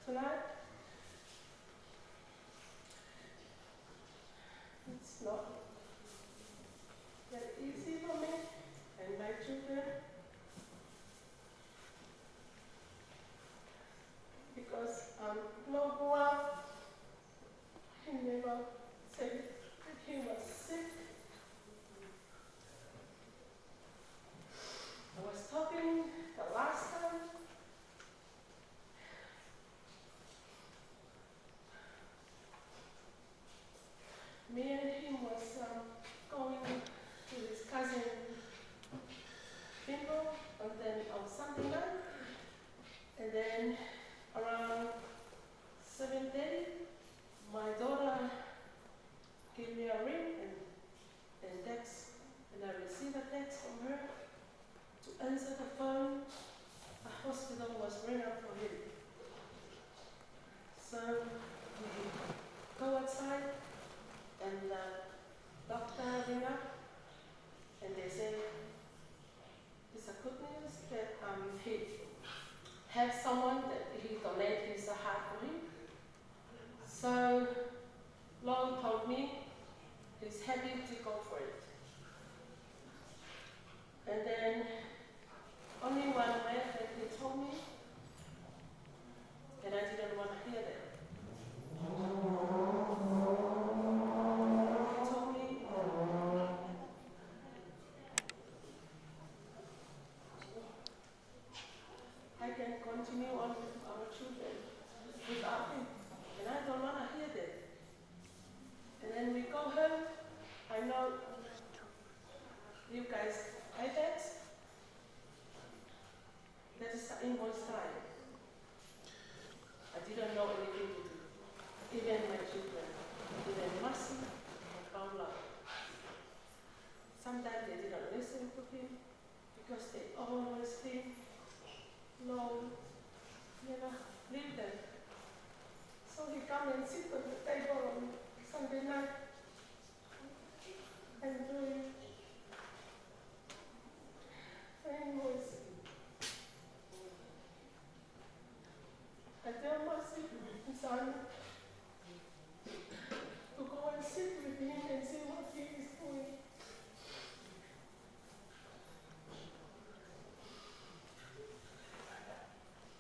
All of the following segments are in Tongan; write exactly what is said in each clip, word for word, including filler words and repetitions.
Tonight, it's not that easy for me and my children because, um, Lopua, he never said that he was sick. I was talking the last time. Me and him was, um, going to his cousin funeral, and then on Sunday night, and then around seven thirty, my daughter gave me a ring and, and text, and I received a text from her to answer the phone. A hospital was ringing up for him. So we go outside, and the doctor ring up, and they say, "It's a good news that, um, he have someone that he donate his heart for him." So Lon told me he's happy to go for it. And then only one word that he told me, and I didn't want to hear that. He told me, "I can continue on with our children without him." And I don't want to hear that. And then we go home. I know you guys have it. That is the invoice time. I didn't know anything to do. Even my children, even Masi and Paula. Sometimes they didn't listen to him because they always think, "No, never leave them." So he come and sit on the table on Sunday night and doing the invoice. I tell my sister, Simon, to go and sit with him and see what he is doing.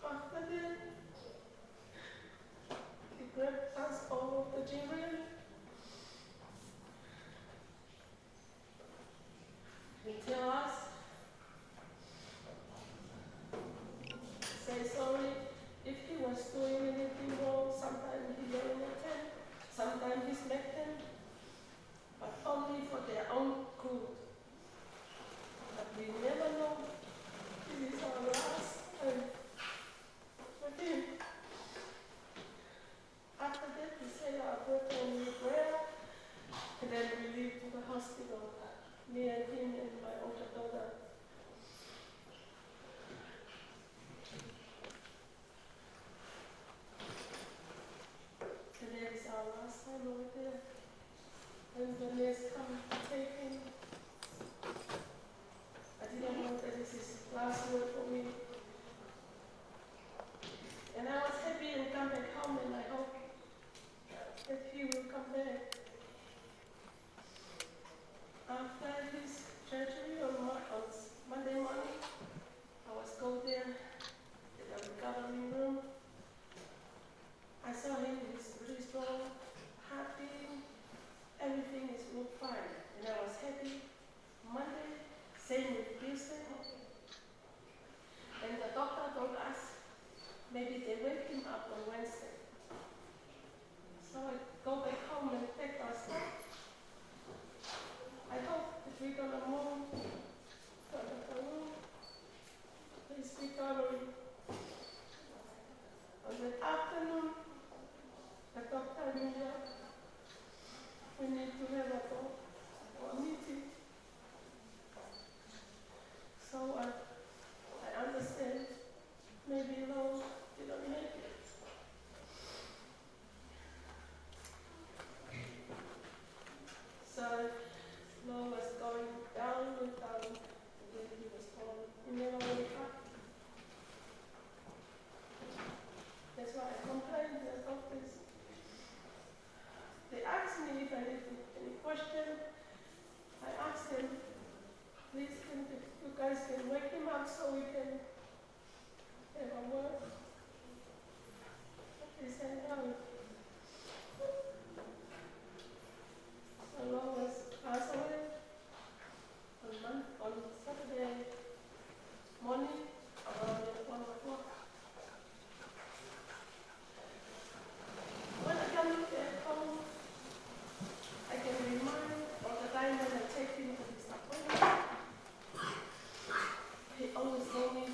After that, he grabbed us, all of the children, and tell us, say sorry if he was doing anything wrong. Sometimes he yelling at them, sometimes he smack them, but only for their own good. But we never know. It is our last time with him. After that, we say our prayer and we pray, and then we leave to the hospital. Me and him and my older daughter On Saturday morning, around one o'clock. When I come to the phone, I can remind of the time when I take him to his appointment. He always told me,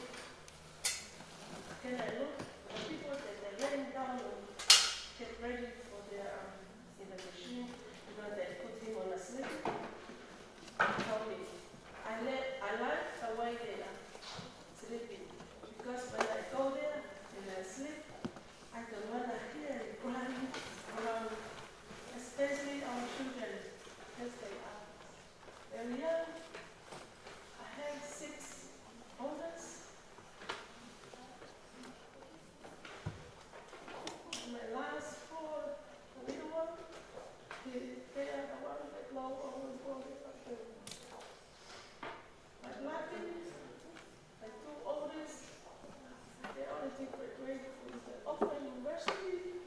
"Can I look?" The people that they laying down and get ready for their, um, in the machine, you know, they put him on a sleep. He told me, "I let, I like the way they are sleeping, because when I go there and I sleep, I don't wanna hear you crying around, especially our children, as they are very young." I have six oldest. My last four, the little one, they, they are the ones that now always go with us. My blood is, my two oldest, they're all in different grade. One's at Oxford University,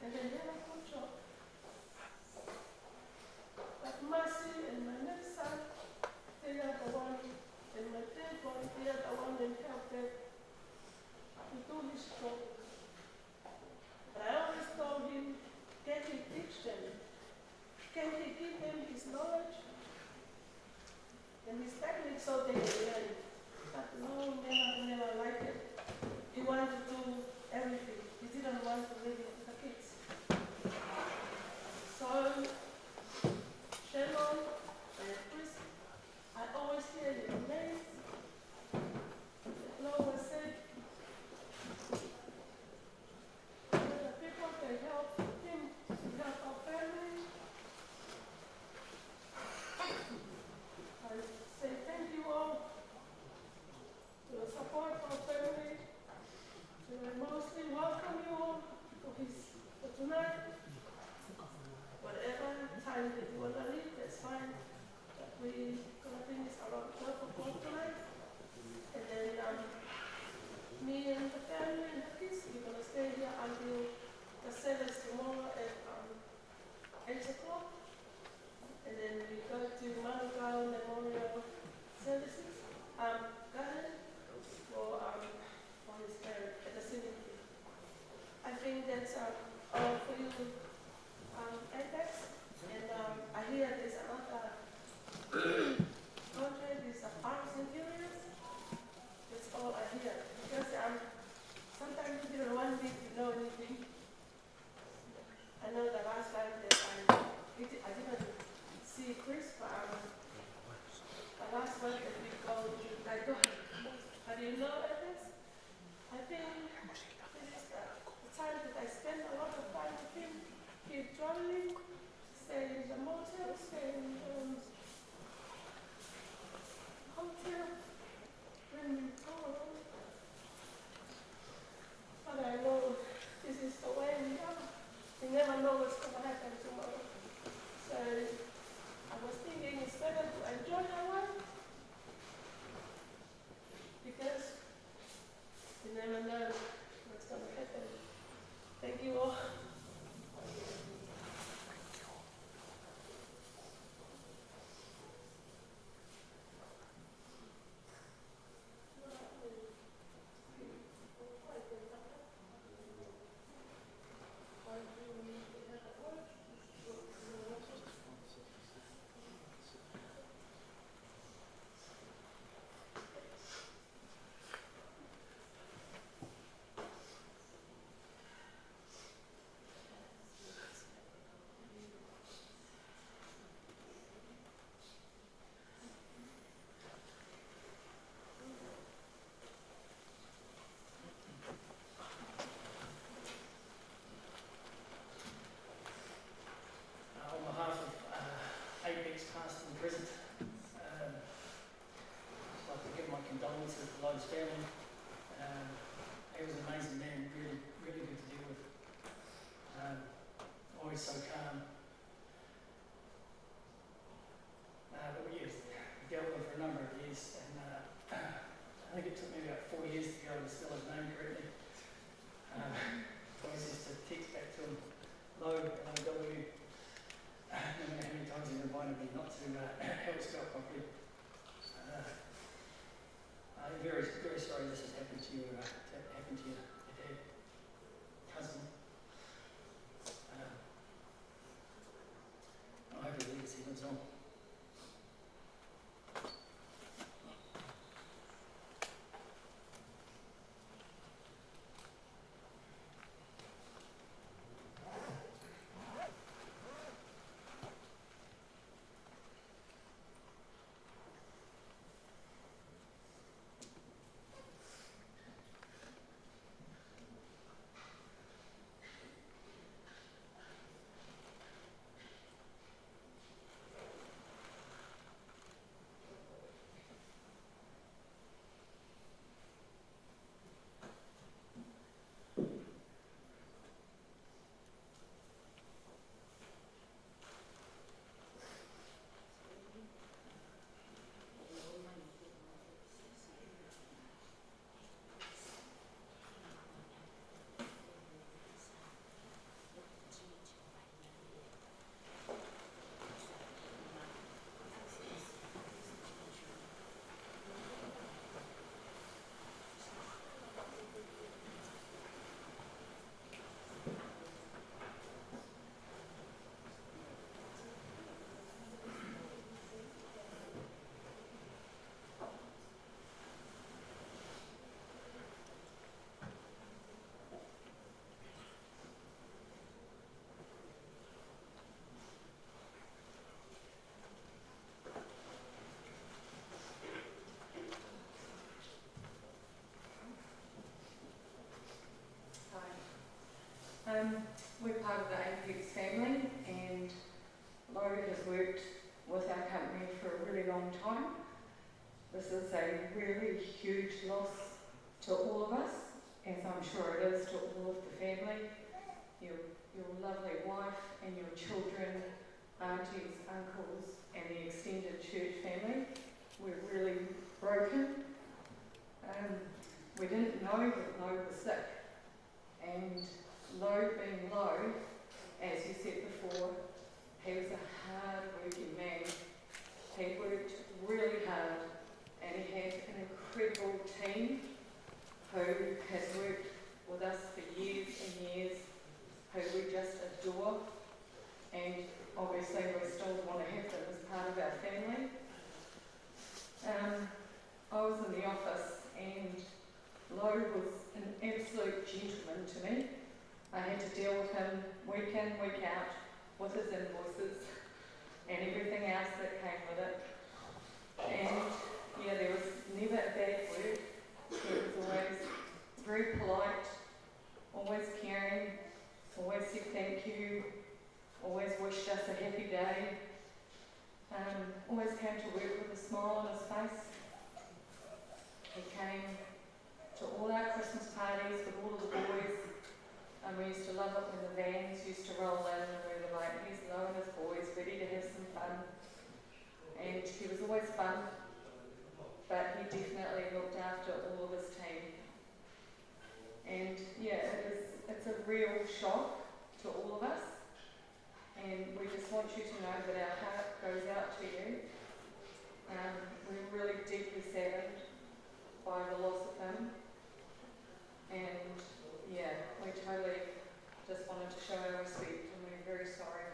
and they have a good job. But Mercy and my next son, they are the one, and my third one, they are the one that help them to do his job. But I always told him, "Can he teach them? Can he give them his knowledge and his technique so they can learn?" But no, never, never liked it. He wanted to do everything. He didn't want to leave it to the kids. So, Shannon and Chris, I always hear your names. The Lord will say, "They're the people that help him to help our family." I say thank you all for your support for our family. And I mostly welcome you all for his, for tonight. Whatever time that you wanna leave, that's fine. But we gonna finish around twelve o'clock tonight. And then, um, me and the family and the kids, we're gonna stay here until the service tomorrow at, um, eight o'clock. And then we go to Manukau Memorial Services, um, Garden for, um, for his parents at the cemetery. I think that's, um, all for you, um, Apex. And, um, I hear there's another contract, there's a thousand euros. That's all I hear. Because, um, sometimes you don't want me to know anything. I know the last time that I, it, I didn't see Chris, but, um, the last one that we go to, I go, but you know, Evans, I think this is the, the time that I spend a lot of time with him. Keep traveling, stay in the motel, stay in the, um, hotel. When we go, but I know this is the way we are. We never know what's gonna happen tomorrow. So I was thinking it's better to enjoy our life because we never know what's gonna happen. Thank you all. Uh, on behalf of, uh, Apex, past and present, um, I'd like to give my condolences to Lo's family. Um, he was an amazing man, really, really good to deal with. Um, always so calm. Uh, but we, yeah, dealt with him for a number of years, and, uh, I think it took me about four years to be able to spell his name correctly. Um, I always used to text back to him, "Lo, L O W, How many times have you reminded me not to uh, help spell properly? Uh, I'm very, very sorry this has happened to you, uh, to happen to you, your dad, cousin. Uh, I hope he lives, he lives on. Hi. Um, we're part of the Apex family, and Lou has worked with our company for a really long time. This is a really huge loss to all of us, as I'm sure it is to all of the family. Your, your lovely wife and your children, aunties, uncles, and the extended church family. We're really broken. Um, we didn't know that Lou was sick. And Lou being Lou, as you said before, he was a hard-working man. He worked really hard, and he had an incredible team who has worked with us for years and years, who we just adore, and obviously we still want to have them as part of our family. Um, I was in the office and Lou was an absolute gentleman to me. I had to deal with him week in, week out, with his invoices and everything else that came with it. And yeah, there was never a bad word. He was always very polite, always caring, always said thank you, always wished us a happy day. Um, always came to work with a smile on his face. He came to all our Christmas parties with all of the boys. And we used to love it when the vans used to roll in and we were like, "Here's Lou and his boys, ready to have some fun." And he was always fun, but he definitely looked after all of his team. And yeah, it is, it's a real shock to all of us. And we just want you to know that our heart goes out to you. Um, we're really deeply saddened by the loss of him. And yeah, we totally just wanted to show our respect and we're very sorry.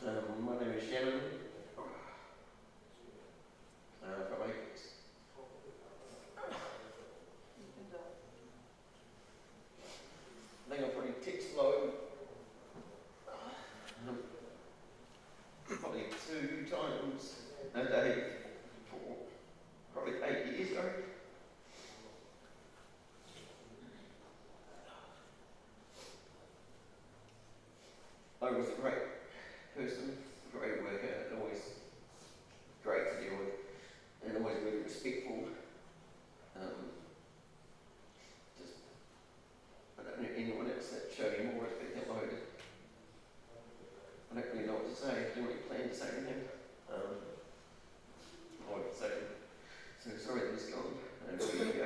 Um, my name is Shannon. Uh, from Apex. I think I probably text Lou, um, probably two times a day for probably eight years, sorry. Lou was a great person, great worker, and always great to deal with, and always really respectful. Um, just, I don't know anyone else that showed me more respect than Lou did. I don't really know what to say. I don't really plan to say anything. Um, I would say, so sorry that he's gone. And it'll be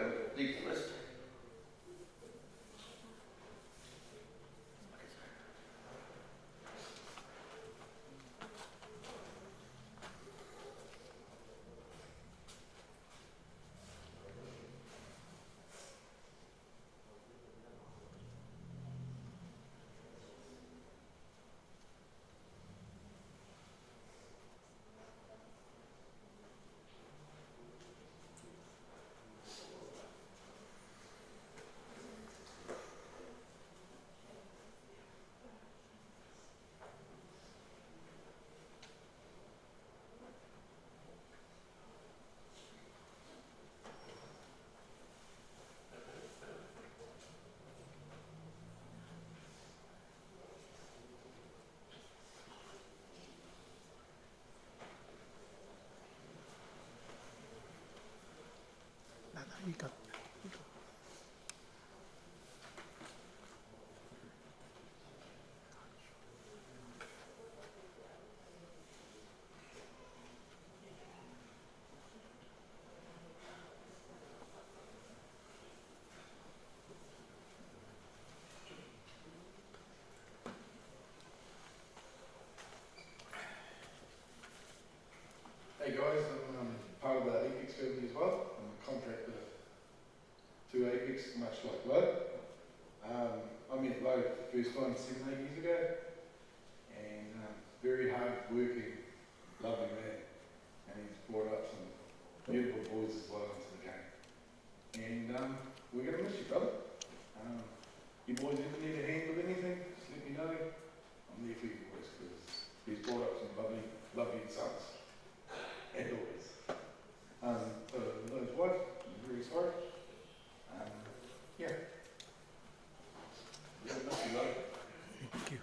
Hey guys, I'm um, part of the Apex family as well. I'm a contractor to Apex, much like Lo. Um, I met Lo for the first time seven, eight years ago, and um, very hard working, lovely man, and he's brought up some beautiful boys as well into the game. And um, we're going to miss you, brother. Um, you boys ever need a hand with anything, just let me know. I'm there for you boys because he's brought up some lovely, lovely sons. And daughters. Um, so Lo's wife, I'm very sorry. Um, yeah. Yeah, love you, Lo. Thank you.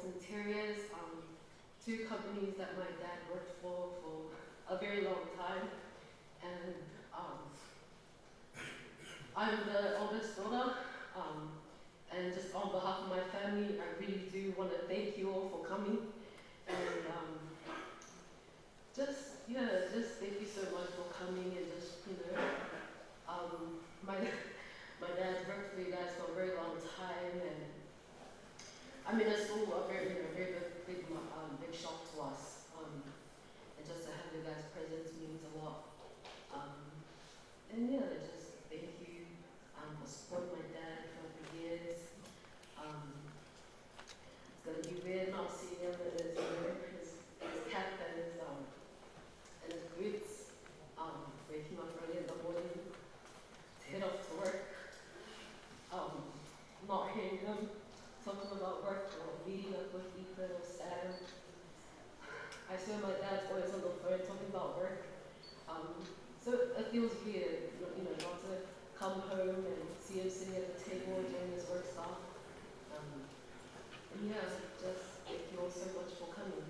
Interiors, um, two companies that my dad worked for for a very long time. And, um, I'm the oldest daughter, um, and just on behalf of my family, I really do want to thank you all for coming. And, um, just, yeah, just thank you so much for coming and just, you know, um, my, my dad worked for you guys for a very long time, and I mean, it's still a very, you know, very big, big, um, big shock to us. Um, and just to have you guys present means a lot. Um, and yeah, just thank you, um, for supporting my dad throughout the years. Um, it's gonna be weird not seeing him in his, you know, his, his cap and his, um, and his boots. Um, waking up early in the morning to head off to work. Um, not hearing him talking about work or meeting up with Ethan or Sam. I swear my dad's always on the phone talking about work. Um, so it feels weird, you know, not to come home and see him sitting at the table doing his work stuff. Um, and yeah, just thank you all so much for coming.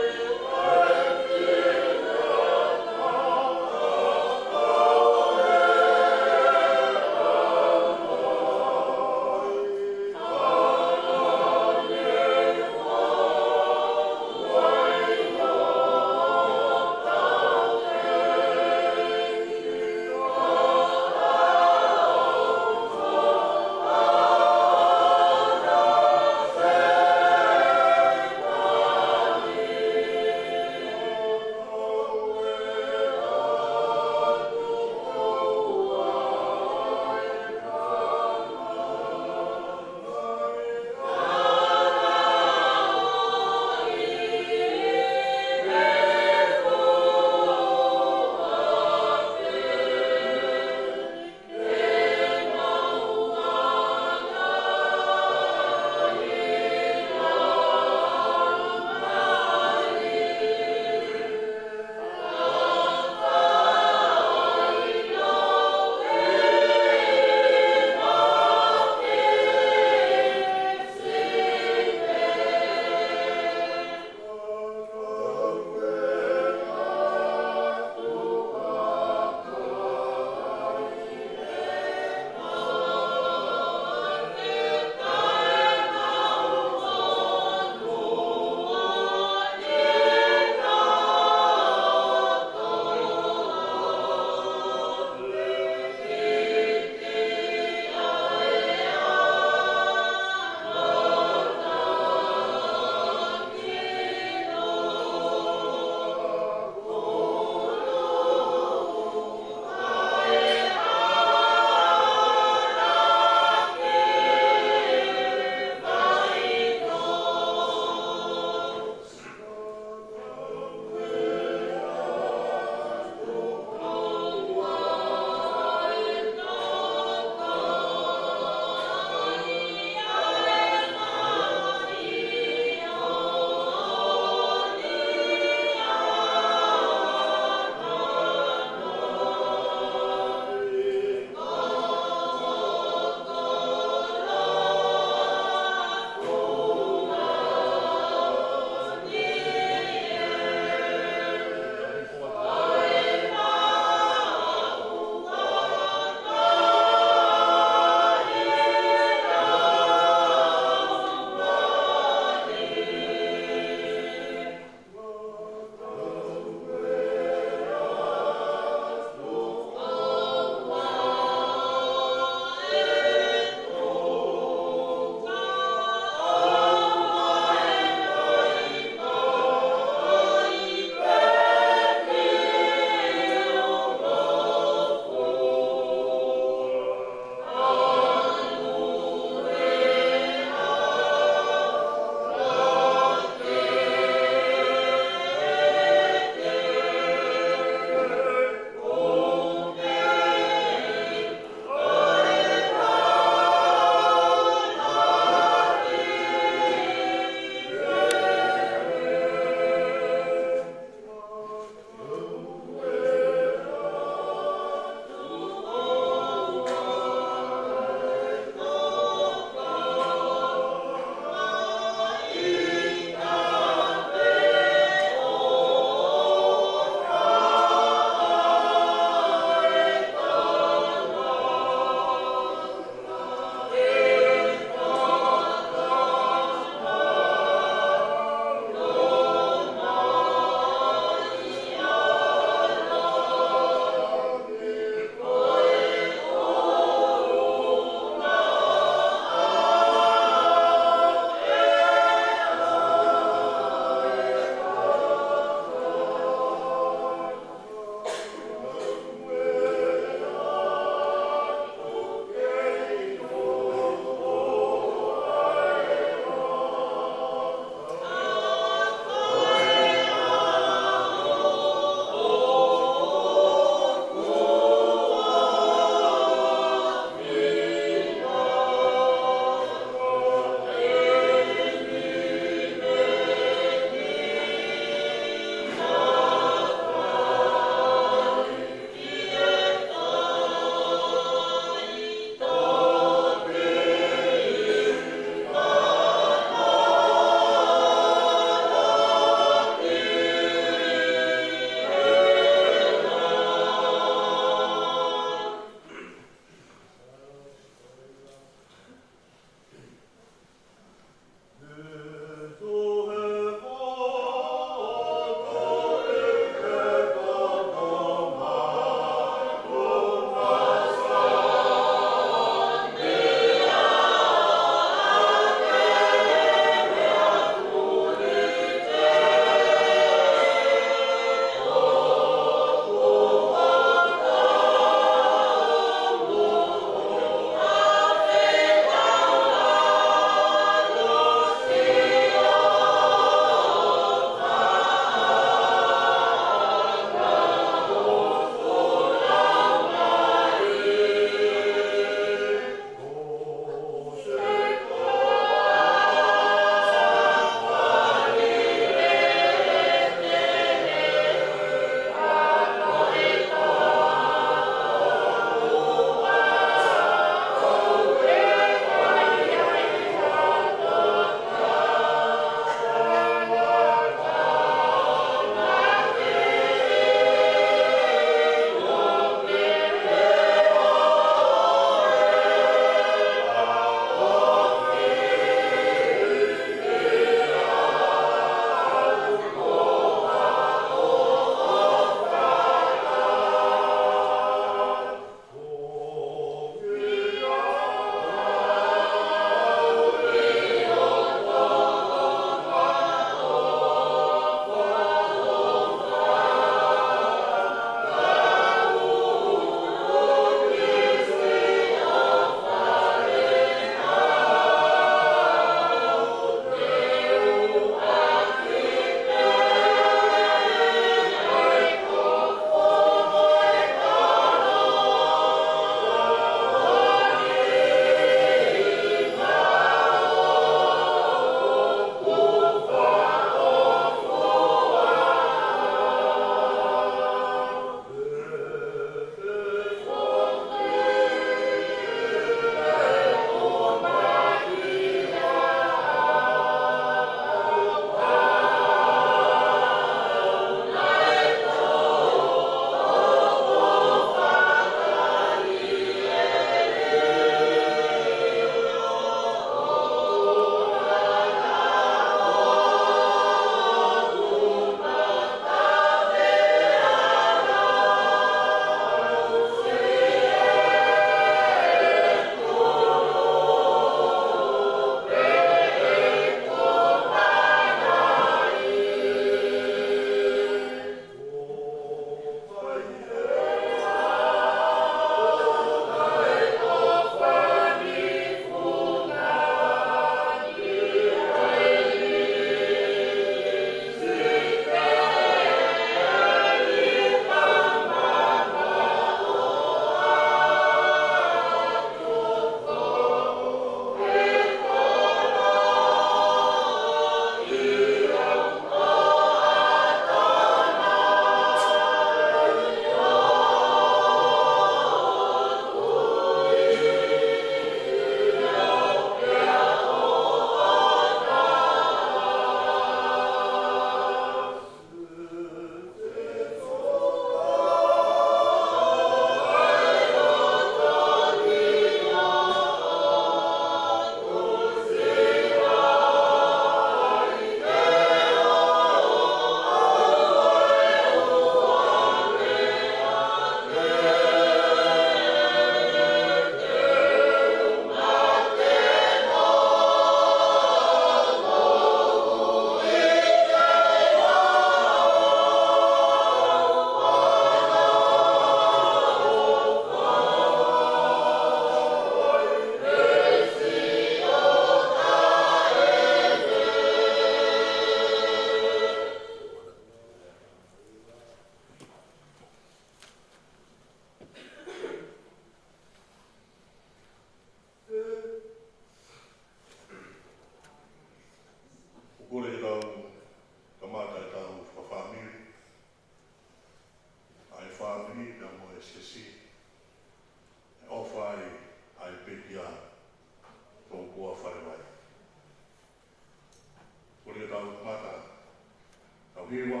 hiva,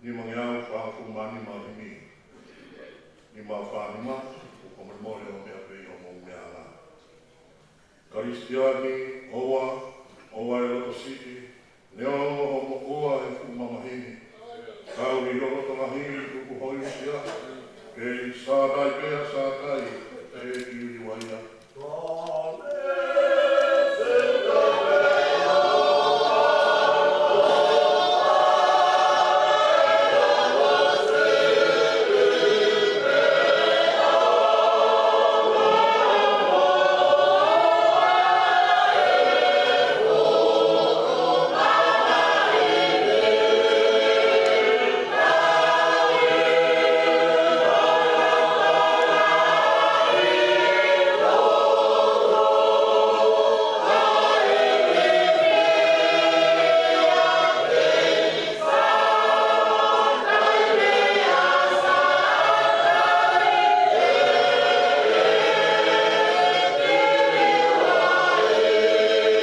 nimangeau fāfulu mā nima ʻo e himi. Nima fā nima, ʻoku fakamolemole ʻo meʻa pē ʻi hoʻomou meʻa ʻanga. Kalisitiane, ʻoua, ʻoua ʻe loto siʻi, neongo hoʻo moʻua he fuʻu mamahi ni. Kau ʻi ho loto lahi, tuku hoʻo uesia, kei Sātai pea Sātai, ʻe ʻiuʻiu ai ia.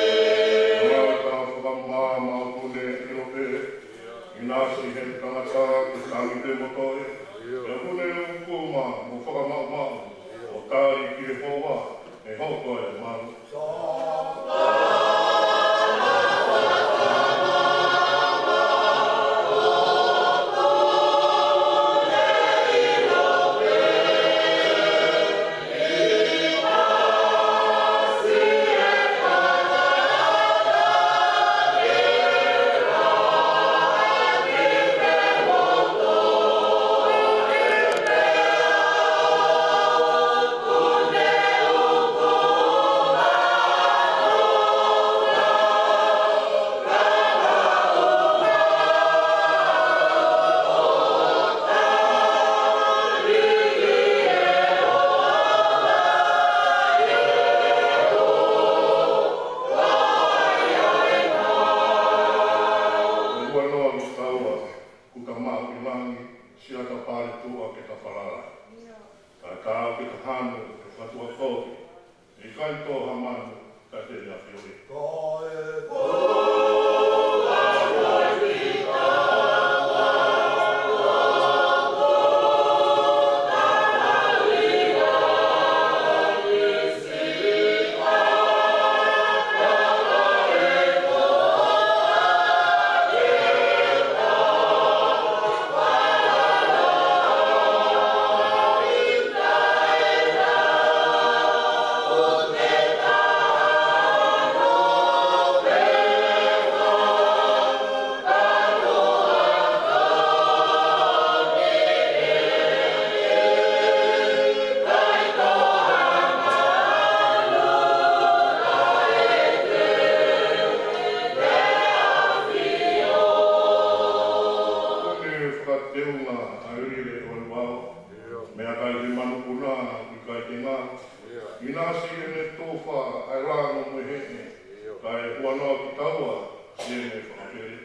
Tangata fakamaama ʻoku ne ʻilo pē, ʻinasi he tangata ke tangi pē mo toe, ʻa ia ʻoku ne ʻuku mo fakamaʻumaʻu, ʻo tali ki he hoa, ʻe hoko ʻa e malu. Ua noa mi taua, kuo ta maʻu ʻi langi, siʻa ta pale tuʻa ke ta falala. Ka tau ke ta hanu, ke fatuʻa kovi, ʻikai tō ha manu, ka te ne afi ʻo e. Kuo ne fakateunga ʻa e lile ʻo e vao, meʻakai ke manupuna, ʻikai ke ngalo. ʻInasi ʻene tufa ʻa e lango mo e heʻe, kae huanoa ki taua, ʻene fakapele.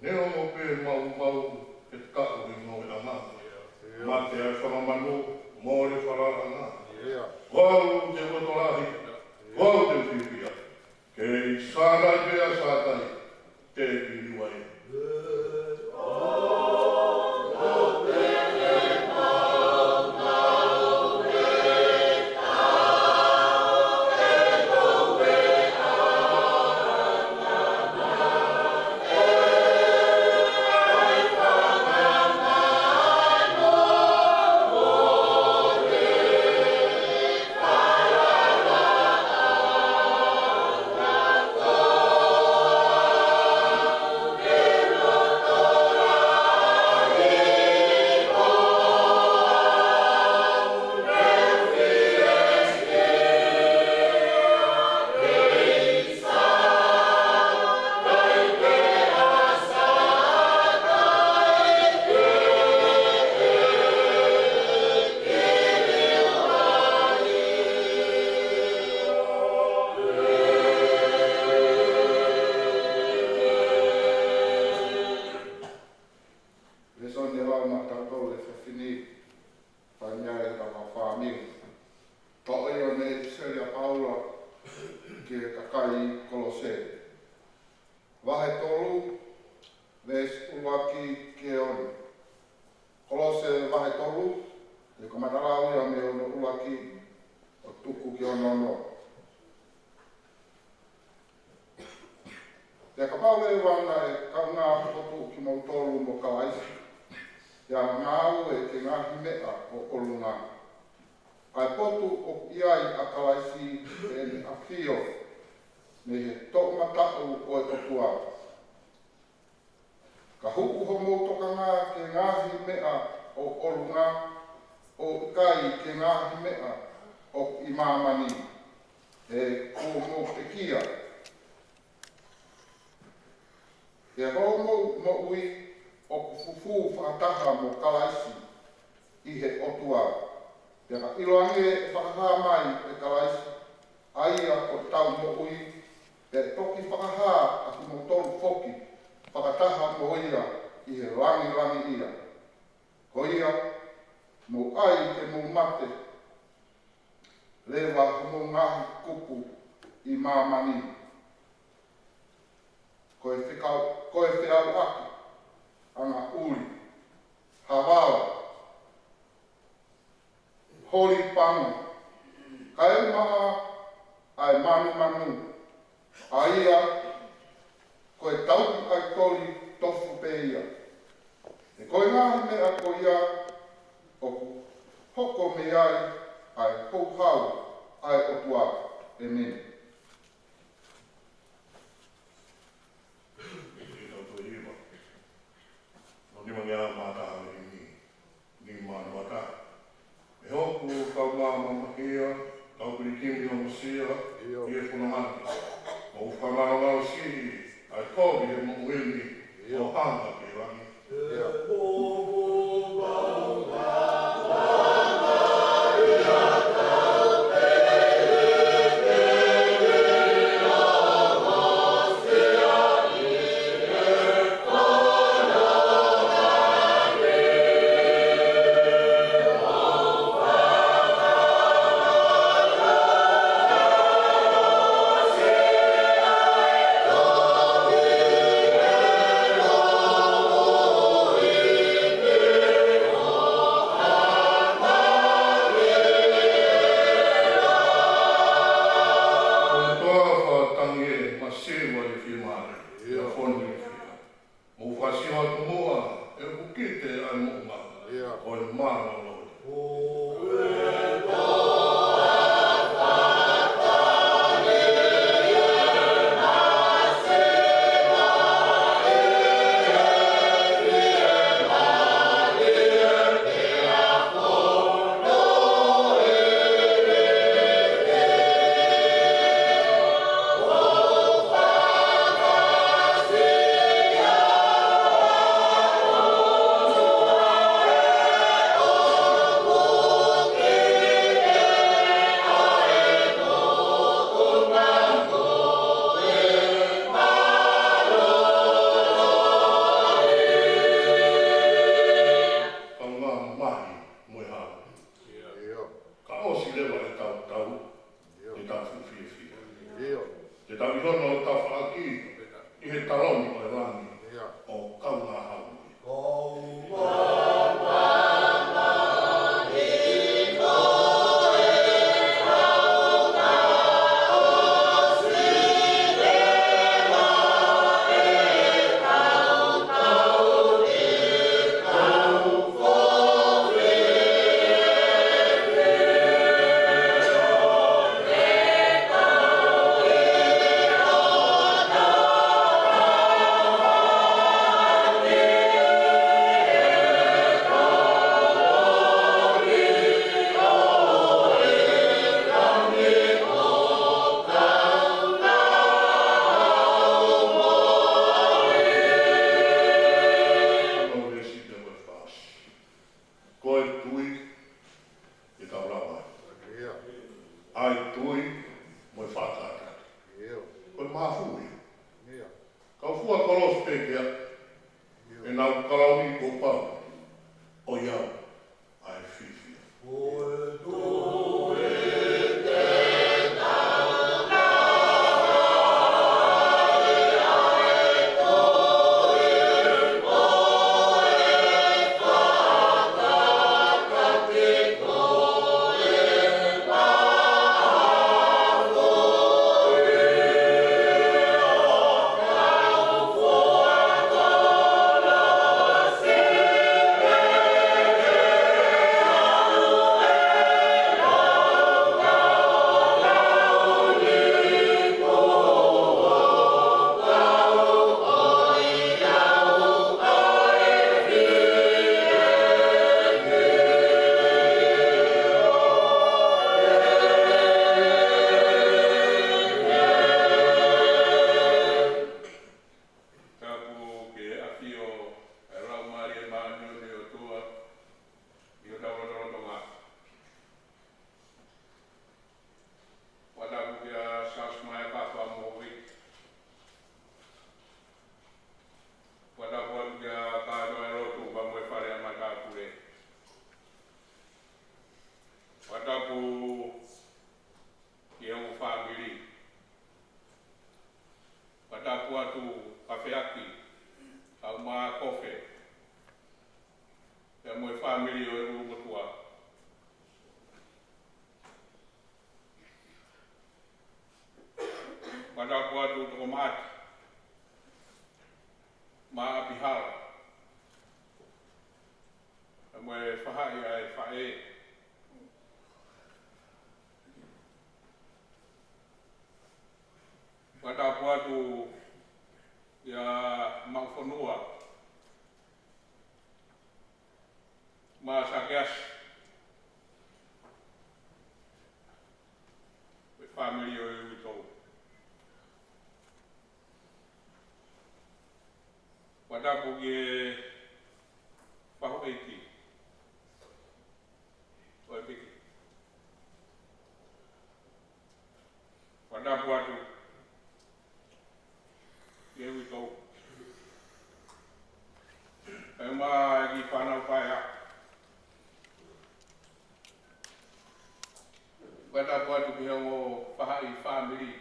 Neongo pē maumau ʻe taʻu he ngoueʻanga. Mate ʻa e fanga manu, mole falalaʻanga. Ko au te u loto lahi, ko au te u fiefia. Kei Sātai pea Sātai, te u ʻiuʻiu ai. Toʻo ʻa e ʻEpisioli ʻa Paula ki he kakai Kolose. Vahe tolu, veesi ʻuluaki ki he ono. Kolose vahe tolu, ʻe kamata lau ia mei he ono ʻuluaki ʻo tuku ki he ono ono. Pea kapau leva naʻe kaungā potu kimoutolu mo Kalaisi, pea ngāue ki he ngaahi meʻa ʻo ʻolunga, ʻa e potu ʻoku ʻi ai ʻa Kalaisi ʻi heʻene ʻafio mei he toʻomataʻu ʻo e ʻOtua. Ka hū hoʻomou tokanga ki he ngaahi meʻa ʻo ʻolunga, ʻo ʻikai ki he ngaahi meʻa ʻoku ʻi māmani, he kuo mou pekia. Pea ko hoʻomou moʻui ʻoku fufū fakataha mo Kalaisi ʻi he ʻOtua. Pea ka ʻiloange ʻe fakahā mai ʻe Kalaisi, ʻa ia ko ʻetau moʻui, pea ʻe toki fakahā ʻa kimoutolu foki fakataha mo ia ʻi he langilangiʻia. Ko ia, mou ʻai ke mou mate leva hoʻomou ngaahi kupu ʻi māmani. Ko e fekau-, ko e feʻauaki, angaʻuli, havao, holi pango, kae ʻumaʻā ʻa e manumanu, ʻa ia ko e tauhi ʻaitoli tofu pē ia. He ko e ngaahi meʻa ko ia ʻoku hoko mei ai ʻa e houhau ʻa e ʻOtua. ʻĒmeni. Ko e hiva. Nō nima ngeau mā taha mei ni, nima mā taha. ʻE hoku kaungā mamahi ia, kau pilikimi ʻo Mōsese, ʻio, ʻi he fononga ni. Mou fakamālō siʻi, ʻa e kovi he moʻui ni, ʻio, ʻo hanga ki langi. ʻIo. Ko e toafa tangi ē, masiva ʻi he fiemālie, ʻio, ʻa e fonu ʻi he fiha. Mou fakasio atu muʻa, he ʻoku kite ʻa e moʻunga, ʻio, ʻo e mālōlō. Kaungā mamahi mo e haʻu. ʻIo. Ka ʻosi leva ʻetau tau, ʻio, ʻetau fuʻu fiefia. ʻIo. Te tau ʻi hono tafaʻaki ʻi he taloni ʻo e langi, ʻio, ʻo kaungā haʻu. Ko e tui, ʻe tau lava ai. ʻIo. ʻA e tui, mo e fakataha. ʻIo. Ko e mafu ia. ʻIo. Kau fua kolosi pē kia. ʻIo. ʻE nau kalauni ko pau. ʻOiauē, ʻa e fiefia. Ko e tui. ʻetau tokomaʻa, Maʻapihala, mo e faʻahi ʻa e faʻē. Fakatapu atu ʻia Maʻufonua, Masakeasi, mo e fāmili ʻo e uitou. Fakatapu ki he faʻu ʻeiki ʻo e piki. Fakatapu atu ki he uitou, ʻa e ʻū fānau paea. Fakatapu atu ki he ongo faʻahi fāmili.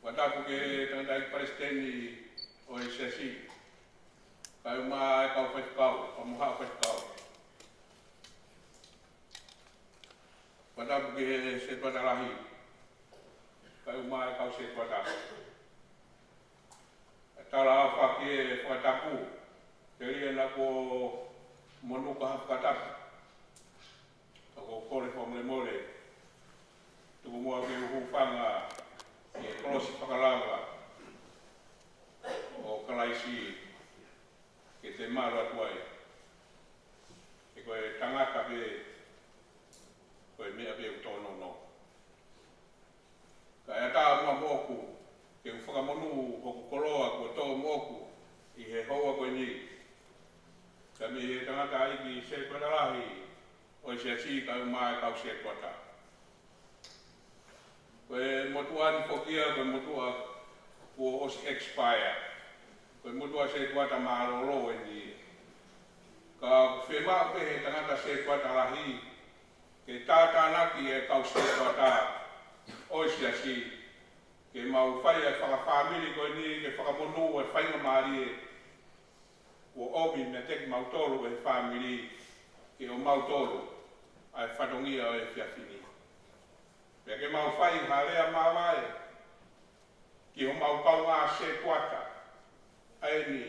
Fakatapu ki he tangataʻeiki palesiteni ʻo e siasi, kae ʻumaʻā e kau faifekau, kau mo haʻa faifekau. Fakatapu ki he setuata lahi, kae ʻumaʻā e kau setuata. Talaʻofa ki he fakatapu, telia naʻa kuo monū ha fakatapu. Ka ʻoku ou kole fakamolemole, tuku muʻa ke u hūfanga ʻi he kolosi fakalava ʻo Kalaisi, ke te malu atu ai. He ko e tangata pē, ko e meʻa pē ʻoku tōnounou. Kae ʻatā muʻa moʻoku ke u fakamonū hoku koloa kuo tō moʻoku ʻi he houa ko eni, kae mei he tangataʻeiki setuata lahi ʻo e siasi kae ʻumaʻā e kau setuata. Ko e motuʻa ni foki ia, ko e motuʻa kuo ʻosi expire. Ko e motuʻa setuata mālōlō eni. Ka ʻoku fiemaʻu pē he tangata setuata lahi ke tātānaki e kau setuata ʻo e siasi, ke mau fai e fakafāmili ko eni, ke fakamonū e faingamālie kuo ʻomi meiate kimautolu e fāmili, ke ʻo mautolu ʻa e fatongia ʻo e efiafi ni. Pea ke mau fai ha lea māvae ki homau kaungā setuata ʻa eni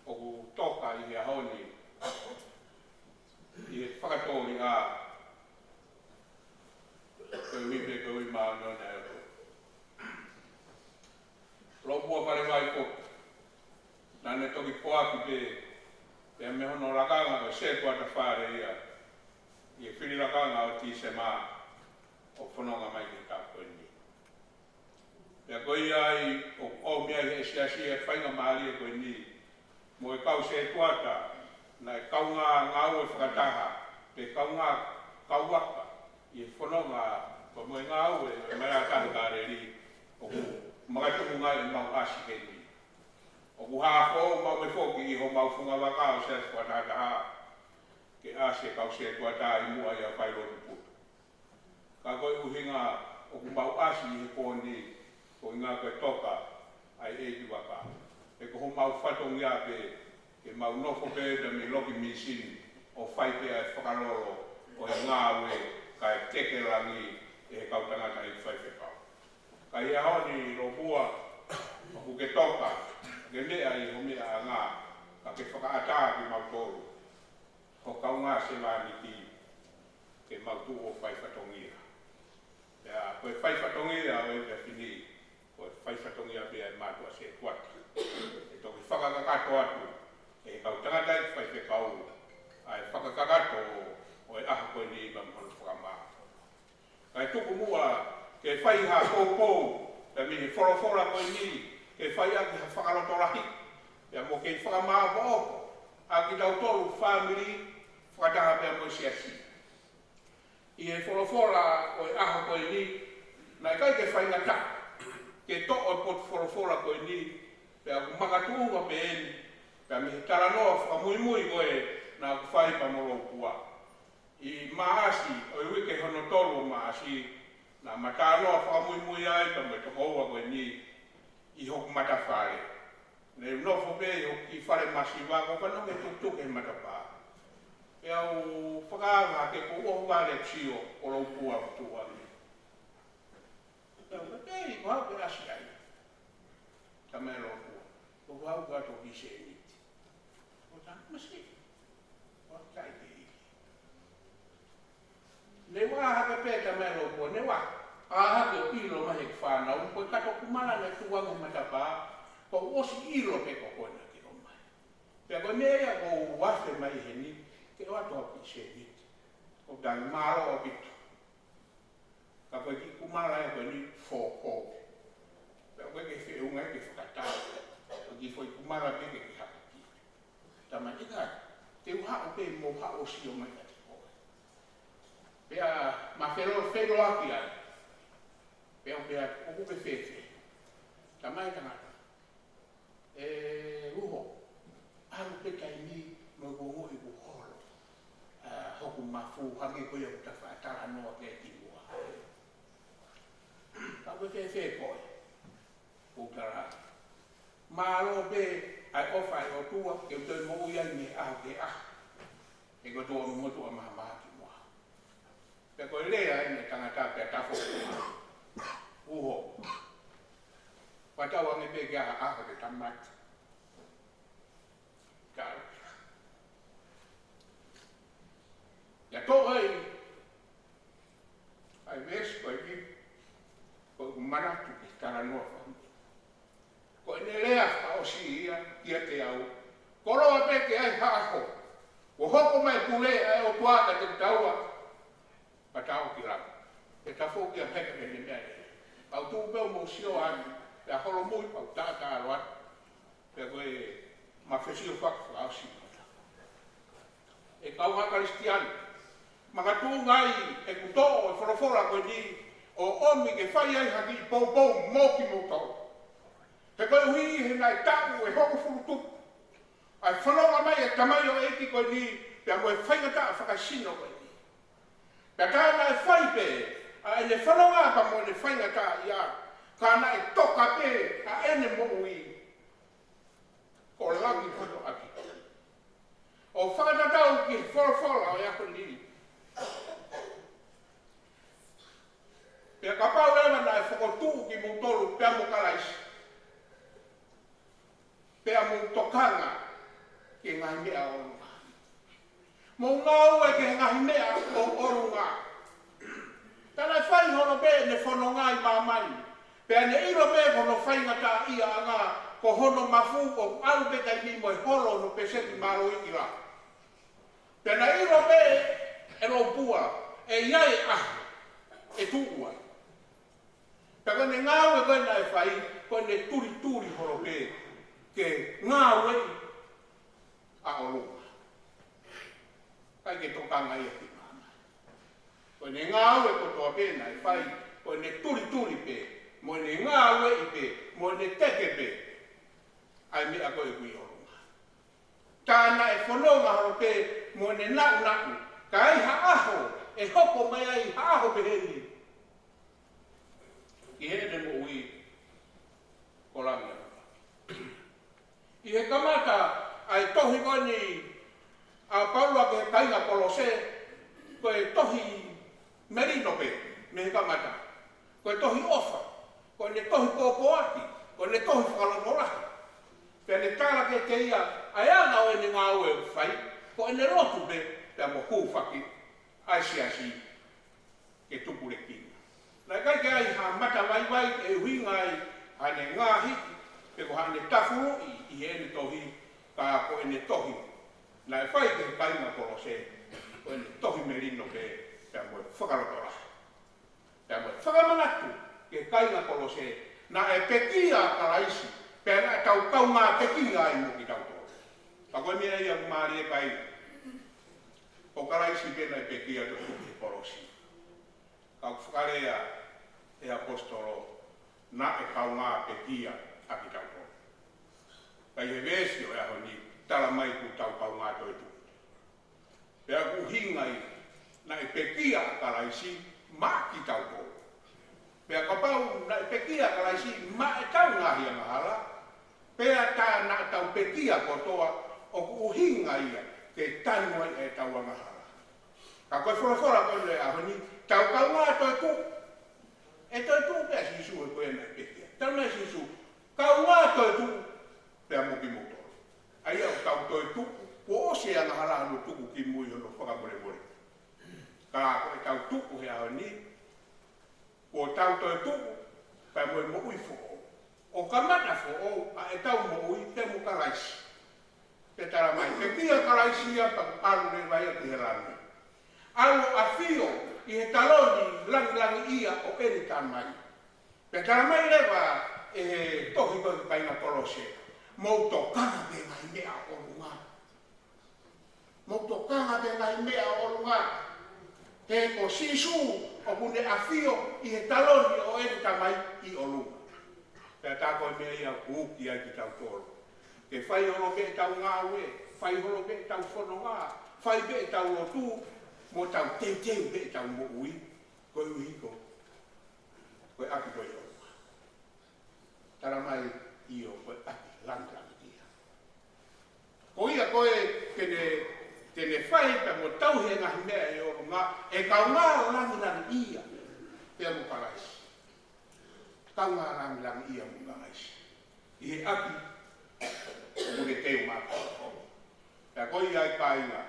ʻoku toka ʻi he ʻaho ni ʻi he fakatōliʻa. Ko e ui pē, ko e ui māʻoniʻoni ʻa e ʻOtua. Lopua Falevai foki, naʻa ne toki poaki pē, pea mei hono lakanga ʻo e setuata fale ia ʻi he fili lakanga ʻo Tīsema, ʻo fononga mai ki he taʻu ko eni. Pea ko ia ai ʻoku ʻomi ai ʻe he siasi e faingamālie ko eni, mo e kau setuata naʻe kaungā ngāue fakataha, pe kaungā kauaka ʻi he fononga pea mo e ngāue ʻo e Maila Tahi Kāleli, ʻoku makatuʻunga ai ʻemau ʻasi heni. ʻOku hā foʻou maʻu pē foki ʻi homau fungavaka ʻo e Siasi Fakatahataha ke ʻasi e kau setuata ʻi muʻa ʻia Failotu Putu. Ka ko e ʻuhinga ʻoku mau ʻasi ʻi he pō ni, ko e ʻuhinga ko e toka ʻa e ʻeikivaka. He ko homau fatongia pē ke mau nofo pē pea mei loki mīsini ʻo fai pē ʻa e fakalolo ʻo e ngāue kae keke langi ʻe he kau tangataʻeiki faifekau. Ka ʻi he ʻaho ni, Lopua, ʻoku ke toka, ke meʻa ʻi ho meʻaʻanga, ka ke fakaʻatā kimautolu, ho kaungā sevāniti, ke mau tuʻu ʻo fai fatongia. Pea ko e fai fatongia ʻo e efiafi ni, ko e fai fatongia pē ʻa e mātuʻa setuata. ʻE toki fakakakato atu ʻe he kau tangataʻeiki faifekau ʻa e fakakakato ʻo e ʻaho ko eni pea mo hono fakamāʻopoʻopo. Kae tuku muʻa ke fai ha poupou pea mei he folofola ko eni, ke fai ʻaki ha fakalotolahi pea mo kei fakamāʻopoʻopo ʻa kitautolu fāmili fakataha pea mo e siasi. ʻI he folofola ʻo e ʻaho ko eni, naʻe ʻikai ke faingataʻa ke toʻo e potu folofola ko eni, pea ʻoku makatuʻunga pē eni pea mei he talanoa fakamuimui ko ē naʻa ku fai pea mo Lopua. ʻI Maʻasi, ʻo e uike hono tolu ʻo Maʻasi, naʻa ma talanoa fakamuimui ai pea mo e tokoua ko eni ʻi hoku matafale. Ne u nofo pē ʻi hoku kiʻi fale masiva, ko e fanongo ki he tukutuku he matapā. Pea u fakaava ke ko u ʻohovale ʻeku sio ʻo Lopua ʻoku tuʻu ange. Mau ke ʻasi ai. Tamai Lopua. Ko vau ka toki sēniti. Ko tama masi. Ko tai ke iki. Ne ʻoua hake pē Tamai Lopua, ne ʻoua. ʻA hake ʻilo mai he fānau, ko e kato kumala naʻe tuku ange matapā, ko ʻosi ʻilo pē ko koe naʻa ke ʻomai. Pea ko e meʻa ia ʻoku ou afe mai heni, ke ʻoua toe pīseni. Ko tai mālō ʻaupito. Ka ko e kiʻi kumala ia ko eni fōkō. Pea ko e ke feʻunga ke fakatau. Ko e kiʻi foʻi kumala pē ke ke hapaki. Tamai ika, te u haʻu pē mo haʻu ʻo sio mai kiate koe. Pea ma felo, feloaki ai. Pea u pehē, ʻoku ke fēfē? Tamai tangata. ʻE uho, ʻalu pē taimi mo e ongoʻi ʻoku holo. ʻA, hoku mafu hangē ko ia ʻoku ta faʻa talanoa ki ai kimuʻa. Ka ʻoku ke fēfē koe? ʻOku ou tala. Mālō pē ʻa e ʻofa ʻa e ʻOtua ke u toe moʻui ai mei he ʻaho ki he ʻaho. He ko e tō motu ʻa mahamahaki muʻa. Pea ko e lea eni ʻa e tangata pea tafo. Uho. Pea tau ange pē ki ha ʻaho ke ta mate. Tau. Ia tō ai. ʻA e veesi ko eni, ko ʻeku manatu ki he talanoa fakamoʻui. Ko ʻene lea fakaʻosi ia kiate au. Koloa pē ke ʻi ai ha ʻaho. Kuo hoko mai e pule ʻa e ʻOtua kiate kitaua. Pea tau ki lalo. Pea tafo ki ai pea pehē ni meʻa lea. Pea u tuʻu pē ʻo mou sio atu. Pea holomui pea u taʻataʻalo atu. Pea ko e mafesio faka-, fakaʻosi. ʻE kāinga Kalisitiane, makatuʻunga ai ʻeku toʻo e folofola ko eni ʻo ʻomi ke fai ai ha kiʻi poupou mo kimoutolu. He koeʻuhi he naʻe taʻu ʻe hongofulu tupu ʻa e fononga mai e tamaioʻeiki ko eni, pea mo e faingataʻa fakasino ko eni. Pea tā naʻe fai pē ʻa ʻene fononga pea mo ʻene faingataʻaʻia, ka naʻe toka pē ʻa ʻene moʻui ko langi hono ʻapi. ʻO fakatatau ki he folofola ʻo e ako ni. Pea kapau leva naʻe fokotuʻu kimoutolu pea mo Kalaisi, pea mou tokanga ki he ngaahi meʻa ʻo ʻolunga. Mou ngāue ki he ngaahi meʻa ʻo ʻolunga. Tā naʻe fai hono pē ʻene fononga ʻi māmani. Pea ne ʻilo pē ko hono faingataʻaʻiaʻanga, ko hono mafu ʻoku ʻalu pē taimi mo e holo hono peseti mālohi ki lalo. Pea naʻe ʻilo pē ʻe Lopua, ʻe ʻi ai e ʻaho ʻe tuʻu ai. Pea ko ʻene ngāue ko ē naʻe fai, ko ʻene tulituli holo pē ke ngāueʻi ʻa ʻolunga. ʻIkai ke tokanga ia ki māmani. Ko ʻene ngāue kotoa pē naʻe fai, ko ʻene tulituli pē, mo ʻene ngāueʻi pē, mo ʻene teke pē ʻa e meʻa ko ē ʻoku ʻi ʻolunga. Tā naʻe fononga holo pē mo ʻene naʻunaʻu, ka ʻi ai ha ʻaho ʻe hoko mai ai ha ʻaho pehē ni ki heʻene moʻui ko langi. ʻI he kamata ʻa e tohi ko eni ʻa Paula ki he kāinga Kolose, ko e tohi melino pē mei he kamata. Ko e tohi ʻofa, ko ʻene tohi pōpoaki, ko ʻene tohi fakalotolahi. Pea ne tala kiate ia ʻa e anga ʻo ʻene ngāue ʻoku fai, ko ʻene lotu pē, pea mo hūfaki ʻa e siasi ke tupulekina. Naʻe ʻikai ke ʻi ai ha matavaivai ʻe ʻuhinga ai haʻane ngaahi, pe ko haʻane tafuluʻi ʻi heʻene tohi, ka ko ʻene tohi naʻe fai ki he kāinga Kolose, ko ʻene tohi melino pē, pea mo e fakalotolahi. Pea mo e fakamanatu ki he kāinga Kolose, naʻe pekia ʻa Kalaisi, pea naʻa tau kaungā pekia ai mo kitautolu. Ka ko e meʻa ia ʻoku mālie, kāinga. Ko Kalaisi pē naʻe pekia ʻi he kolosi. Ka ʻoku fakalea ʻe he ʻaposetolo, naʻe kaungā pekia ʻa kitautolu. Ka ʻi he veesi ʻo e ʻaho ni, tala mai kuo tau kaungā toetuʻu. Pea ʻoku ʻuhinga ia, naʻe pekia ʻa Kalaisi maʻa kitautolu. Pea kapau naʻe pekia ʻa Kalaisi maʻa ʻetau ngaahi angahala, pea tā naʻa tau pekia kotoa, ʻoku ʻuhinga ia ke tanu ai ʻetau angahala. Ka ko e folofola ko eni ʻo e ʻaho ni, tau kaungā toetuʻu. ʻE toetuʻu pē ʻa Sīsū he ko ia naʻe pekia. Talamai ʻe Sīsū, kaungā toetuʻu pea mo kimoutolu. ʻA ia ʻoku tau toetuʻu, kuo ʻosi e angahala hono tuku kimui hono fakamolemole. Ka ko ʻetau tuʻu he ʻaho ni, kuo tau toetuʻu pea mo e moʻui foʻou. ʻO kamata foʻou ʻa ʻetau moʻui pea mo Kalaisi. Pea talamai, pekia ʻa Kalaisi ia pea ʻalu leva ia ki he langi. ʻAlu ʻo ʻafio ʻi he taloni langilangiʻia ʻo ʻene Tamai. Pea talamai leva ʻe he tohi ko ē ki he kāinga Kolose, mou tokanga ki he ngaahi meʻa ʻo ʻolunga. Mou tokanga ki he ngaahi meʻa ʻo ʻolunga. He ko Sīsū ʻoku ne ʻafio ʻi he taloni ʻo ʻene Tamai ʻi ʻolunga. Pea tā ko e meʻa ia ʻoku uki ai kitautolu. Ke fai holo pē ʻetau ngāue, fai holo pē ʻetau fononga, fai pē ʻetau lotu, mo tau teuteu pē ʻetau moʻui, koeʻuhi ko, ko e ʻapi ko ē ʻo ʻolunga. Talamai ʻio ko e ʻapi langilangiʻia. Ko ia ko ē te ne, te ne fai pea mo tauhi e ngaahi meʻa ʻi ʻolunga, ʻe kaungā langilangiʻia pea mo Kalaisi. Kaungā langilangiʻia mo Kalaisi. ʻI he ʻapi ʻoku ne teu maʻa kitautolu. Pea ko ia ai kāinga,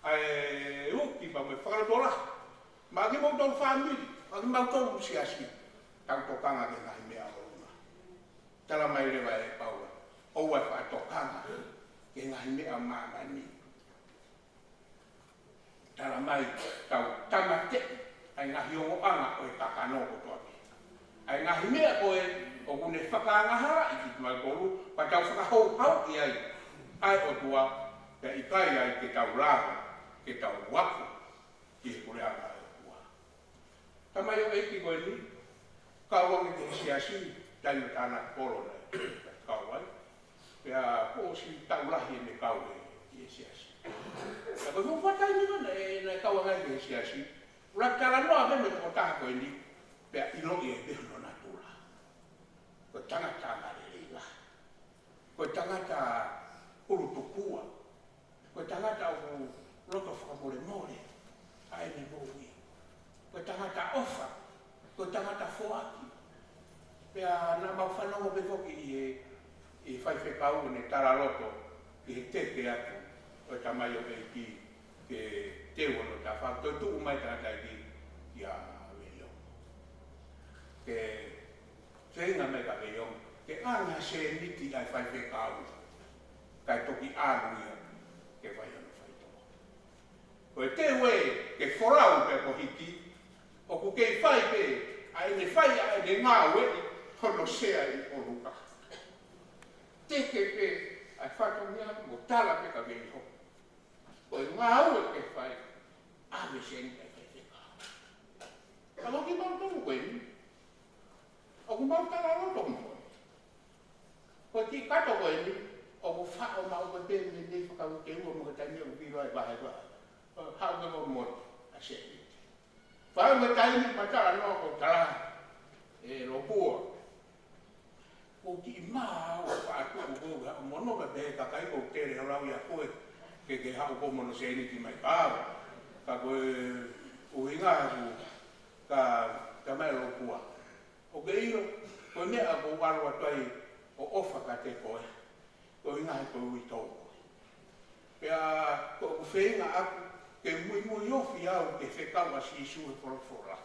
ʻa e uki pea mo e fakalotolahi maʻa kimoutolu fāmili, maʻa kimautolu siasi, tau tokanga ki he ngaahi meʻa ʻo ʻolunga. Talamai leva ʻe Paula, ʻoua ʻe faʻa tokanga ki he ngaahi meʻa ʻo māmani. Talamai, tau tāmateʻi ʻa e ngaahi ongoʻanga ʻo e kakano kotoa pē. ʻA e ngaahi meʻa ko ē ʻoku ne fakaangahalaʻi kimautolu, pea tau fakahouhauʻi ai ʻa e ʻOtua, pea ʻikai ai ke tau lava ke tau ako ki he puleʻanga ʻo e ʻOtua. Tamaioʻeiki ko eni, kau ange ki he siasi, taimi ʻo e tānaki kolo naʻe kau ai. Pea kuo ʻosi taʻu lahi ʻene kau he, he siasi. Pea ko e fuʻu taimi ko ē naʻe, naʻe kau ange ai ki he siasi, ʻuluaki talanoa mai mo e tokotaha ko eni, pea ʻiloʻi ai pē hono natula. Ko e tangata angalelei lahi. Ko e tangata ʻulutukua. Ko e tangata ʻoku loto fakamolemole ʻa ʻene moʻui. Ko e tangata ʻofa. Ko e tangata foaki. Pea naʻa mau fanongo pē foki ʻi he, ʻi he faifekau ʻene talaloto ʻi he teke atu ʻo e tamaioʻeiki ke teu hono tafaʻaki, toetuʻu mai tangataʻeiki ia Veiongo. Ke feinga mai kia Veiongo ke ʻange ha sēniti ʻa e faifekau, kae toki ʻalu ia ke fai hono faitoʻo. Ko e teu ē ke folau pē ko e hiki, ʻoku kei fai pē ʻa ʻene fai ʻa ʻene ngāue ʻi hono sea ʻi ʻolunga. Teke pē ʻa e fatongia mo tala pē kia Veiongo. Ko e ngāue ke fai, ʻave sēniti ʻa e faifekau. Ka ko kimautolu ko eni, ʻoku mau talaloto mo koe. Ko e kiʻi kato ko eni, ʻoku faʻo maʻu pē mei he fakauike ua mo e taimi ʻoku pilo ai vahe vahe. Haʻu pē mo e motu ʻa sēniti. Pea ʻi he taimi ʻoku ma talanoa ko e tala, ʻe Lopua, ʻoku kiʻi mā au faʻa tuku ko ʻeku haʻu mo hono kakai, kakai ʻoku tele holau ia ko ē, ke ke haʻu koe mo hono sēniti mai pau. Ka ko e ʻuhinga ʻaku, ka, ka mai Lopua. ʻOku ke ʻilo, ko e meʻa ʻoku ou ʻalu atu ai ʻo ʻofa kiate koe, ko e ʻuhinga he ko e uitou koe. Pea ko ʻeku feinga ʻaku ke muimui ofi au ki he fekau ʻa Sīsū he folofola.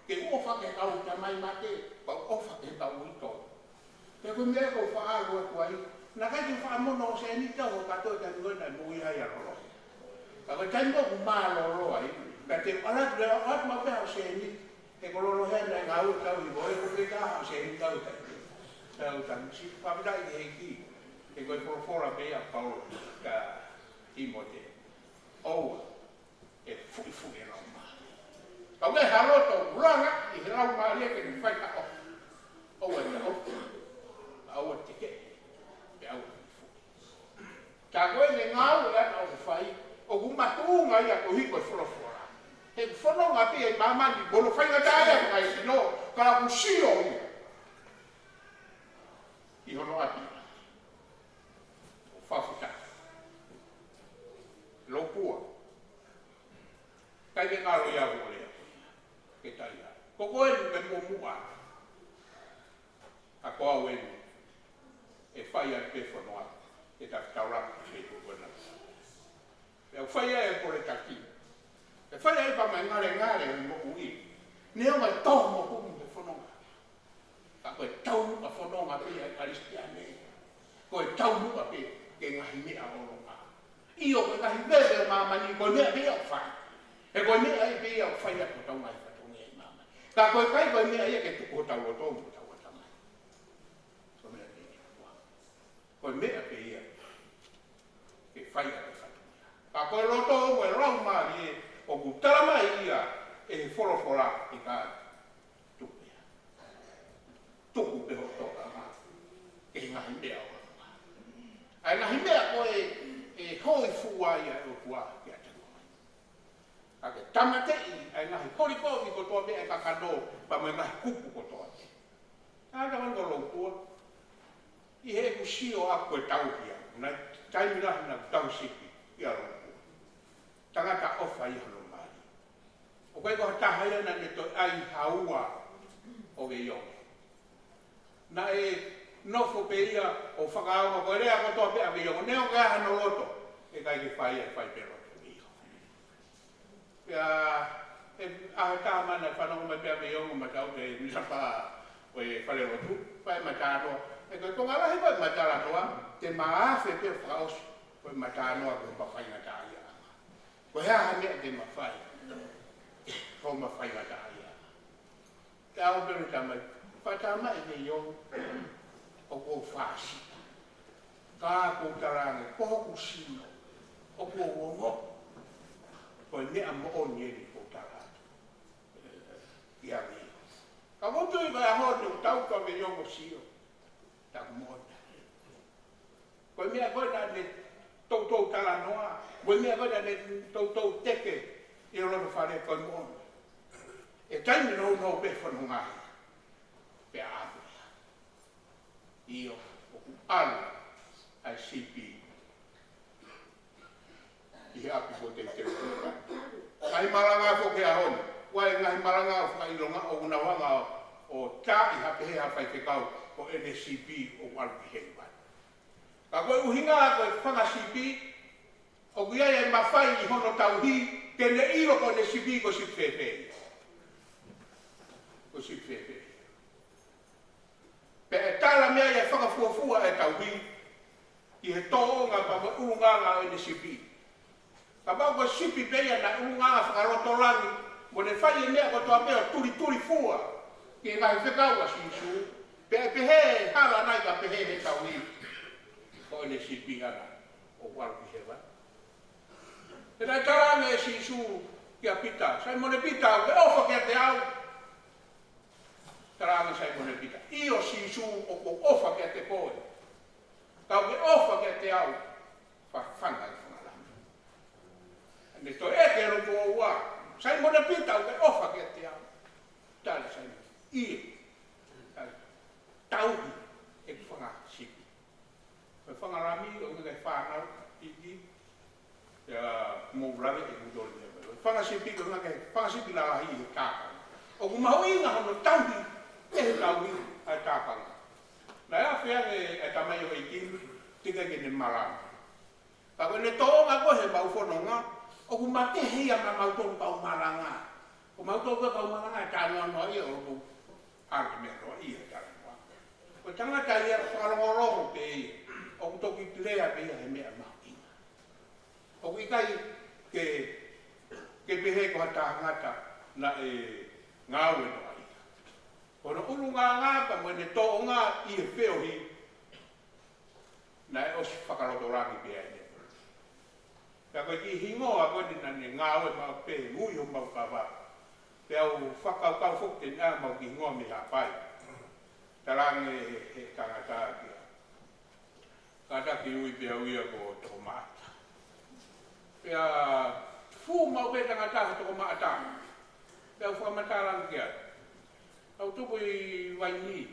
Ke u ʻofa ki he kau tamai mate, pea u ʻofa ki he kau uitou. Pea ko e meʻa ʻoku ou faʻa ʻalu atu ai, naʻe ʻikai ke u faʻa mono ʻo sēniti au, ʻo kātoa e taimi ko ē naʻe moʻui ai ʻa Lolo. Ka ko e taimi ko ē ʻoku mālōlō ai, pea te u ʻalu atu leva ʻo ʻoatu maʻu pē haʻo sēniti, he ko Lolo hē naʻe ngāue tau i ko e ko ke ka haʻo sēniti tau tai. Tau tai, si, fakafetaʻi ki he ʻEiki, he ko e folofola pē ia ʻa Paula kia Tīmote. ʻOua ʻe fuʻifuʻi e laumālie. Ka ʻoku ʻi ai ha loto ʻoku langa ʻi he laumālie ke ne fai ha ʻofa. ʻOua ʻe taʻofi, ʻoua ʻe tekeʻi, pea ʻoua ʻe fuʻifuʻi. Tā ko ē ʻene ngāue ʻa ia ʻoku fai, ʻoku makatuʻunga ia koeʻuhi ko e folofola. He ʻoku fononga pē ia ʻi māmani, mo hono faingataʻaʻia fakaesino, ka ʻoku sio ia ʻi hono ʻapi. ʻO fakafetaʻi. Lopua. ʻIkai ke ngalo ia ʻo lea ko ia. Ke tai ia. Ko koe eni ke muʻomuʻa. Ka ko au eni, ʻe fai ai pē fononga, ʻe tafitaulaki pē ko koe na. ʻE fai ai e koletaki. ʻE fai ai pē mo e ngalengale ʻo e moʻui. Neongo e tō mo kumu he fononga. Ka ko e taumuʻa fononga pē ia ʻa e Kalisitiane. Ko e taumuʻa pē ki he ngaahi meʻa ʻo ʻolunga. ʻIo, ko e ngaahi veve ʻo māmani, ko e meʻa pē ia ʻoku fai. He ko e meʻa ia pē ia ʻoku fai ʻaki hotau ngaahi fatongia ʻi māmani. Ka ko e ʻikai ko e meʻa ia ke tuku hotau loto mo hotau ʻatamai. Ko e meʻa pē ia. Ko e meʻa pē ia ke fai ʻaki e fatongia. Ka ko e loto mo e laumālie ʻoku tala mai ia ʻe he folofola ʻikai. Tuku pē. Tuku pē ho tokanga ki he ngaahi meʻa ʻo ʻolunga. ʻA e ngaahi meʻa ko ē ʻe hōifua ai ʻa e ʻOtua kiate koe. Ka ke tāmateʻi ʻa e ngaahi holi kovi kotoa pē ʻa e kakano, pea mo e ngaahi kupu kotoa pē. ʻA e tama ko Loutua. ʻI heʻeku sio ʻaʻaku ko e tauhi au. Naʻe taimi lahi naʻa ku tauhi sipi ʻia Loutua. Tangata ʻofa ʻi hono mali. ʻOku ʻikai ko ha taha ia naʻa ne toe ʻai ha ua ʻo veiongo. Naʻe nofo pē ia ʻo fakaongo ko e lea kotoa pē ʻa veiongo. Neongo ʻa hono loto, ʻe ʻikai ke fai, ʻe fai pē loto ʻio. Pea, ʻe, ʻaho ʻe taha mai naʻe fanongo mai pē ʻa veiongo ma tau te minapa ʻo e falelotu, fai matānoa. ʻE ko e konga lahi ko e matānoa, te ma afe pē fakaʻosi, ko e matānoa ko e pa faingataʻaʻia. Ko e hā ha meʻa te ma fai, ko ma faingataʻaʻia. Te au pē tamai, fakatamai veiongo, ʻoku ou fāsita. Ka ʻoku ou talaange, ko hoku sino, ʻoku ou ongo, ko e meʻa moʻoni eni ʻoku ou talaange. ʻIa veiongo. Ka ʻoku ou tui ko e ʻaho ni ʻoku tau ka veiongo sio. Taku moʻoni. Ko e meʻa ko ē naʻa ne toutou talanoa, ko e meʻa ko ē naʻa ne toutou teke ʻi loto fale ko e moʻoni. ʻE taimi nounou pē fononga ia. Pea ʻave ia. ʻIo, ʻoku ʻalu ʻa e sipi ʻi he ʻapi ko e teuteu. Ngaahi malanga foki he ʻaho ni. ʻOku ʻi ai e ngaahi malanga ʻo fakaʻilonga ʻoku nau hanga ʻo, ʻo taaʻi ha pehē ha faifekau ko ʻene sipi ʻoku ʻalu ki heʻene vai. Ka ko e ʻuhinga ko e fanga sipi, ʻoku ʻi ai e mafai ʻi hono tauhi, ke ne ʻilo ko ʻene sipi ko e sipi fēfē. Ko e sipi fēfē. Pea ʻe tala mei ai e fakafuofua ʻa e tauhi, ʻi he tōʻonga pea mo e ʻulungaanga ʻo ʻene sipi. Kapau ko e sipi pē ia naʻe ʻulungaanga fakalotolahi, mo ne fai e meʻa kotoa pē ʻo tulituli fua ki he ngaahi fekau ʻa Sīsū, pea ʻe pehē hala nai ka pehē he tauhi, ko ʻene sipi ʻana ʻoku ʻalu ki hēvani. He naʻe talaange ʻe Sīsū kia Pita, Saimone Pita, ʻoku ke ʻofa kiate au? Talaange Saimone Pita, ʻio Sīsū, ʻoku ou ʻofa kiate koe. Ka ʻoku ke ʻofa kiate au, fa-, fanga e fanga lami. Ne toe ʻeke e lotu ʻo ua, Saimone Pita, ʻoku ke ʻofa kiate au? Tala Saimone, ʻio. Tala, tauhi ʻeku fanga sipi. Ko e fanga lami, ʻoku ʻikai fānau, ʻikai. Ia, mou lave ʻe mou toli ia. Ko e fanga sipi, ko e fanga sipi lalahi ʻi he tākanga. ʻOku mahuʻinga hono tauhi, ʻe he tauhi ʻa e tākanga. Naʻe afe ange e tamai ʻo e ʻeiki, teʻeki ke ne malanga. Ka ko ʻene tōʻonga ko ē he mau fononga, ʻoku matehe ia maʻamautolu kau malanga. Ko mautolu ko ē kau malanga ʻe talanoa ia ʻo loto ʻalu meʻa noa ia talanoa. Ko e tangata ia fakalongolongo pē ia, ʻoku toki lea pē ia he meʻa mahuʻinga. ʻOku ʻikai ke, ke pehē ko ha tangata naʻe ngāue noa ia. Ko hono ʻulungaanga pea mo ʻene tōʻonga ʻi he feohi, naʻe ʻosi fakalotolahi pē ai ʻene. Pea ko e kiʻi hingoa ko eni naʻa ne ngāue maʻu pē, ngui homau kava. Pea u fakakaukau foki te ne ʻai mau kiʻi hingoa mei Haʻapai. Talaange he, he tangata kia. Kātaki ui pē au ia ko Tokomaʻata. Pea fū maʻu pē tangata ha Tokomaʻata. Pea u fakamatala ange ki ai. Au tupu ʻi Vainī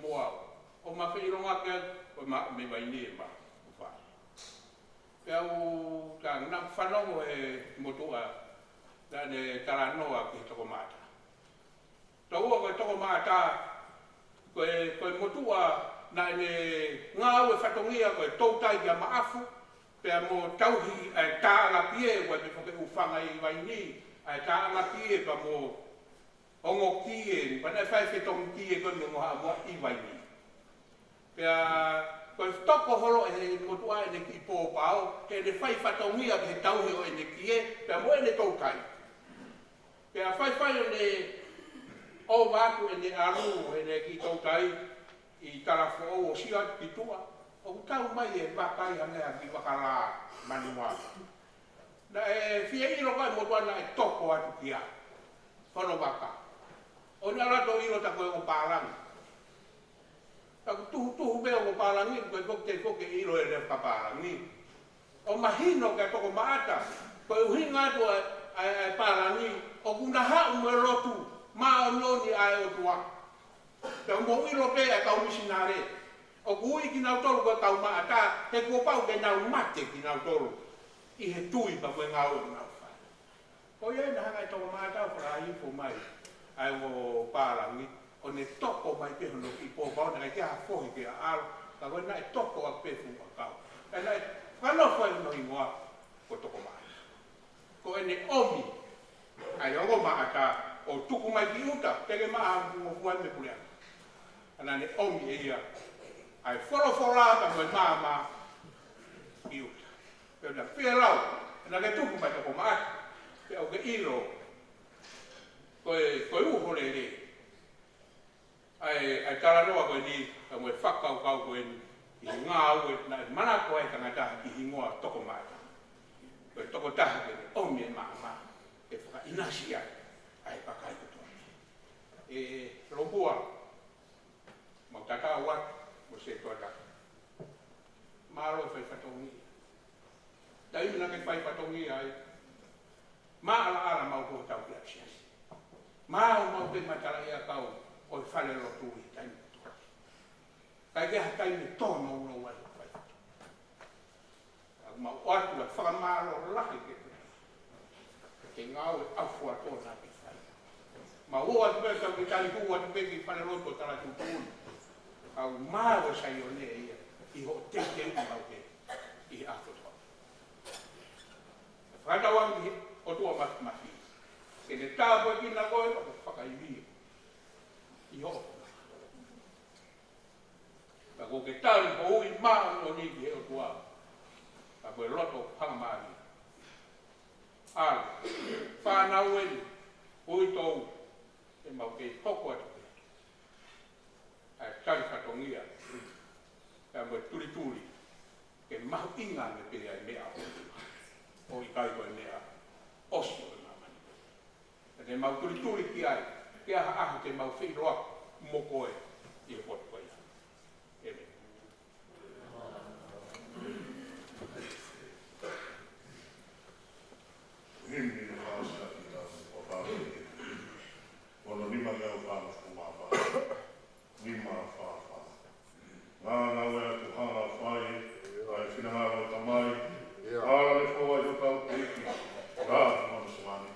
mo au. ʻO ma feʻilonga ki ai, ko e ma, mei Vainī ʻema fale. Pea u, ka naʻa ku fanongo he motuʻa, naʻa ne talanoa ki he Tokomaʻata. Taua ko e Tokomaʻata, ko e, ko e motuʻa naʻa ne ngāue fatongia ko e toutai kia Maʻafu, pea mo tauhi ʻa e tāʻanga pie, ko e meʻa foki ʻoku fanga ʻi Vaini, ʻa e tāʻanga pie pea mo ongo kie, pea naʻe fai fetongi kie ko e meʻa mo ha mua ʻi Vaini. Pea ko e toko holo ʻe he motuʻa ʻene kiʻi pōpao, ke ne fai fatongia ki he tauhi ʻo ʻene kie, pea mo ʻene toutai. Pea faifai ʻo ne ʻova atu ʻene ʻalu, ʻene kiʻi toutai ʻi Talafoʻou ʻo sio atu ki tuʻa, ʻoku tau mai e vaka ʻi hangē ha kiʻi vaka lā manua. Naʻe fie ʻilo ko e motuʻa naʻe toko atu kia hono vaka. ʻO ne ʻalu atu ʻo ʻilo ta ko e ongo pālangi. Ta ʻoku tuhutuhu pē ongo pālangi, ko e koke koke ʻilo e lea fakapālangi. ʻO mahino kia Tokomaʻata, ko e ʻuhinga atu ʻa e, ʻa e, ʻa e pālangi, ʻoku na haʻu mo e lotu māʻoniʻoni ʻa e ʻOtua. Pea mou ʻilo pē ʻa e kau misinale, ʻoku ui kinautolu ko e kau maʻata, he kuo pau ke nau mate kinautolu ʻi he tui pea mo e ngāue ʻoku nau fai. Ko ia ai naʻe hanga ʻe Tokomaʻata ʻo fakahifo mai ʻa e ongo pālangi, ʻo ne toko mai pē hono kiʻi pōpao, naʻe ʻikai ke ha fohi ke ʻaʻalo, ka ko e naʻe toko ʻaki pē fuʻu ʻakau. Pea naʻe fakanofo ai hono hingoa ko Tokomaʻata. Ko ʻene ʻomi ʻa e ongo maʻata ʻo tuku mai ki ʻuta, pea ke maʻa ngofua mei puleʻanga. Ka naʻa ne ʻomi ʻe ia ʻa e folofola pea mo e maama ki ʻuta. Pea naʻe fie lau, naʻa ke tuku mai Tokomaʻata, pea ʻoku ke ʻilo, ko e, ko e uho lelei ʻa e, ʻa e talanoa ko eni, pea mo e fakakaukau ko eni, ʻi he ngāue naʻe manako ai e tangata ʻi he hingoa Tokomaʻata. Ko e tokotaha ke ne ʻomi e maama, ke fakaʻinasi ai ʻa e kakai kotoa. ʻE Lopua, mau tatau atu mo Setuata. Mālō e fai fatongia. Taimi naʻa ke fai fatongia ai, maʻalaʻala mau ko tau ki ʻapisiasi. Mau mau pē matalaʻiʻakau ʻo e falelotu ʻi he taimi kotoa. ʻIkai ke ha taimi tōnounou ai ʻo fai fatongia. ʻOku mau ʻoatu ʻa e fakamālō lahi ke ke ngāue ʻaufuatō naʻa ke fai. Mau ō atu pē tau ke tali hū atu pē ki falelotu ʻo tala tuʻutuʻuni. ʻOku mau ʻo Saione ia ʻi hoʻo teuteuʻi mau pē ʻi he ʻaho kotoa. Fakatauange ki he ʻOtua Māfimafi, ke ne tāpuekina koe ʻo ke fakaivia ʻi hoʻo Ka ko ke tali ho ui māʻoniʻoni ki he ʻOtua. Ka ko e loto hangamālie. ʻAlu, fānau eni, uitou, ke mau kei hoko atu pē ʻa e tali fatongia, pea mo e tulituli, ke mahuʻinga ange pē ʻa e meʻa ʻo, ʻo ʻikai ko e meʻa ʻosi ʻo e māmani. Te mau tulituli ki ai, ke ʻi ai ha ʻaho te mau feʻiloaki mo koe ʻi he potu ko ia. ʻĒmeni. Himi ʻo Pāsila ki ta, ʻo Pāsila ki ta. Ono nima ke au pāma fuku mā pā. Nima fā fā. Ngāue atu hanga fai ʻa e finangalo ʻo e Tamai. ʻAla ke fou ai hotau ʻEiki, ʻa e Tamai Hēvani.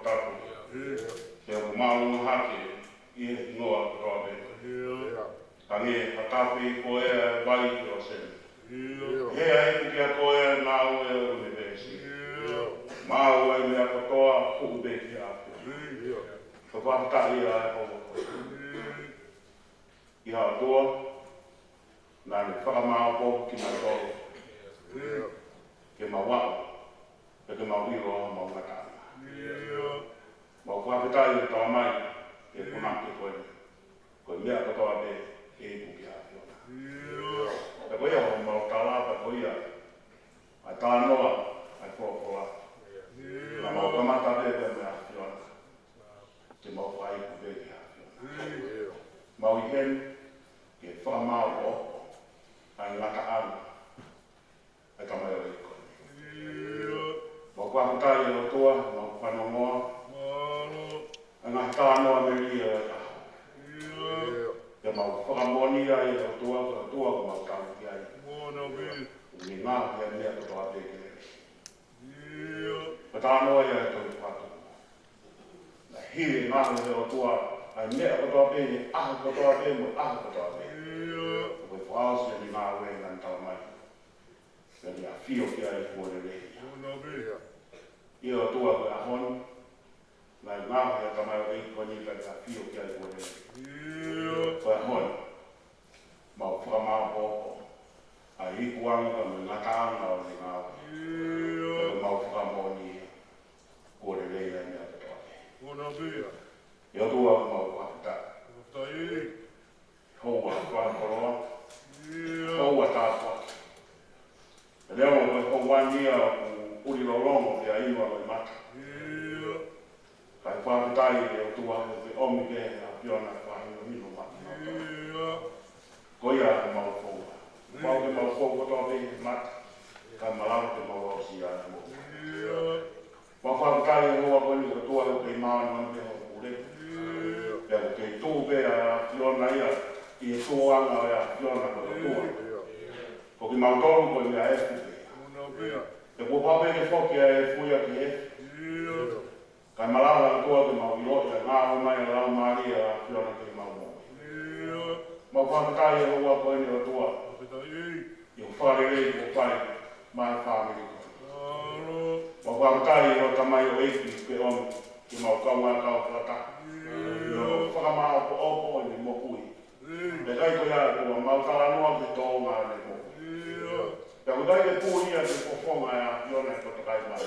tapu. Ke u māʻolunga hake ʻi he hingoa kotoa pē. Hangē ha tafe ʻi he koea ʻo e vai ki ʻōseni. Hea ipu kia koe ʻa e ngāue ʻo e ʻunivēsi. Maʻu ʻa e meʻa kotoa, huʻu pē ki he ʻAfiona. Ko e fakafetaʻi ia ʻa e ʻOtua. ʻI he ʻOtua, naʻa ne fakamāʻopoʻopo kimautolu. Ke mau aʻu, pea ke mau ʻilo ʻa homau ngataʻanga. Mau fakafetaʻi ʻi he tala mai, ke punake ko e, ko e meʻa kotoa pē, ʻe ipu ki he ʻAfiona. Pea ko ia homau tala, pea ko ia ʻa e talanoa ʻa e folofola. Naʻa mau kamata pē pea mo e ʻAfiona. Ke mau fai pē ki he ʻAfiona. Mau ʻi heni, ke fakamāʻopoʻopo ʻa e ngataʻanga ʻa e tamaioʻeiki ko eni. Mau fakafetaʻi ʻe ʻOtua, mau fanongoa ʻa e ngaahi talanoa melie ʻo e ʻaho. Pea mau fakamoʻoni ai ʻe ʻOtua, ko e ʻOtua ʻoku mau tauhi ai. Ni ngā he meʻa kotoa pē ke lele. Ko e talanoa ia ʻa e tohi Fakatupu. Naʻe hili e ngaahi ʻe he ʻOtua ʻa e meʻa kotoa pē, ʻi he ʻaho kotoa pē, mo e ʻaho kotoa pē. Ko e fakaʻosi ʻene ngāue naʻa ne tala mai. Naʻa ne ʻafio ki ai kuo lelei ia. ʻI he ʻOtua ko e ʻaho ni, naʻe ngaahi ʻa e tamaioʻeiki ko eni ka ne ʻafio ki ai kuo lelei. Ko e ʻaho ni, mau fakamāʻopoʻopo ʻa e ikuʻanga mo e ngataʻanga ʻo ʻene ngāue. Pea mau fakamoʻoni ia kuo lelei ʻa e meʻa kotoa pē. ʻE ʻOtua, mau fakafetaʻi. Houa fakakoloa. Houa tāpuaki. Pea neongo ko e houa ni ia ʻoku ʻuli lolongo pea inu ʻa e mata. Kae fakafetaʻi ʻe ʻOtua he ʻoku ke ʻomi pē ʻa e ʻAfiona ke fakahinohino maʻa kinautolu. Ko ia ʻemau foua. Mau ke mau fou kotoa pē he mata. Kae malava ke mau aʻusia ʻa e moʻui. Mau fakafetaʻi he houa ko eni ʻOtua he ʻoku kei māʻoniʻoni pē hoʻo puleʻanga. Pea ʻoku kei tuʻu pē ʻa e ʻAfiona ia ʻi he tuʻuʻanga ʻo e ʻAfiona ko e ʻOtua. Ko kimautolu ko e meʻa efu pē. Pea kuo pau pē ke foki ʻa e efu ia ki he efu. Kae malava ʻOtua ke mau ʻiloʻi ʻa e ngāue mai ʻa e Laumālie ʻo e ʻAfiona ke mau moʻui. Mau fakafetaʻi he houa ko eni ʻOtua. ʻI hoʻo fakalelei kuo fai maʻa e fāmili ko eni. Mau fakafetaʻi ʻi hoʻo tamaioʻeiki ke ʻomi ke mau kaungā kau fakataha. ʻI hoʻo fakamāʻopoʻopo ʻene moʻui. Pea ʻikai ko ia ʻOtua mau talanoa ki he tōʻonga ʻene moʻui. Pea ʻoku ʻikai ke puli ia ki he fofonga ʻo e ʻAfiona ʻi he kotoa kai mai.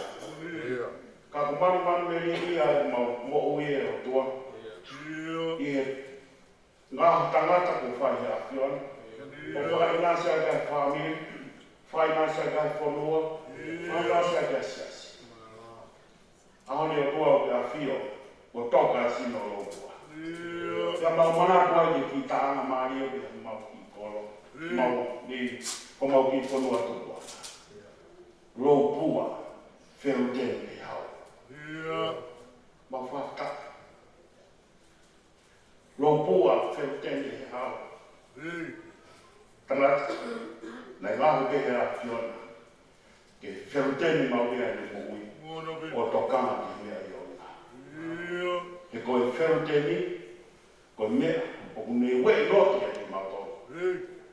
Ka ʻoku manumanu melie ia ʻemau moʻui ʻe ʻOtua. ʻI he ngaahi tangata kuo fai he ʻAfiona. ʻO fakaʻinasi ai ki he fāmili, fakaʻinasi ai ki he fonua, fakaʻinasi ai ki he siasi. ʻAho ni ʻOtua ʻoku ke ʻafio, ʻo toka ʻa e sino ʻo Lopua. Pea mau manatu ai ki he kiʻi taʻanga mālie ʻo pehē ʻemau kiʻi kolo. Mau ni, ko ʻemau kiʻi fonua tupu. Lopua, Feluteni ʻe hau. Mau fakafetaʻi. Lopua, Feluteni ʻe hau. Tangata, naʻe ngaohi pē he ʻAfiona ke feluteni maʻu ia ʻene moʻui, ʻo tokanga ki he meʻa ʻi ʻolunga. He ko e feluteni, ko e meʻa ʻoku ne ueʻi loto kiate kimautolu,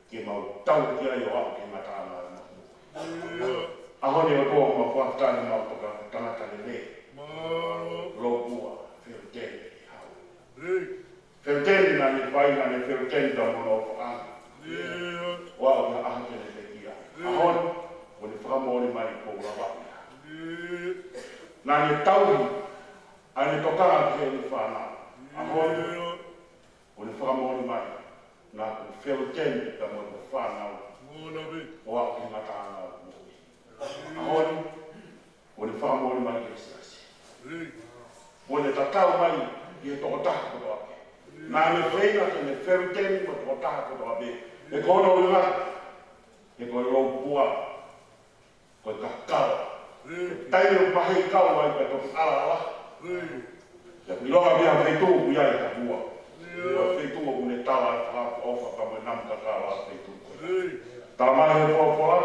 ke mau tauhi ai ʻo aʻu ki he ngataʻanga ʻo ʻemau moʻui. ʻAho ni ʻOtua, mau fakafetaʻi, mau toka tangata lelei. Lopua, Feluteni ʻe hau. Feluteni naʻa ne fai, naʻa ne feluteni pea mo hono ʻofaʻanga, ʻo aʻu ki he ʻaho te ne pekia. ʻAho ni, kuo ne fakamoʻoni mai kuo lava ia. Naʻa ne tauhi ʻa ʻene tokanga ki heʻene fānau. ʻAho ni, kuo ne fakamoʻoni mai naʻa ku feluteni pea mo hoku fānau, ʻo aʻu ki he ngataʻanga ʻo e moʻui. ʻAho ni, kuo ne fakamoʻoni mai ki he siasi. Kuo ne tatau mai ki he tokotaha kotoa pē. Naʻa ne feinga ke ne feluteni mo e tokotaha kotoa pē. He ko hono ʻuhinga, he ko e lopua, ko e kakala. Taimi ʻoku pehē kau ai pea toki ʻalaʻala. Pea ʻiloa pē ʻa e feituʻu ʻoku ʻi ai ha hua. Ko e feituʻu ʻoku ne tala e fakaʻofoʻofa pea mo e namu kakala ʻa e feituʻu ko ia. Tala mai he folofola,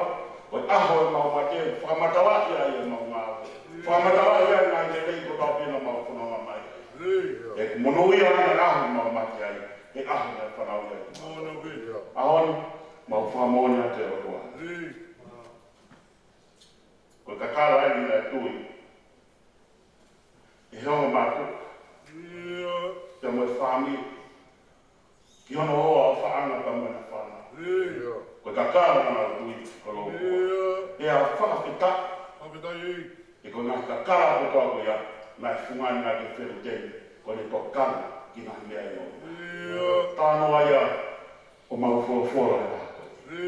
ko e ʻaho ʻemau mate, fakamatalaʻi ai ʻemau ngāue. Fakamatalaʻi ʻa e ngaahi lelei kotoa pē naʻa mau fononga mai. ʻOku monūʻia ʻa e ʻaho naʻa mau mate ai, he ʻaho naʻe fanauʻi ai. ʻAho ni, mau fakamoʻoni atu ʻOtua. Ko e kakala eni naʻe tui ʻe he ongo mātuʻa pea mo e fāmili ki hono hoa ʻofaʻanga pea mo ʻena fānau. Ko e kakala naʻa nau tui ko Lou Kua. ʻIo. Pea fakafetaʻi. Fakafetaʻi. He ko e ngaahi kakala kotoa ko ia naʻe fungani ʻaki ʻe Feluteni ko ʻene tokanga ki he ngaahi meʻa ʻi ʻolunga. ʻIo. Talanoa ia ʻo mau folofola ʻi he ʻaho ko ē.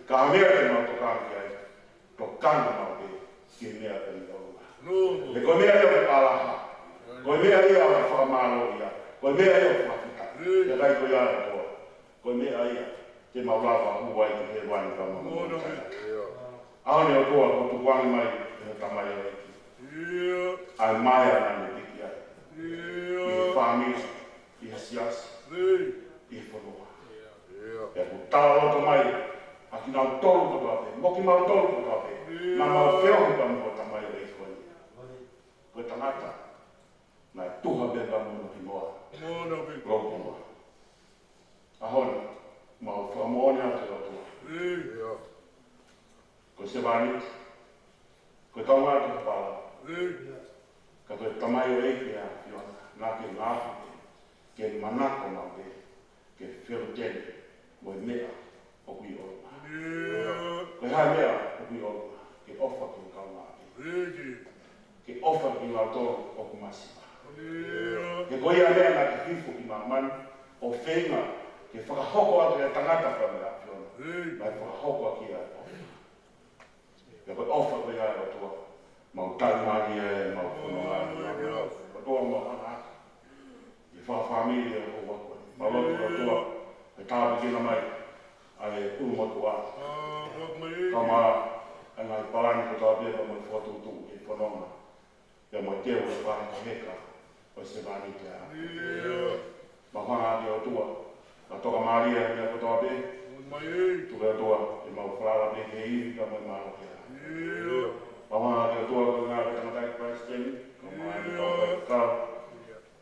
Ka meʻa ke mau tokanga ki ai, tokanga maʻu pē ki he meʻa pē ʻi ʻolunga. He ko e meʻa ia ʻoku ʻalaha. Ko e meʻa ia ʻoku fakamālōʻia. Ko e meʻa ia ʻoku fakafetaʻi. Pea ʻikai ko ia ʻe ʻOtua, ko e meʻa ia te mau lava ʻo hū ai ki hēvani ka mau. ʻAho ni ʻOtua, ʻoku tukuange mai ʻe he tamaioʻeiki ʻa e maea naʻa ne piki ai ʻi he fāmili, ʻi he siasi, ʻi he fonua. Pea ʻoku tala loto mai ʻa kinautolu kotoa pē, mo kimautolu kotoa pē naʻa mau feohi pea mo e tamaioʻeiki ko eni. Ko e tangata naʻe tuha pē pea mo hono hingoa, Lou Kua. ʻAho ni, mau fakamoʻoni atu ʻOtua, ko e sevāniti, ko e kaungā fakapala, ka ko e tamaioʻeiki ʻa e ʻAfiona, naʻa ke ngaohi pē ke manako maʻu pē ke Feluteni mo e meʻa ʻoku ʻi ʻolunga. Ko e hā e meʻa ʻoku ʻi ʻolunga? Ke ʻofa ki he kaungāʻapi. Ke ʻofa ki kinautolu ʻoku masiva. He ko ia meʻa naʻa ke hifo ki māmani ʻo feinga ke fakahoko atu ʻa e tangata pea mo e ʻAfiona. Naʻe fakahoko ʻaki ʻa e ʻofa. Pea ko e ʻofa ko ia ʻOtua, mau tali mai ʻa e mau fononga. ʻOtua, mau hanga ʻi he fakafāmili ʻa e houa ko eni. Mau lotu ʻOtua, ke tāpuekina mai ʻa e ʻulumotuʻa, kae ʻumaʻā ʻa e ngaahi palani kotoa pē pea mo e fokotuʻutuʻu ke fononga, pea mo e teu ʻa e fakahekeheka ʻo e sevāniti ʻa e ʻAfiona. Mau hanga ʻi he ʻOtua, ka toka mālie ʻa e meʻa kotoa pē. Tuku ʻOtua, ʻemau falala pē ki he ivi pea mo e mālohi ʻa e ʻAfiona. Mau hanga ʻi he ʻOtua, ko e ngaahi ʻa e tangataʻeiki palesiteni, kae ʻumaʻā ʻene kau faifekau,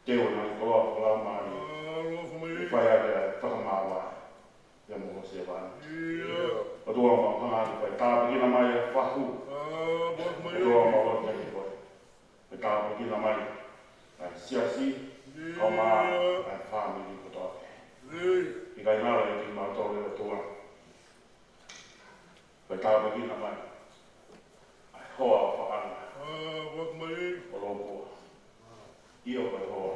teu ʻa e ngaahi koloa fakalaumālie ke fai ʻaki ʻa e fakamāvae pea mo ho sevāniti. ʻOtua, mau hanga ʻi he fai tāpuekina mai ʻa e fahu. ʻOtua, mau lotu kiate koe, ke tāpuekina mai ʻa e siasi, kae ʻumaʻā ʻa e fāmili kotoa pē. ʻIkai ngalo ʻiate kimautolu ʻOtua, ke tāpuekina mai ʻa e hoa ʻofaʻanga ʻo Lou Kua. ʻIo, ko e hoa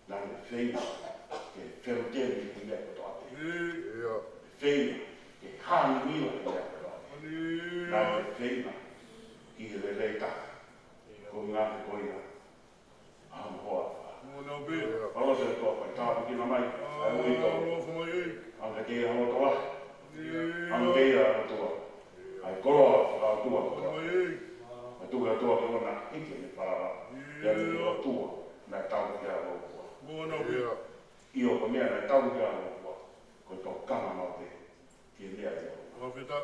naʻa ne feinga ke Feluteni he meʻa kotoa pē. Feinga ke hāningila he meʻa kotoa pē. Naʻa ne feinga ki he lelei taha. Ko e ngaahi ko ia ʻa hono hoa ʻofaʻanga. Mau lotu ʻOtua, fai tāpuekina mai ʻa e uitou. ʻAnge kiate ia ʻa e loto lahi. ʻAnge kiate ia ʻOtua ʻa e koloa fakaʻotua kotoa. Mau tuku ʻOtua ke ʻoua naʻa hiki ʻene falala pea mo e ʻOtua naʻe tauhi ʻa Lou Kua. ʻIo, ko e meʻa naʻe tauhi ʻa Lou Kua, ko e tokanga maʻu pē ki he meʻa ʻi ʻolunga.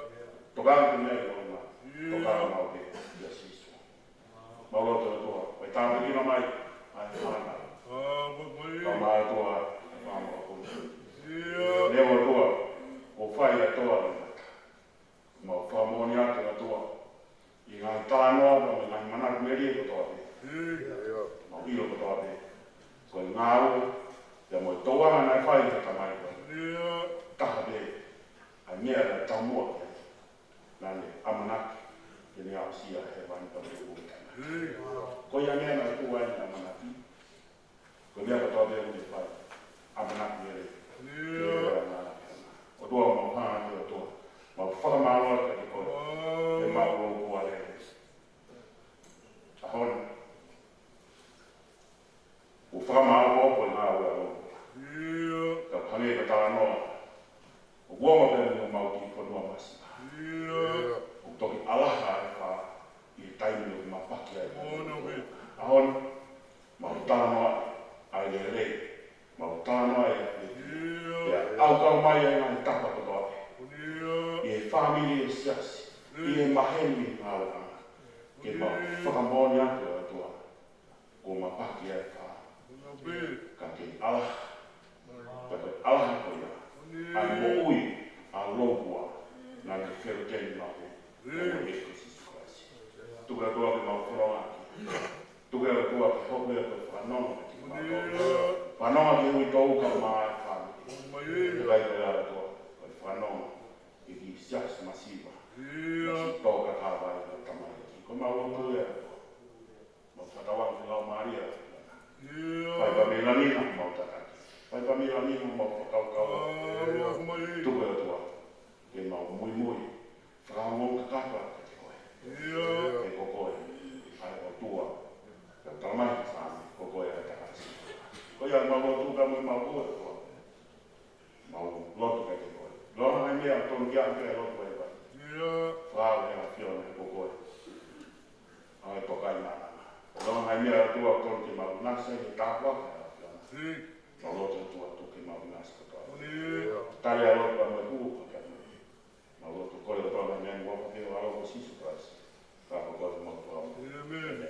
Tokanga ki he meʻa ʻi ʻolunga. Tokanga maʻu pē kia Sīsū. Mau lotu ʻOtua, fai tāpuekina mai ʻa e fānau. Kae ʻumaʻā ʻOtua ʻa e fānau ʻoku nau. Leo ʻOtua, ʻoku fai ʻa e toa ʻi mata. Mau fakamoʻoni atu ʻOtua ʻi he ngaahi talanoa, mo e ngaahi manatu melie kotoa pē. Mau ʻilo kotoa pē ko e ngāue pea mo e tokanga naʻe fai ʻe he tamai ko ē. Taha pē ʻa e meʻa naʻe taumuʻa ki ai, naʻa ne ʻamanaki ke ne aʻusia hēvani pea mo e ʻū tama. Ko ia meʻa naʻe tuʻu ai ʻene ʻamanaki, ko e meʻa kotoa pē ʻoku ne fai, ʻamanaki lelei. ʻOtua, mau hanga ʻOtua, mau fakamālō atu kiate koe, ʻemau Lou Kua lelei. ʻAho ni, ʻoku fakamāʻopoʻopo e ngāue ʻa Lou Kua. Ka hangē ko e talanoa, ʻoku ongo pē mo mau ki he fonua masiva. ʻOku toki ʻalaha e fā ʻi he taimi ʻoku mapaki ai. ʻAho ni, mau talanoa ʻa e lelei, mau talanoa ʻa e lelei. Pea ʻaukau mai ʻa e ngaahi tapa kotoa pē. ʻI he fāmili, ʻi he siasi, ʻi he maheni, ʻi he ngāue ʻanga. Ke mau fakamoʻoni atu, ʻe ʻOtua, kuo mau paki ʻa e fā. Ka ke ʻalaha, ka ke ʻalaha ko ia ʻa e moʻui, ʻa e loukua, naʻa ke fekau ke mau pē, ʻi he huafa ʻo Sīsū Kalaisi. Tuku ʻe ʻOtua ke mau fononga ʻaki. Tuku ʻe ʻOtua ke hoko ia ko e fanongo ki he mātuʻa. Fanongo ki he uitou kae ʻumaʻā e fāmili. Tuku ʻe ʻOtua ko e fanongo ki he siasi masiva. Masiva tō ka kavai ko e tamai. Ko e mau lotu ia ʻe ʻOtua. Mau fakatauange ki he Laumālie. Fai pē mei langi ha mau tataki. Fai pē mei langi ha mau fakakaukau. Tuku ʻe ʻOtua ke mau muimui. Fakaongo kakato atu kiate koe. He ko koe ʻa e ʻOtua. Ko e tamai, fāmili, ko koe ʻa e takasi. Ko ia mau lotu ka mo mau ko ʻOtua. Mau lotu kiate koe. Lolotonga e meʻa ʻoku tonu ke ʻi ai pē ʻa e lotu vaivai. Fakaava ʻe he ʻAfiona ko koe ʻa e tokaʻi maʻananga. Lolotonga e meʻa ʻOtua ʻoku tonu ke mau ngāue ai he tāpuaki ʻa e ʻAfiona. Mau lotu ʻOtua tuku ke mau ngāue kotoa. Tali ʻa e lotu ka mo e hū ka ke ʻAfiona. Mau lotu ko e ʻOtua mai meʻa ni ʻoku ʻi he huafa ʻo Sīsū Kalaisi. Ka ko koe mau tuʻa. ʻĒmeni.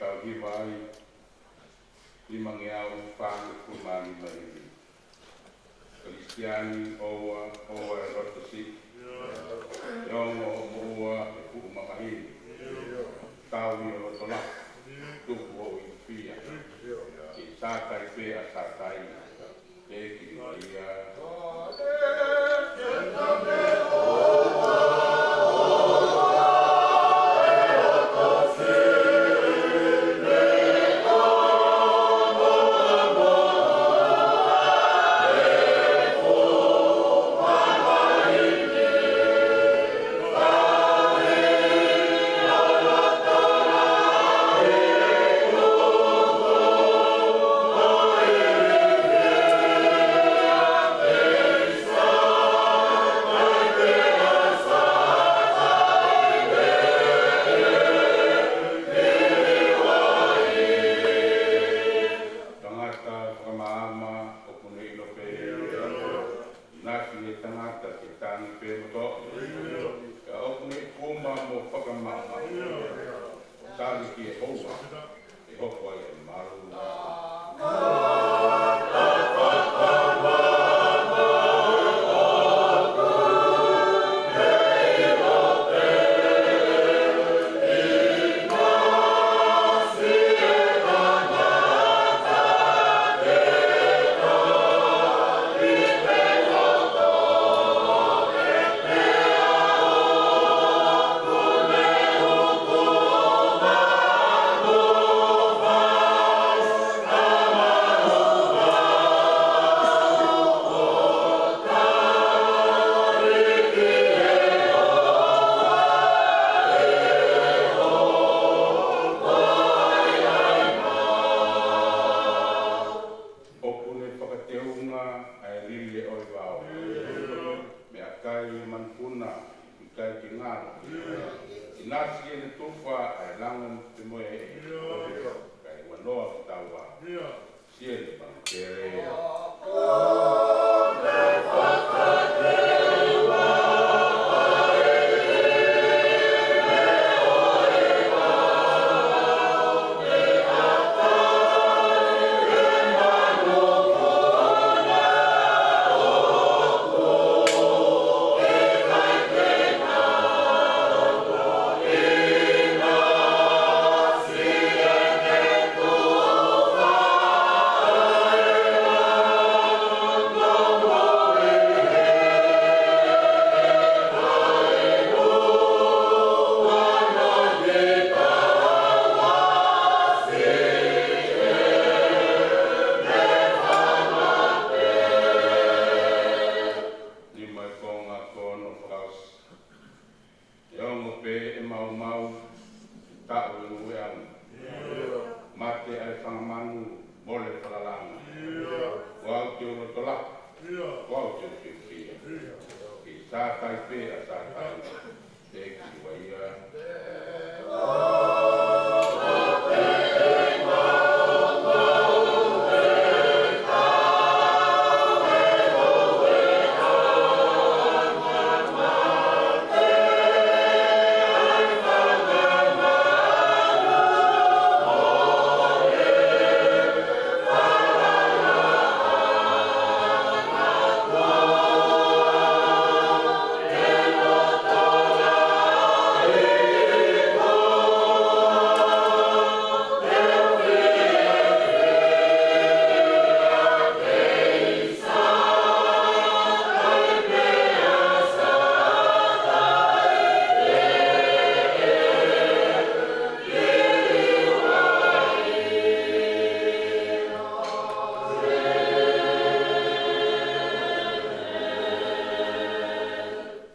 Tau hiva ai, nimangeau fāngofulu mā nima hiva. Kalisitiane, ʻoua, ʻoua ʻe loto siʻi. ʻE ongo hoʻo moʻua he fuʻu mamahi ni. Tau ʻi ho loto lahi, tuku hoʻo ilifia. Ke sātai pē ʻa Sātai, teʻeki ai. Tangata fakamaama ʻoku ne ʻilo pē. ʻInasi e tangata ke tangi pē mo toʻo. Ka ʻoku ne kuma mo fakamaama. Tali ki he ʻOtua, ʻe hoko ai e malu. ʻOku ne fakateunga ʻa e lile ʻo e vao. Meʻakai e manupuna, ʻikai ke ngalo. ʻInasi ʻene tufa ʻa e lango pea mo e heʻe. Kae ʻuanoa ke taua. Siʻene pangikele. Nima e konga ko hono fakaʻosi. ʻE ongo pē e maumau, taʻu e ueʻanga. Mate ʻa e fanga manu, mole fakalanga. Ko au te u loto lahi, ko au te u fiefia. Ke sātai pē ʻa Sātai, teʻeki ai.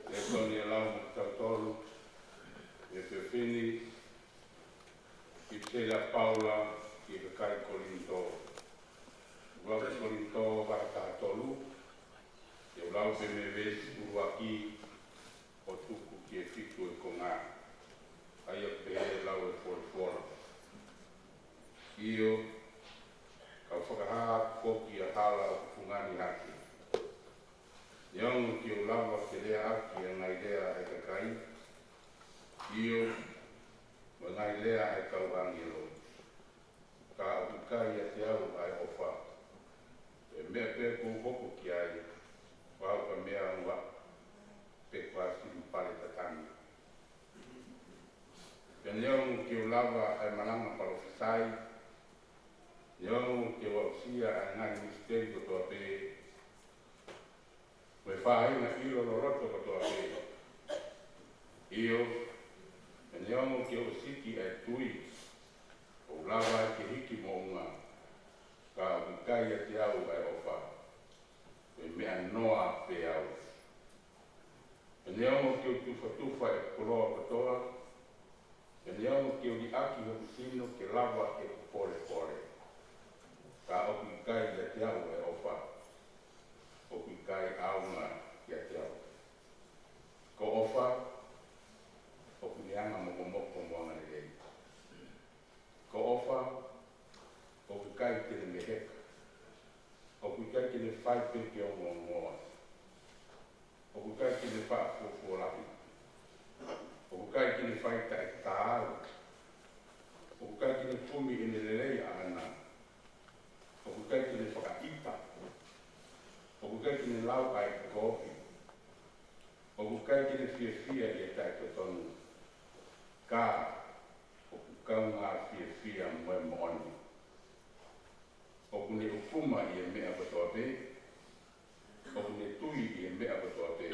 Lēsoni ʻe lau maʻatautolu, ʻi he efiafi ni, ʻEpisieli ʻa Paula ki he kakai Kolinitō. ʻUluaki Kolinitō vahe taha tolu, te u lau pē mei he veesi ʻuluaki ʻo tuku ki he fitu e konga. ʻA ia ʻoku pehē ʻe he lau ʻa e folofola. ʻIo, kau fakahā atu foki ʻa e hala ʻoku fungani hake. Neongo te u lava ke lea ʻaki ʻa e ngaahi lea ʻa e kakai, ʻio, mo e ngaahi lea ʻa e kau ʻāngelo. Ka ʻoku ʻikai ʻiate au ʻa e ʻofa, ko e meʻa pē ʻoku ou hoko ki ai, ko au ko e meʻangāue, pe ko ha sino pale tatangi. Pea neongo ke u lava ʻa e malanga palōfisai, neongo ke u aʻusia ʻa e ngaahi misiteli kotoa pē, mo e faʻahinga ʻilo loloto kotoa pē. ʻIo, pea neongo ke u ʻosiki ʻa e tui, ʻo u lava ke hiki moʻunga, ka ʻoku ʻikai ʻiate au ʻa e ʻofa, ko e meʻa noa pē au. Pea neongo ke u tufatufa ʻeku koloa kotoa, pea neongo ke u liʻaki hoku sino ke lava ʻeku polepole, ka ʻoku ʻikai ʻiate au ʻa e ʻofa, ʻoku ʻikai ʻaonga kiate au. Ko e ʻofa, ʻoku ne anga mokomoko mo angalelei. Ko e ʻofa, ʻoku ʻikai ke ne meheka. ʻOku ʻikai ke ne fai pē ke ongoongoa. ʻOku ʻikai ke ne faʻa fuofua lahi. ʻOku ʻikai ke ne fai taʻetaau. ʻOku ʻikai ke ne kumi ʻene lelei ʻaʻana. ʻOku ʻikai ke ne fakaʻita. ʻOku ʻikai ke ne lau ʻa e kovi. ʻOku ʻikai ke ne fiefia ʻi he taʻetotonu. Ka ʻoku kaungā fiefia mo e moʻoni. ʻOku ne ʻukuma ʻi he meʻa kotoa pē. ʻOku ne tui ʻi he meʻa kotoa pē.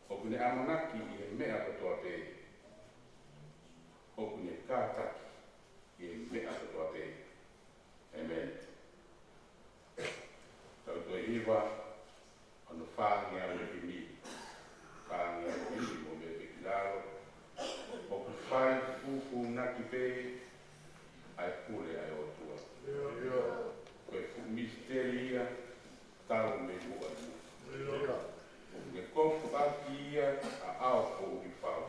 ʻOku ne ʻamanaki ʻi he meʻa kotoa pē. ʻOku ne kātaki ʻi he meʻa kotoa pē. ʻĒmeni. Tau toe hiva, hono fāngeau e himi. Fāngeau e himi mo mei he ki lalo. ʻOku fai fūfūnaki pē ʻa e pule ʻa e ʻOtua. Ko e fuʻu misiteli ia, tau mei muʻa i muʻa. ʻOku ne kofu ʻaki ia ʻa ʻAo Koʻuhifau.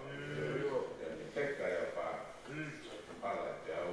Pea ne heka e afā. Hala e peau.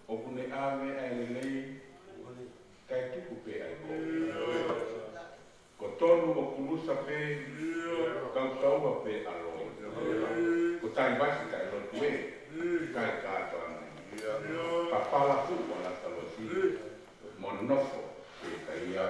ʻOku ne ʻave ʻa e lelei, kae tuku pē ʻa e kovi. Ko tonu ʻo kulusa pē, kaukaua pē ʻa loi. Ko taivasi kae lotu ē, kae kātoanga. Papala fuʻu ʻa Lasalosi, mo nofo pē ka ia.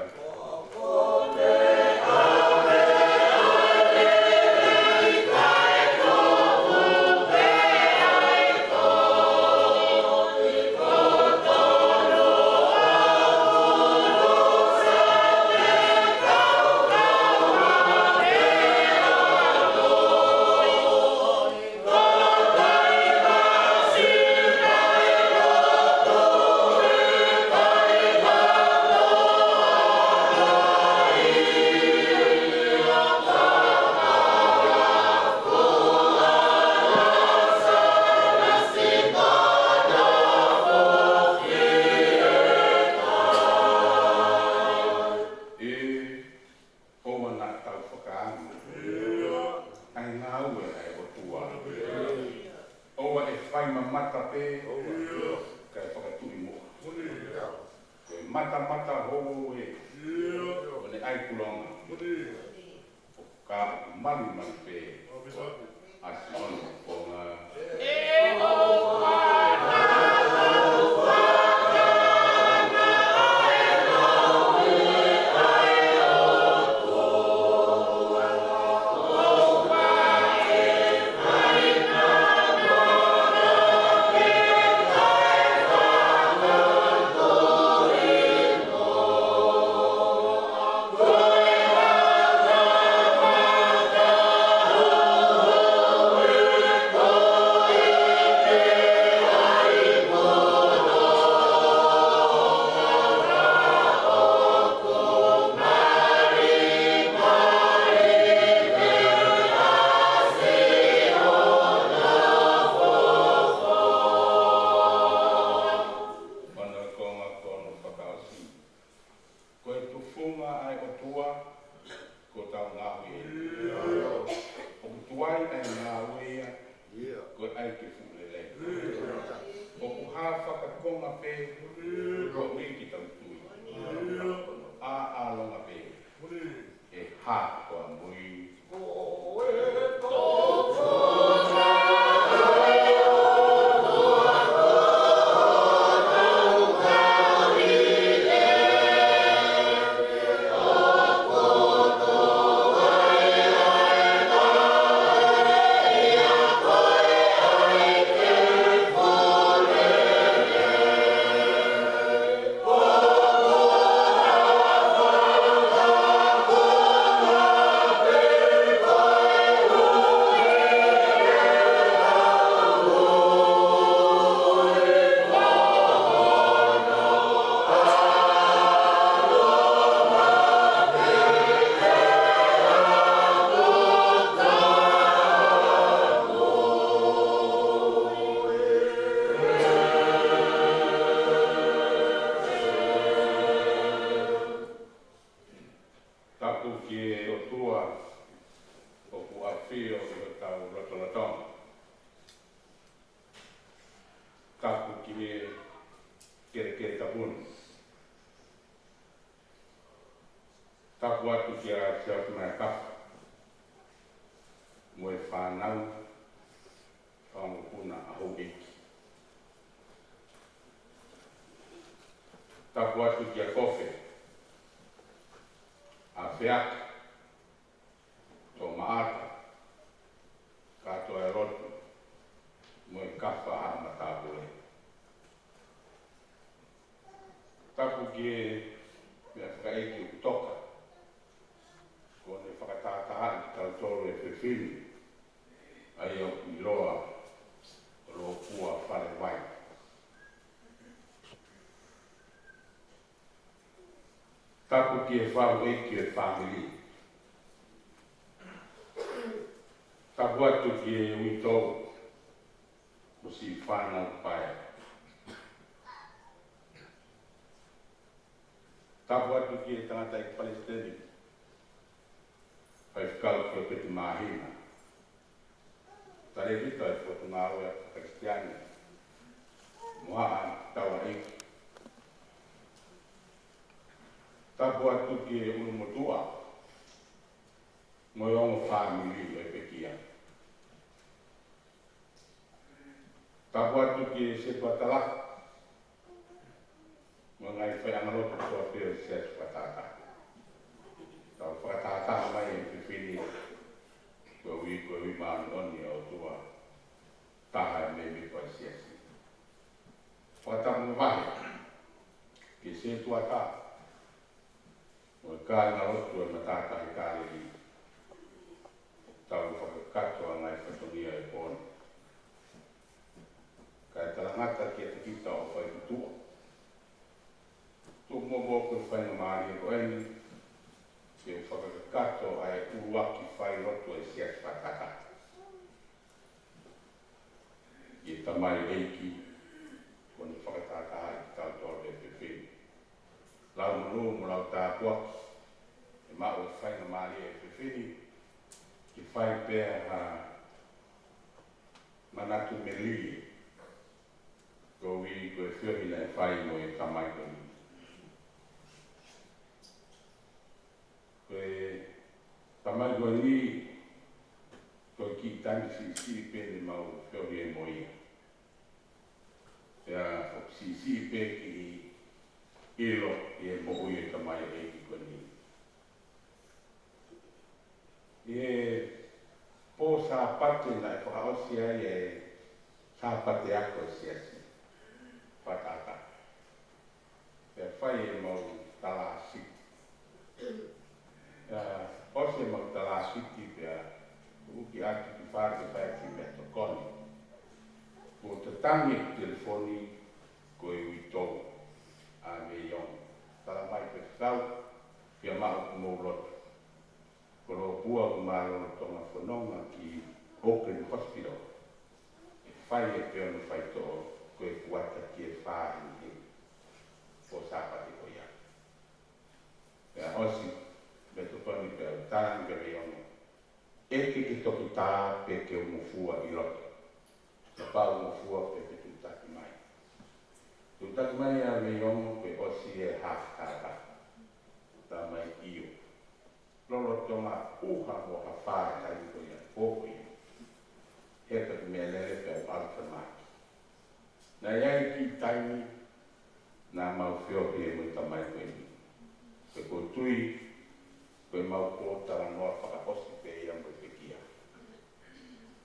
ʻOua naʻa tau fakaangaʻi ʻa e ngāue ʻa e ʻOtua. ʻOua ʻe fai mamata pē, kae fakatuʻi muʻa. Ko e matamata houhou ē, ʻo ne ʻai kulonga. Ka ʻoku malimali pē ʻa siʻono konga. Fakakonga pē, ʻoku ʻikai ke tau tui. ʻA, ʻalonga pē, ʻe hā koā mo ia. Tapu ki he ʻOtua ʻoku ʻafio ʻi hotau lotolotonga. Tapu ki he kelekele tapu ni. Tapu atu kia Siaosi Maekafa mo e fānau, fanga mokopuna ʻa houʻeiki. Tapu atu kia Kofe, ʻa Feaka, Tomaʻata, kātoa e lotu, mo e kafa ʻa matāpule. Tapu ki he meʻa fakaʻeiki ʻoku toka, kuo ne fakatātaaʻi kitautolu ʻe he fefine, ʻa ia ʻoku ʻiloa ko Lopua Falevai. Tapu ki he faʻu ʻeiki ʻo e fāmili. Tapu atu ki he uitou mo siʻi fānau paea. Tapu atu ki he tangataʻeiki palesiteni, Faifekau Kiopeti Māhina, talēkita ʻo e Potungāue ʻa e Kalisitiane, mo haʻa taulaʻeiki. Tapu atu ki he ʻulumotuʻa mo e ongo fāmili ʻo e pekia. Tapu atu ki he setuata lahi mo e ngaahi faiʻanga lotu kotoa pē ʻo e Siasi Fakatātā. Tau fakatātā mai e fefine, ko e ui, ko e ui māʻoniʻoni ʻa e ʻOtua, taha e mēmipa ʻo e Siasi. Fakatapu mavahe ki he setuata mo e kāingalotu ʻo e Matātahi Kāleli, tau fakakakato ʻa e ngaahi fatongia ʻo e pō ni. Kae talangata kiate kita ʻo fai ki tuʻa. Tuʻu muʻa ko e faingamālie ko eni, ke u fakakakato ʻa e ʻuluaki failotu ʻa e Siasi Fakatātā. ʻI he tamaioʻeiki, kuo ne fakatātaaʻi kitautolu ʻe he fefine. Lau monū mo lau tāpuaki, ʻe maʻu e faingamālie ʻe he fefine, ke fai pē ha manatu melie, koeʻuhi ko e feohi naʻe fai mo e tamai ko eni. Ko e tamai ko eni, ko e kiʻi tangata siʻisiʻi pē ne mau feohi mo ia. Pea ʻoku siʻisiʻi pē kiʻi ʻilo ʻi he moʻui ʻo e tamaioʻeiki ko eni. ʻI he pō Sāpate naʻe fakaʻosi ai e Sāpate Ako ʻa e Siasi Fakatātā. Pea fai ʻemau talāsiti. Pea ʻosi ʻemau talāsiti pea u ki atu ki fale ke fai e kiʻi meʻatokoni. Kuo tatangi e telefoni ko e uitou ʻa Meiong. Talamai pē kau, pea maʻu ʻemau lotu. Ko Lopua ʻoku mālōlō ʻi he fononga ki Auckland Hospital. ʻE fai e peono faitoʻo ko e kuata ki he fā ʻi he pō Sāpate ko ia. Pea ʻosi e meʻatokoni pea u tala ange kia Meiong, ʻeke ki he toketā pe ke u ngofua ʻi loto. Kapau ʻe ngofua pea ke tuʻutaki mai. ʻi he hafitata. Tamai ʻio. Lolotonga ʻuha mo ha fā taimi ko ia, ko ia. He ka meʻa lele pē au ʻalu ki he mahaki. Naʻe ʻi ai e kiʻi taimi naʻa mau feohi mo e tamai ko eni. Pea ʻoku ou tui, ko ʻemau pōtalanoa fakaʻosi pē ia mo e pekia.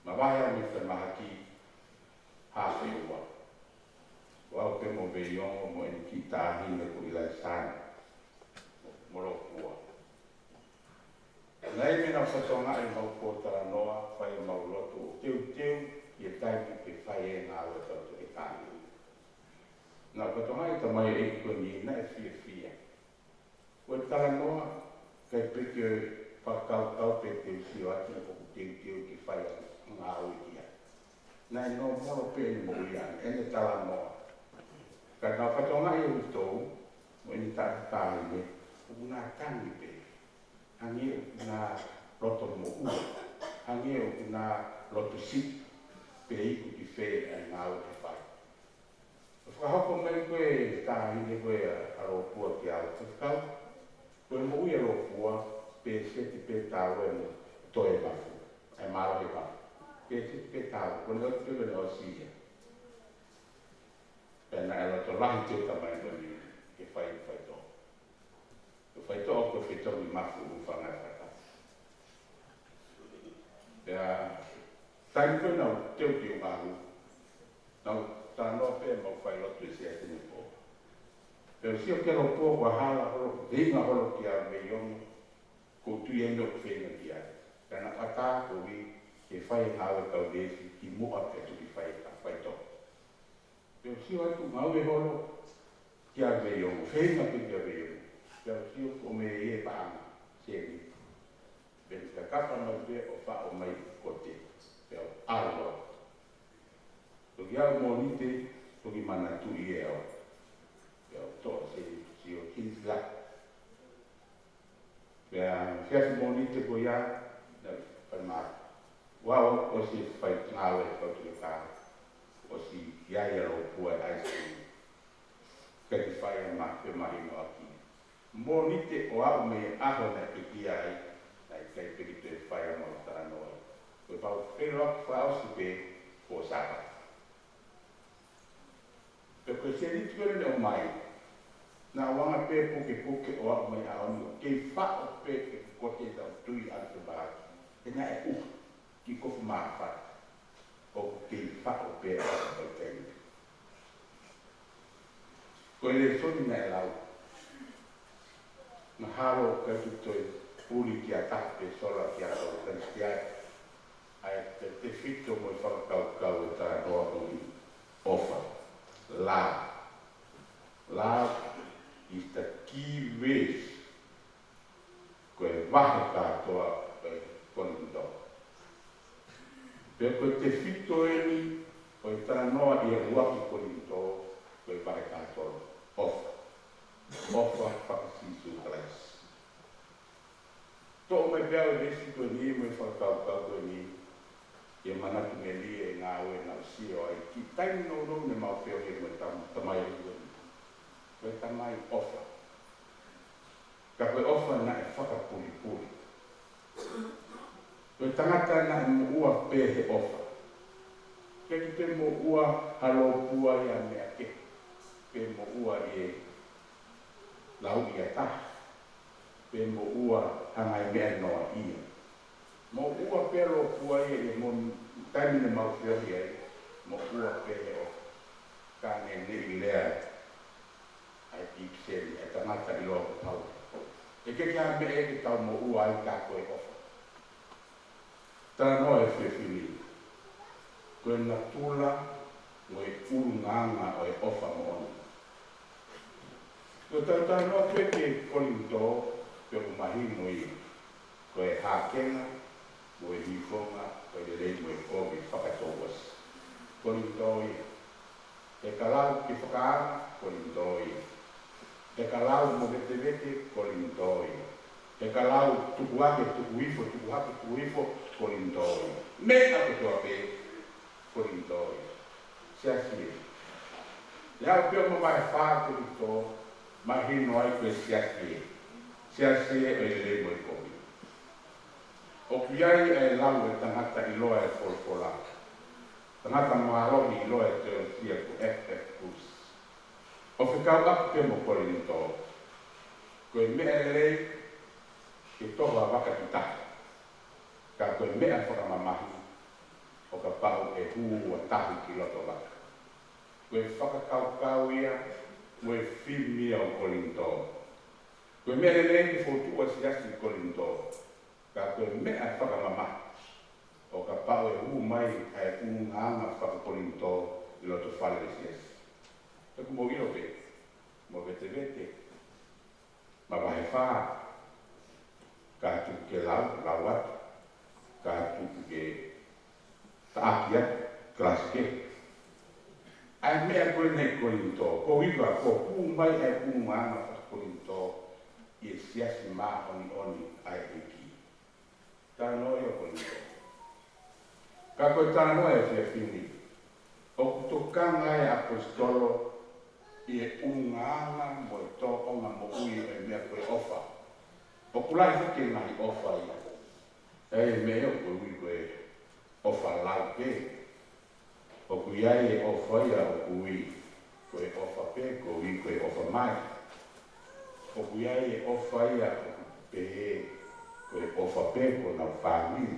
Mavahe au mei he mahaki, haafe ua. Ko au pē mo Veiongo mo ʻene kiʻi taʻahine ko ʻIlaisane mo Lopua. Naʻe ʻi ai meʻa naʻa fatongia ʻemau pōtalanoa, fai ʻemau lotu ʻo teuteu ʻi he taimi ke fai e ngāue ʻa e kau toketā. Naʻa fatongia e tamai ʻeiki ko eni naʻe fiefia. Ko e talanoa, ʻikai pē ke fakakaukau pē te u sio atu ʻoku teuteu ke fai ʻa e ngāue ia. Naʻe nōmolo pē ʻene moʻui ʻa ʻene talanoa. Ka naʻa fatongia e utou, mo ʻene taʻahine, ʻoku na tangi pē. Hangē ʻoku na loto moʻua. Hangē ʻoku na loto siʻi. Pe ʻoku ʻi fē ʻa e ngāue ʻe fai. Fakahoko mai ko e taʻahine ko ē ʻa Lopua ki au, fakakau, ko e moʻui ʻa Lopua, pe seti pē taua mo toe mafu, ʻa e mālohi mafu. Pe seti pē taua, ko ʻene ʻosi pē ko ʻene ʻosi ia. Pea naʻe loto lahi ʻa e tamai ko eni ke fai, faitoʻo. Ko e faitoʻo ko e fetongi mafu ʻoku fanga fakatau. Pea, taimi ko ē naʻa ku teuteu ʻalu, naʻa ku talanoa pē ʻemau failotu ʻi he Siasi Singapore. Pea u sio kia Lopua ʻoku hala holo, feinga holo kia Veiongo, ʻoku ou tui ʻeni ʻoku feinga ki ai. Ka naʻa ku ʻatā kovi ke fai e ngāue kau neesi kimuʻa pea toki fai e faitoʻo. Pea u sio atu ngāue holo kia Veiongo, feinga pē kia Veiongo. Pea u sio ko e meʻa ia ʻe paʻanga, seni. Pea u kakapa mai pē ʻo faʻo mai kote. Pea u ʻalu au. Toki aʻu Mōnite, toki manatuʻi ʻe au. Pea u toʻo seni, sio, sini sila. Pea efiafi Mōnite ko ia, naʻe fai mai. Ua ʻosi e fai ngāue ʻa e kau toketā. ʻOsi ʻi ai ʻa Lopua ʻi he ice cream. Ka ʻikai fai ʻa ma, pe mahino ʻaki. Mōnite ʻo aʻu mei he ʻaho naʻe pekia ai, naʻe ʻikai pē ke toe fai ʻemau talanoa. Ko e pau felo ʻaku fakaʻosi pē ko Sāpate. Pea ko e sēniti ko ē naʻe ʻomai, naʻa ku anga pē pukepuke ʻo aʻu mai ʻaho ni ʻo kei faʻo pē ke kote ʻetau tui ʻa e mahaki. He naʻe ʻuha ki kofu māfana. ʻOku kei faʻo pē ʻa e taimi. Ko e lēsoni naʻe lau. Mahalo ʻoku ʻikai ke toe puli ki ha taha pe sola ki ha taha ʻoku ʻikai ke ʻi ai. ʻA e tefito mo e fakakaukau e talanoa ko eni. ʻOfa. Love. Love is the key verse. Ko e vahe kātoa ʻo e Kolinitō. Pea ko e tefito eni ʻo e talanoa ʻi he ʻuluaki Kolinitō, ko e vahe kātoa. ʻOfa. ʻOfa faka-Sīsū Kalaisi. Toʻo mai pē ʻa e veesi ko eni mo e fakakaukau ko eni, ʻi he manatu melie e ngāue naʻa ku sio ai, kiʻi taimi nounou naʻa mau feohi mo e tam-, tamai ko eni. Ko e tamai ʻofa. Ka ko e ʻofa naʻe fakapulipuli. Ko e tangata naʻe moʻua pē he ʻofa. ʻIkai ke pē moʻua ha Lopua ia meʻa kehe. Pe moʻua ʻi he lau ia taha. Pe moʻua ha ngaahi meʻa noa ia. Moʻua pē Lopua ia ʻi he mo-, taimi naʻa mau feohi ai. Moʻua pē he ʻofa. Ka ne, ne ʻi lea ʻa e ʻipiseli, ʻa e tangata ʻiloa ko Paula. ʻE ʻikai ke ʻi ai ha meʻa ia ke tau moʻua ai ka ko e ʻofa. Talanoa e efiafi ni. Ko e natula mo e ʻulungaanga ʻo e ʻofa moʻoni. Ko ʻetau talanoa pē ki he Kolinitō, pea ʻoku mahino ia. Ko e hākenga, mo e hīfonga, ko e lelei mo e kovi fakatouʻosi. Kolinitō ia. He ka lau ke fakaanga, Kolinitō ia. He ka lau movetevete, Kolinitō ia. He ka lau tukuange, tuku hifo, tuku hake, tuku hifo, Kolinitō ia. Meʻa kotoa pē, Kolinitō ia. Siasi ē. Lea pē ʻo mamae fā Kolinitō, Mahino ai ko e siasi ē, siasi ē ʻo e lelei mo e kovi. ʻOku ʻi ai e lau ʻa e tangata ʻiloa ʻi he folofola, tangata mālohi ʻiloa ʻi he teolosia ko F F Bruce, ʻo fekauʻaki pē mo Kolinitō: Ko e meʻa lelei ke toho ha vaka ki tahi, ka ko e meʻa fakamamahi ʻo kapau ʻe hū ha tahi ki loto vaka. Ko e fakakaukau ia mo e fili ia ʻo Kolinitō. Ko e meʻa lelei ke fokotuʻu ha siasi ʻi Kolinitō, ka ko e meʻa fakamamahi ʻo kapau ʻe hū mai ʻa e ʻulungaanga faka-Kolinitō ʻi loto fale ʻo e siasi. ʻOku mou ʻilo pē, mou vetevete, mavahe fā, ka tuku ke lau, lau atu, ka tuku ke taʻaki atu, kalasi kehe. ʻA e meʻa ko eni ʻi Kolinitō, ko e uike ko ē ʻoku hū mai ʻa e ʻulungaanga faka-Kolinitō ʻi he siasi māʻoniʻoni ʻa e ʻEiki. Talanoa ia ʻo Kolinitō. Ka ko e talanoa ʻo e efiafi ni, ʻoku tokanga ai ʻa e ʻaposetolo ʻi he ʻulungaanga mo e tōʻonga moʻui ʻo e meʻa ko e ʻofa. ʻOku lahi foki e ngaahi ʻofa ia. ʻI ai e meʻa ia ʻoku ui ko e ʻofa lau pē. ʻOku ʻi ai e ʻofa ia ʻoku ui ko e ʻofa pē, ʻoku ui ko e ʻofa mai. ʻOku ʻi ai e ʻofa ia ʻoku pehē ko e ʻofa pē ki honau fāmili.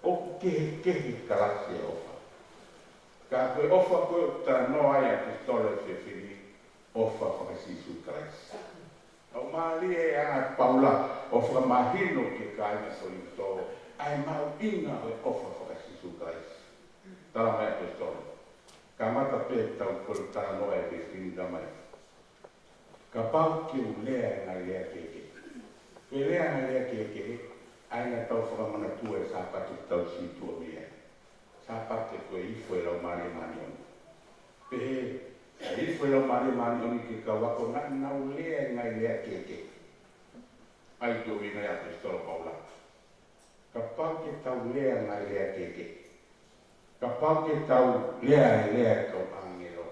ʻOku kehekehe e kalasi e ʻofa. Ka ko e ʻofa ko ē ʻoku talanoa ai ʻa e ʻaposetolo ʻi he efiafi ni, ʻofa faka-Sīsū Kalaisi. ʻOku mālie e anga ʻa Paula ʻo fakamahino ki he kāinga Kolinitō ʻa e mahuʻinga ʻo e ʻofa faka-Sīsū Kalaisi. Tala mai ʻa e ʻaposetolo, kamata pē ʻetau kole talanoa ʻi he efiafi ni, tala mai: Kapau ke u lea e ngaahi lea kehekehe. Ko e lea e ngaahi lea kehekehe, ʻa ia naʻa tau fakamanatua he Sāpate ʻoku tau situʻa mei ai. Sāpate ko e ifo e Laumālie Māʻoniʻoni. Pehē ʻe he ifo e Laumālie Māʻoniʻoni ki he kau ako naʻa nau lea e ngaahi lea kehekehe. ʻA ia ko e ʻuhinga ia ʻa e ʻaposetolo ʻa Paula. Kapau ke tau lea e ngaahi lea kehekehe. Kapau ke tau lea e lea e kau ʻāngelo.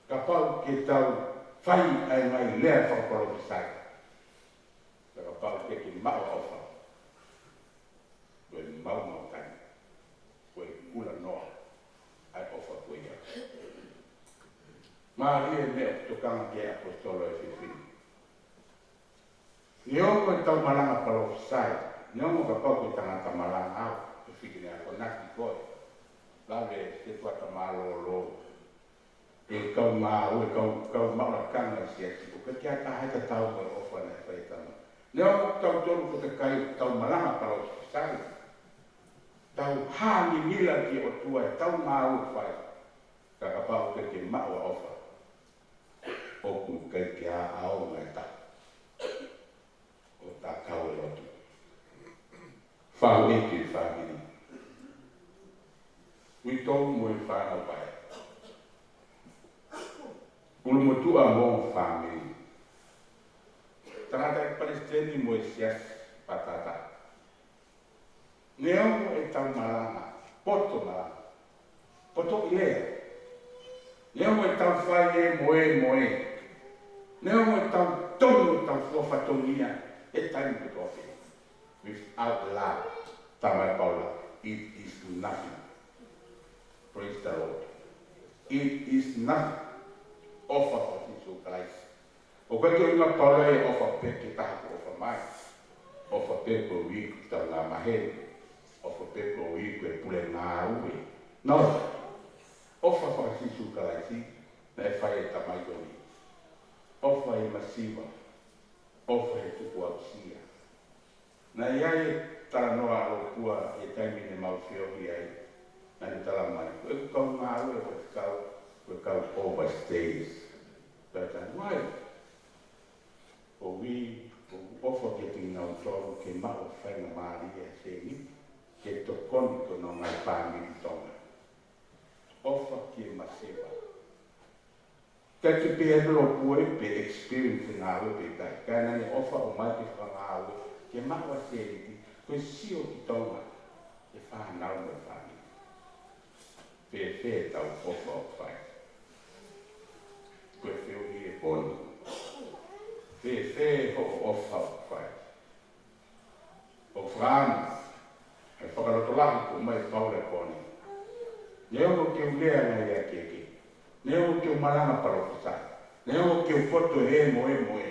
Kapau ke tau fai ʻa e ngaahi lea fakapalōfisai, ka kapau ʻoku teʻeki ke maʻu ʻa e ʻofa, ko e maumau taʻi, ko e kulanoa ʻa e ʻofa ko ia. Mālie e meʻa ʻoku tokanga ki ai ʻa e ʻaposetolo ʻi he efiafi ni. Neongo ʻetau malanga palōfisai, neongo kapau ko e tangata malanga au, ʻe fiki ne akonaki koe, lave e setuata mālōlō, e kau ngāue, kau, kau maʻu lakanga ʻi he siasi, ʻoku ʻikai ke ʻi ai ha taha ʻe tatau mo e ʻofa naʻe fai ʻe he Tamai. Neongo ʻoku tau tonu ko e kakai ʻoku tau malanga palōfisai, tau hā ngingila ki he ʻOtua ʻi heʻetau ngāue fai, ka kapau ʻoku teʻeki ke maʻu ʻa e ʻofa, ʻoku ʻikai ke ʻaonga e taha ʻo tā kau e lotu. Faʻu ʻeiki e fāmili. Uitou mo e fānau vaʻe. ʻUlumotuʻa mo e fāmili. Tangataʻeiki palesiteni mo e siasi pātata. Neongo ʻetau malanga, poto malanga, poto ʻi lea. Neongo ʻetau fai e moemoe. Neongo ʻetau tonu ʻetau fua fatongia he taimi kotoa pē. Without love, tala mai ʻe Paula, it is nothing. Praise the Lord. It is nothing. ʻOfa faka-Sīsū Kalaisi. ʻOku ʻikai ke ʻuhinga ʻa Paula ia ʻofa pē ki he taha ʻoku ʻofa mai. ʻOfa pē koeʻuhi ko e tau ngā maheni. ʻOfa pē koeʻuhi ko e pule ngāue. No. ʻOfa faka-Sīsū Kalaisi naʻe fai ʻe he tamai ko eni. ʻOfa ʻi he masiva. ʻOfa he tukuaʻusia. Naʻe ʻi ai e talanoa ʻa Lopua he taimi ne mau feohi ai, naʻa ne tala mai, ko ʻeku kau ngāue ko e kau, ko e kau overstays. Pea tala mai, ʻoku ou, ʻoku ou ʻofa kiate kinautolu ke maʻu faingamālie ʻa e sēniti ke tokoni ki honau ngaahi fāmili ʻi Tonga. ʻOfa ki he masiva. ʻIkai ke pehē ʻe Lopua pe experience e ngāue pe ʻikai. Ka naʻa ne ʻofa ʻo ʻomai ke fakangāue, ke maʻu ʻa e sēniti, ko e sio ki Tonga, e fānau mo e fāmili. Fēfē ʻetau ʻofa ʻoku fai? Ko e feohi he pō ni. ʻofa ʻoku fai. ʻOku fakaʻamu, ʻa e fakalotolahi ʻoku ʻomai ʻe Paula he pō ni. Neongo ʻeku lea ngaahi ʻa e kehekehe. Neongo ʻeku malanga palōfisai. Neongo ʻeku poto he moemoe.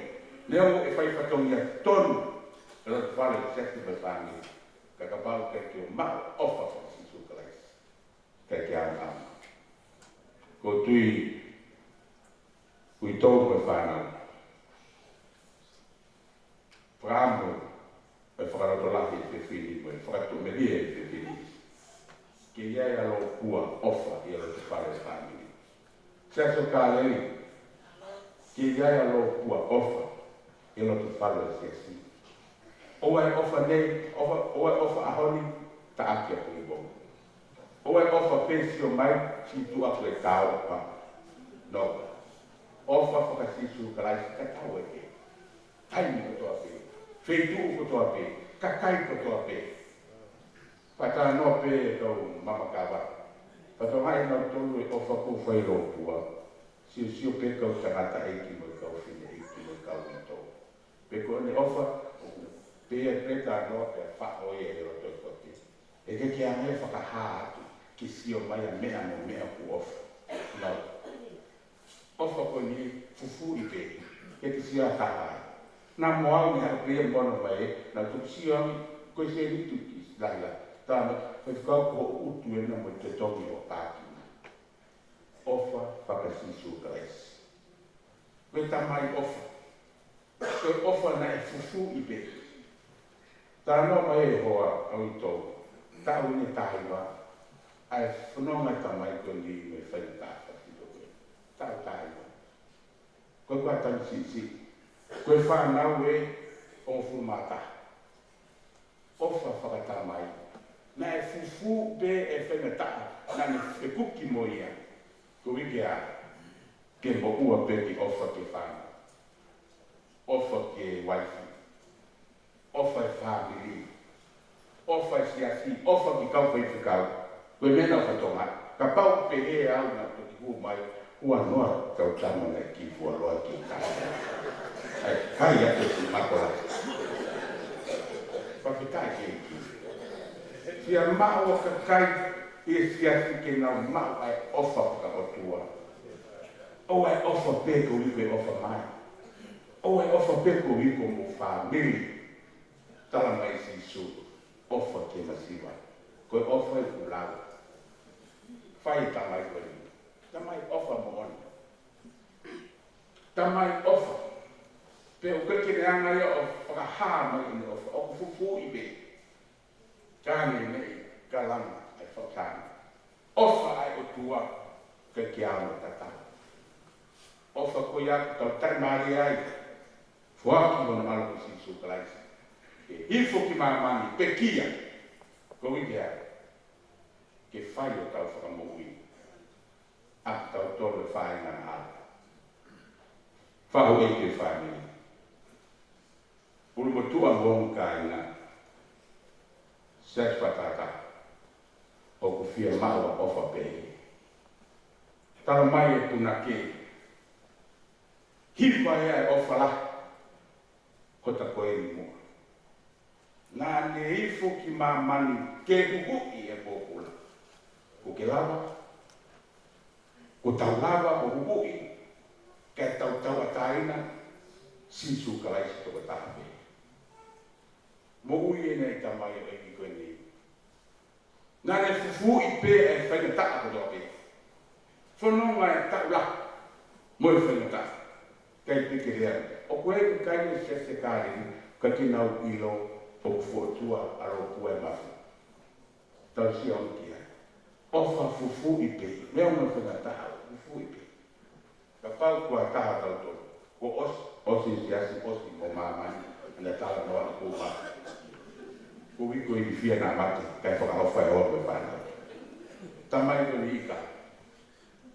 Neongo ʻeku fai fatongia tonu ʻi he loto fale, siasi mo e fāmili. Ka kapau ʻoku ʻikai ke u maʻu ʻofa faka-Sīsū Kalaisi, ʻikai ke u maʻu. Ko e tui, ʻoku tau ko e fānau. Fakaʻamu ʻa e fakalotolahi ʻa e fefine mo e fakatuʻamelie ʻa e fefine. Ke ʻi ai ʻa e lōpua ʻofa ʻi he loto fale ʻo e fāmili. Siasi ʻo Kāleli, ke ʻi ai ʻa e lōpua ʻofa ʻi he loto fale ʻo e siasi. ʻOua ʻe ʻofa nei, ʻofa, ʻoua ʻe ʻofa ʻaho ni, taʻaki ʻaho ni mo. ʻOua ʻe ʻofa pē sio mai, sio atu ʻoku ke tau ʻofa. No. ʻOfa faka-Sīsū Kalaisi ka tau ʻeke. Taimi kotoa pē, feituʻu kotoa pē, kakai kotoa pē. Faʻa talanoa pē ʻetau mama kava. Faʻa talanoa ʻe nautolu e ʻofa ʻoku fai lōpua. Siosio pē kau tangataʻeiki mo e kau fineʻeiki mo e kau uitou. Pe ko ʻene ʻofa, pea, pea talanoa pea faʻo ia ʻi loto ʻo e kote. ʻE ʻikai ke ʻi ai ha fakahā atu ke sio mai ʻa meʻa mo meʻa ʻoku ʻofa. No. ʻOfa ko eni fufū ʻi pē, ke te sio ʻa e kakai. Naʻa mo au ni haʻu pē ia mono mai, naʻa ku sio au, ko e sēniti ki laila. Tama, ko e fika ko ʻutu ena mo e totongi ʻo pākina. ʻOfa faka-Sīsū Kalaisi. Ko e tamai ʻofa. Ko e ʻofa naʻe fufū ʻi pē. Talanoa mai ʻe he hoa ʻa uitou. Taʻu ʻe taha hiva. ʻA e fononga tamai ko eni mo e faingataʻa fakatito ko ē. Taʻu taha hiva. Ko e kua tau sisi. Ko e fānau ʻe hongofulu mā taha. ʻOfa fakatamai. Naʻe fufū pē ʻe he faingataʻa naʻa ne fekuki mo ia. Ko e uike ʻa ke moʻua pē ki he ʻofa ki he fānau. ʻOfa ki he uaifi. ʻOfa ki he fāmili. ʻOfa ki he siasi. ʻOfa ki he kau faifekau. Ko e meʻa naʻa ku fatongia. Kapau pehē au naʻa toki hū mai, huanoa kau tama naʻe kiʻi fuoloa ki he taha. ʻAi, kai atu ki Makola. Fakafetaʻi ki he ʻEiki. Fiemaʻu ʻa e kakai ʻi he siasi ke nau maʻu ʻa e ʻofa fakaʻotua. ʻOua ʻe ʻofa pē koeʻuhi ko e ʻofa mai. ʻOua ʻe ʻofa pē koeʻuhi ko hoʻomou fāmili. Tala mai ʻe Sīsū, ʻofa ki he masiva. Ko e ʻofa ʻoku lau. Fai e tamai ko eni. Tamai ʻofa moʻoni. Tamai ʻofa. Pea ʻoku ʻikai ke ne anga ia ʻo fakahā mai ʻene ʻofa. ʻOku fufū ʻi pē. Ka ne meʻi, ka langa, ʻa e fakahā. ʻOfa ʻa e ʻOtua, ʻikai ke ʻi ai ha tatau. ʻOfa ko ia ʻoku tau taʻimālie ai. Foaki hono ʻAlo ko Sīsū Kalaisi. Ke hifo ki māmani, pekia. Ko e uike ʻa e. Ke fai hotau fakamoʻui. ʻA kitautolu e faʻahinga ʻa e ʻAlo. Faʻu ʻe he fāmili. ʻUlumotuʻa mo e kāinga. Siasi Fakatātā. ʻOku fiemaʻu ʻa e ʻofa pē. Tala mai ʻe he punake. Hiva ʻa e ʻofa lahi. Hota ko eni muʻa. Naʻa ne hifo ki māmani ke huhuʻi e pōpula. Kuo ke lava. Kuo tau lava ʻo huhuʻi. Kae tau tauʻatāina. Sīsū Kalaisi tokotaha pē. Moʻui ʻeni ʻa e tamai ʻo e ʻEiki ko eni. Naʻa ne fufū ʻi pē ʻa e faingataʻa kotoa pē. Fononga e taʻu lahi mo e faingataʻa. Kai pē ke lea. ʻOku ʻi ai e kakai ʻi he siasi Kāleli, ʻikai ke nau ʻilo ʻoku fokotuʻu ʻa e lōpua ʻi he mafu. Tau sio ange ki ai. ʻOfa fufū ʻi pē. Meʻa mo e faingataʻa fufū ʻi pē. Kapau ko ha taha tautolu. Kuo ʻosi, ʻosi siasi, ʻosi mo māmani. ʻAna talanoa ʻi ko ma. Ko iko i fia na mate, kai fakaʻofa ʻe ʻoua ko e fānau. Tamai ko ni ika.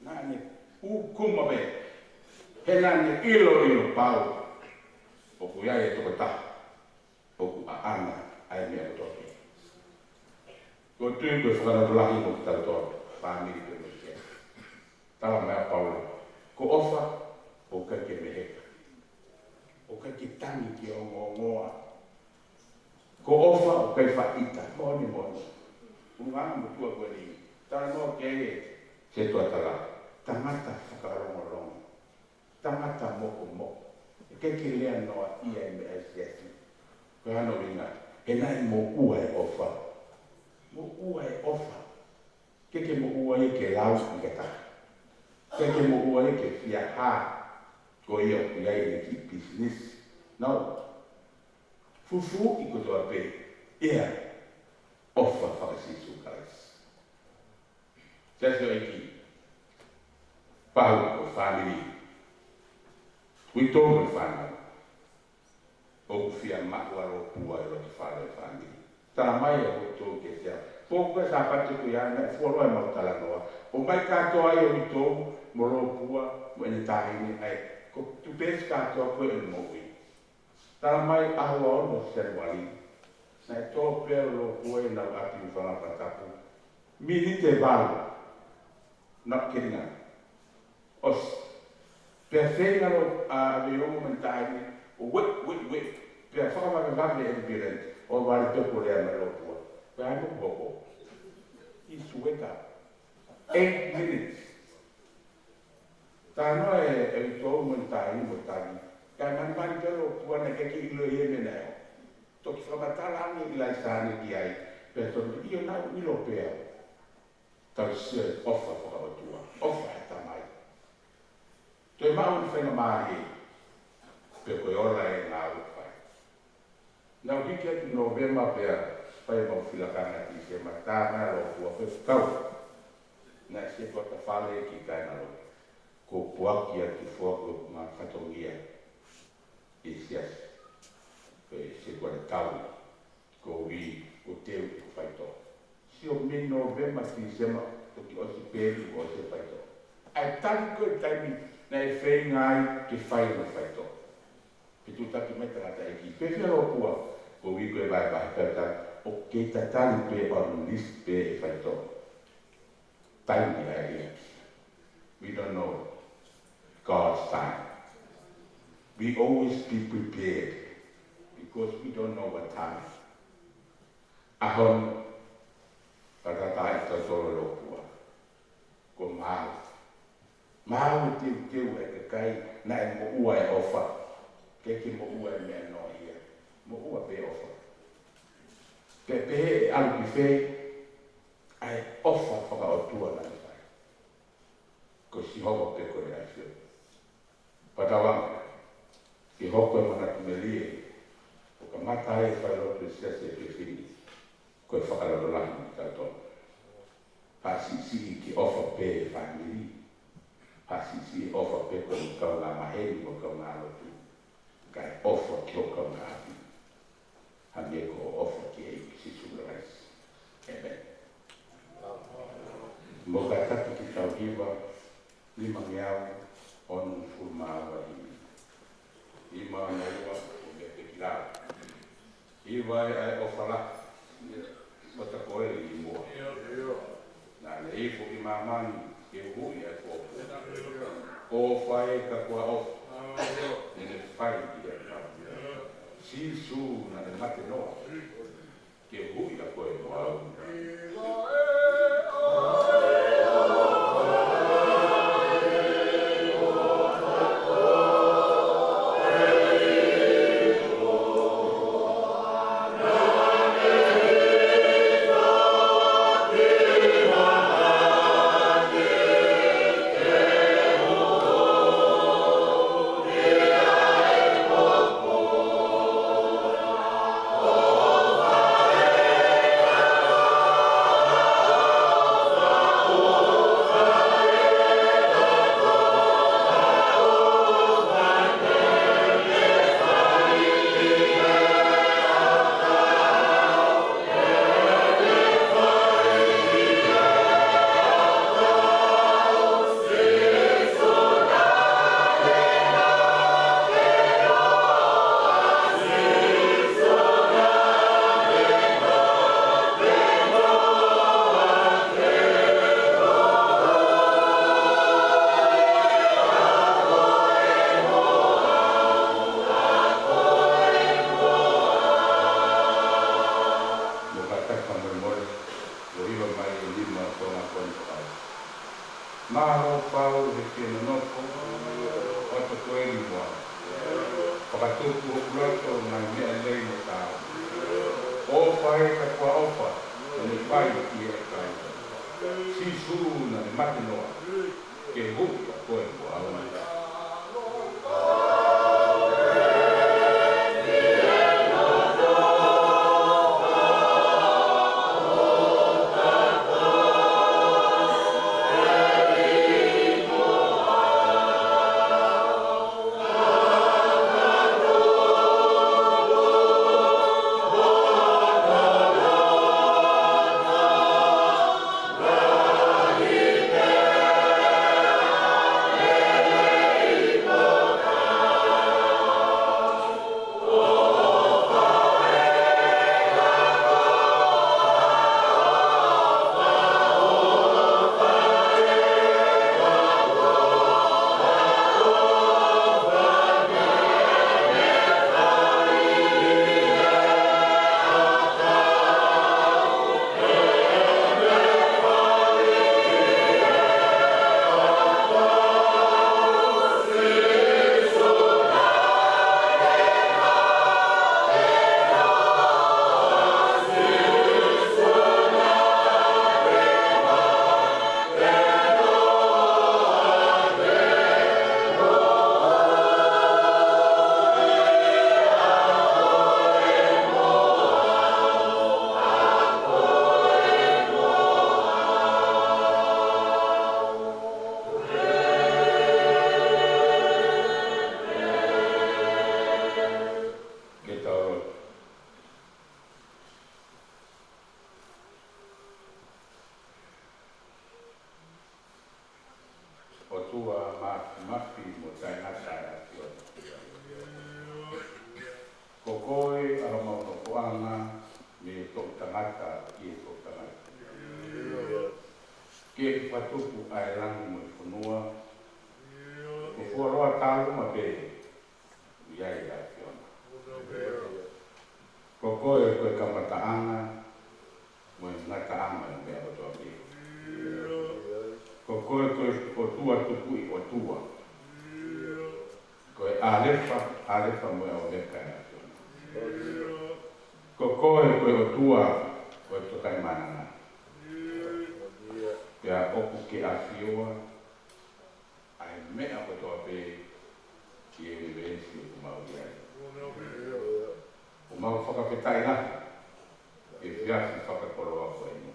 Naʻa ne ʻū kuma pē. He naʻa ne ʻiloʻilo pau. ʻOku ʻi ai e tokotaha. ʻOku ʻaʻana ʻa e meʻa kotoa pē. Ko e tui ko e fakalotolahi mo kitautolu, fāmili pē mo e siasi. Tala mai ʻa Paula, ko e ʻofa, ʻoku ʻikai ke meheka. ʻOku ʻikai ke tangi ki he ongoongoa. Ko e ʻofa ʻoku ʻikai faʻita. Moʻoni, moʻoni. Ko e ngaahi motuʻa ko eni. Talanoa ki ai ʻe Setuatala. Tangata fakalongolongo. Tangata mokomoko. ʻIkai ke lea noaʻia e meʻa ʻa e siasi. Ko hono ʻuhinga, he naʻe moʻua e ʻofa. Moʻua e ʻofa. ʻIkai ke moʻua ia ke lau ʻi he taha. ʻIkai ke moʻua ia ke fie hā ko ia ʻoku ʻi ai ʻene kiʻi business. No. Fufū ʻi kotoa pē ia ʻofa faka-Sīsū Kalaisi. Siasi ʻo e ʻEiki, pau ko e fāmili. Uitou mo e fānau. ʻOku fiemaʻu ʻa e lōpua ʻi loto fale ʻo e fāmili. Talamai ʻe houtou ke sea. Pō ko e Sāpate ko ia naʻe fuoloa ʻemau talanoa. ʻOmai kātoa ia ʻo uitou mo e lōpua mo ʻene taʻahine ai. Ko e tupesi kātoa ko ʻene moʻui. Talamai ʻaho ua ono Sēnuali, naʻe tō pē ʻa e lōpua ʻi heʻenau ʻapi ʻi Fangafatapu. Miniti ʻe valu. Naʻe kena. ʻOsi. Pea feinga ʻa Veiongo mo ʻene taʻahine ʻo wet, wet, wet. Pea fakavavevave e ambulance ʻo vale pē ko e lea mai e lōpua. Pea ʻai mo hoko. He's wake up. Eight minutes. Talanoa ʻe, ʻe uitou mo ʻene taʻahine mo tali. Kae manimani pē lōpua naʻe ʻikai ke ʻilo ia e meʻa naʻe ʻalu. Toki fakamatala ange ʻe ʻIlaisa ʻene ki ai. Pea tonu ʻio naʻa ku ʻilo pē au. Tau sio he ʻofa fakaʻotua. ʻOfa he tamai. Toe maʻu ʻene faingamālie. Pea ko e ola e ngāue fai. Naʻa ku hiki atu Nōvema pea fai ʻemau fili lakanga Tīsema, tā mai ʻa e lōpua fekau. Naʻe Setuata fale ki he kāingalotu. Ko e puaki atu foa ko e ngaahi fatongia ʻi he siasi. Ko e Setuata tau, ko e ui, ko e teu, ko e faitoʻo. Sio mei Nōvema, Tīsema, toki ʻosi pē ʻi he ʻosi e faitoʻo. ʻA e tali ko e taimi naʻe feinga ai ke fai ʻene faitoʻo. Ke tuʻutaki mai tangataʻeiki. Pea fia lōpua, ko e ui ko e vaevae pea ta, ʻoku kei tatali pē ʻo lisi pē e faitoʻo. Taimi ʻa e ʻEiki. We don't know God's time. We always be prepared because we don't know what time. ʻAho ni, fakataha ʻi tautolu lōpua. Ko e maau. Maau e teuteu e kakai naʻe moʻua e ʻofa. ʻIkai ke moʻua e meʻa noaʻia. Moʻua pē ʻofa. Pea pehē ʻe ʻalu ki fē ʻa e ʻofa fakaʻotua naʻe fai. Ko Sihova pē ko e ʻAfio. Fakatauange ke hoko e manatu melie ʻo kamata ai e failotu e siasi ʻi he efiafi ni, ko e fakalotolahi mo kitautolu. Haʻa siʻisiʻi ke ʻofa pē e fāmili. Haʻa siʻisiʻi ʻofa pē ko e kaungāmaheni mo e kaungālotu. Kae ʻofa ki ho kaungāʻapi. Hangē ko hoʻo ʻofa ki he ʻEiki Sīsū Kalaisi. ʻĒmeni. Mou kātaki ki he tau hiva, nimangeau onongofulu mā ua himi. Nima ono ua, ʻo mea pē ki lalo. Hiva ʻa e ʻofa lahi, ʻo tā ko ē ʻi muʻa. Naʻa ne ifo ki māmani, ke uhuʻi ʻa e kuo pō. ʻOfa ē ka kuo ʻofa. Naʻa ne fai ʻi he kau. Sīsū naʻa ne mate noa. Ke uhuʻi ʻa koe mo au. Mālō Paulu he ke nonofo ʻo tokoeli mo au. Fakatupu hoku loto ngaahi meʻa lelei mo taau. ʻOfa ē ka kuo ʻofa, naʻa ne fai ki he ʻikai. Sīsū naʻa ne mate noa ke huhuʻi ʻa koe mo au. Ke tau lotu. ʻOtua mafimafi mo taʻengata ʻa e ʻAfiona. Ko koe ʻa homau nofoʻanga mei he toʻu tangata ki he toʻu tangata. Ke ke fakatupu ʻa e langi mo e fonua, ko e fuoloa tāluma pē ʻoku ʻi ai ʻa e ʻAfiona. Ko koe ko e kamataʻanga mo e ngataʻanga ʻo e meʻa kotoa pē. Ko koe ko e ʻOtua tupuʻi ʻotua. Ko e ʻAlefa, ʻAlefa mo e ʻOmeka ʻa e ʻAfiona. Ko koe ko e ʻOtua ʻo e Tokaimaʻananga. Pea ʻoku ke ʻafioʻi ʻa e meʻa kotoa pē ʻi he ʻunivēsi ʻoku mau ʻi ai. ʻOku mau fakafetaʻi lahi he efiafi fakakoloa ko eni.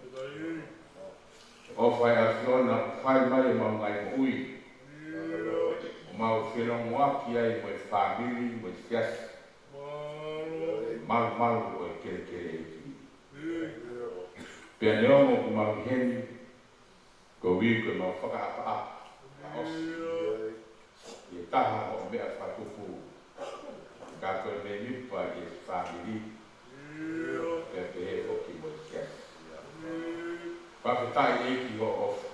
ʻOfa ʻa e ʻAfiona ʻoku fai mai ʻemau ngaahi moʻui. ʻOku mau felongoaki ai mo e fāmili mo e siasi. Malumalu ʻo e kelekele ʻEiki. Pea neongo ʻoku mau ʻi heni, koeʻuhi ko ʻemau fakaʻapaʻapa ʻa ʻosi. ʻI he taha hoʻo meʻa fakatupu, ka ko e mēmipa ʻi he fāmili, pea pehē foki mo e siasi. Fakafetaʻi ʻEiki hoʻo ʻofa.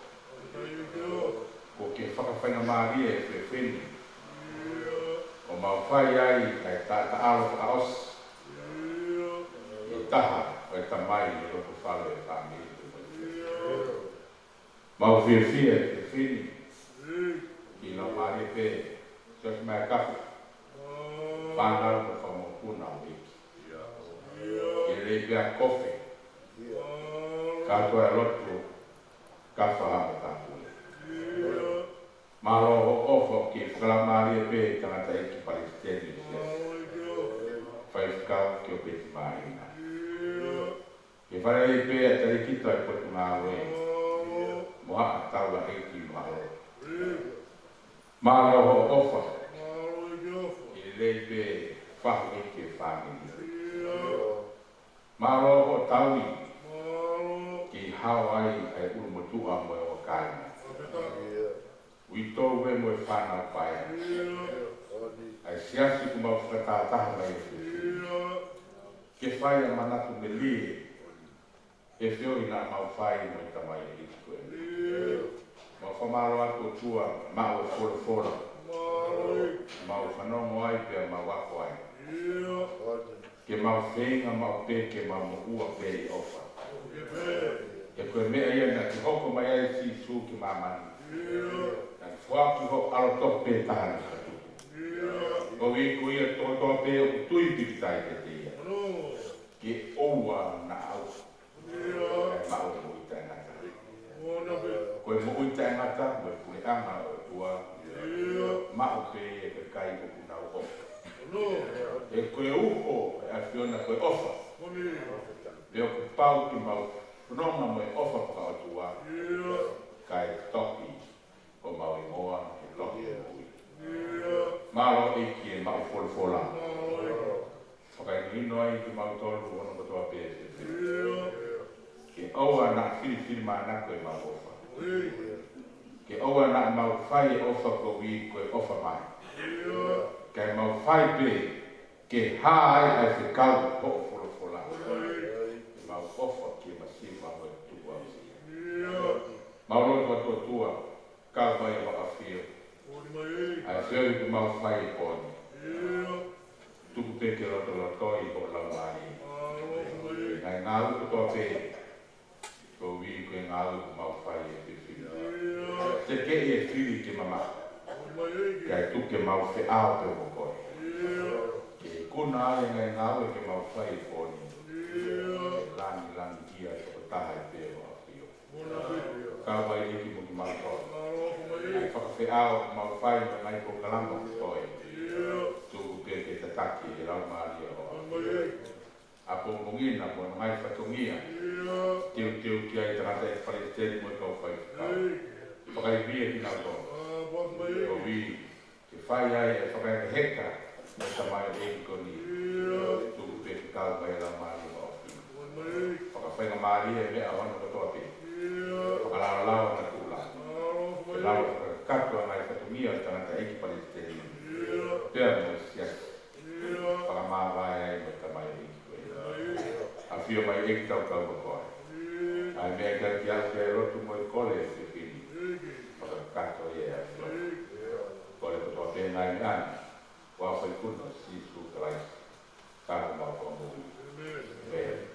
Kuo ke fakafaingamālie ʻa e efiafi ni ʻo mau fai ai ʻa e taʻataʻalo fakaʻosi ʻi he taha ʻo e tamai ʻi he loto fale ʻo e fāmili. Mau fiefia he efiafi ni ki he laumālie pē, Siosimae Kafu, fānau mo e fanga mokopuna ʻo e ʻEiki. Ke lelei pē ʻa Kofe, kātoa e lotu, Kafa mo Kapule. Mālō hoʻo ʻofa ke fakalaumālie pē tangataʻeiki palesiteni ʻo e siasi. Faifekau ki ʻo Peti Māhina. Ke fai lelei pē ʻa e talēkita ʻo e potungāue mo haʻa taulaʻeiki mo haʻa lotu. Mālō hoʻo ʻofa ke lelei pē fahu ʻeiki ʻo e fāmili. Mālō hoʻo tauhi ke hao ai ʻa e ʻulumotuʻa mo e ʻoakaina. Uitou ē mo e fānau paea. ʻA e siasi ʻoku mau fakatātā mai he efiafi ni. Ke fai ʻa e manatu melie he feohi naʻa mau fai mo e tamai ʻeiki ko eni. Mau fakamālō atu ʻOtua, maʻu e folofola. Mau fanongo ai pea mau ako ai. Ke mau feinga maʻu pē ke mau moʻua pē ʻi ʻofa. He ko e meʻa ia naʻa ke hoko mai ai Sīsū ki māmani. Naʻa ke foaki ho ʻAlo tofu pē taha naʻa ke tuku. Koeʻuhi ko ia kotoa pē ʻoku tui pīkitai kiate ia, ke ʻoua naʻa ʻauha, kae maʻu e moʻui taʻengata. Ko e moʻui taʻengata mo e puleʻanga ʻo e ʻOtua, maʻu pē ia ʻe he kakai ʻoku nau ʻofa. He ko e uho ʻo e ʻAfiona ko e ʻofa. Pea ʻoku pau ke mau fononga mo e ʻofa fakaʻotua, kae toki ʻo mau hingoa he tohi moʻui. Mālō ʻEiki e maʻu folofola. Fakahinohino ai kimautolu hono kotoa pē. Ke ʻoua naʻa filifilimānako ʻemau ʻofa. Ke ʻoua naʻa mau fai e ʻofa koeʻuhi ko e ʻofa mai. Kae mau fai pē ke hā ai ʻa e fekau hoʻo folofola. Mau ʻofa ki he masiva mo e tukuakiʻi. Mau lotu atu ʻOtua, kau mai ʻa e ʻAfio. ʻA e feohi ʻoku mau fai he pō ni, tuku pē ke lotolotoi hoʻo Laumālie. Ngaahi ngāue kotoa pē, koeʻuhi ko e ngāue ʻoku mau fai he efiafi ni. Tekeʻi e fili ke mamaʻo, kae tuku ke mau feʻao pē mo koe. Ke ikuna ai e ngaahi ngāue ke mau fai he pō ni, ke langilangiʻia tokotaha ai pē ho ʻAfio. Kau mai ʻEiki mo kimautolu. ʻA e fakafeʻao ʻoku mau fai mo e ngaahi polokalama ʻoku toe, tuku pē ke tataki ʻe he Laumālie ʻo e ʻAfiona. ʻApongipongi na mo e ngaahi fatongia, teuteu ki ai tangataʻeiki palesiteni mo e kau faifekau. Fakaivia kinautolu. Koeʻuhi ke fai ai e fakahekeheka mo e tamaioʻeiki ko eni. Tuku pē ke kau mai e Laumālie ʻo e ʻAfiona. Fakafaingamālie e meʻa hono kotoa pē. Fakalaolao ʻa e natula. Ke lava fakakakato ʻa e ngaahi fatongia ʻo e tangataʻeiki palesiteni pea mo e siasi. Fakamāvae ai mo e tamaioʻeiki ko ē. ʻAfio mai ʻEiki, tau kau mo koe. ʻA e meʻa ʻikai ke ʻi ai ke lotu mo e kole ʻa e efiafi ni, fakakakato ia ʻe he ʻAfio. Kole kotoa pē ngaahi meʻa ni, ʻi he huafa ʻo Sīsū Kalaisi, ko homau Fakamoʻui. ʻĒmeni.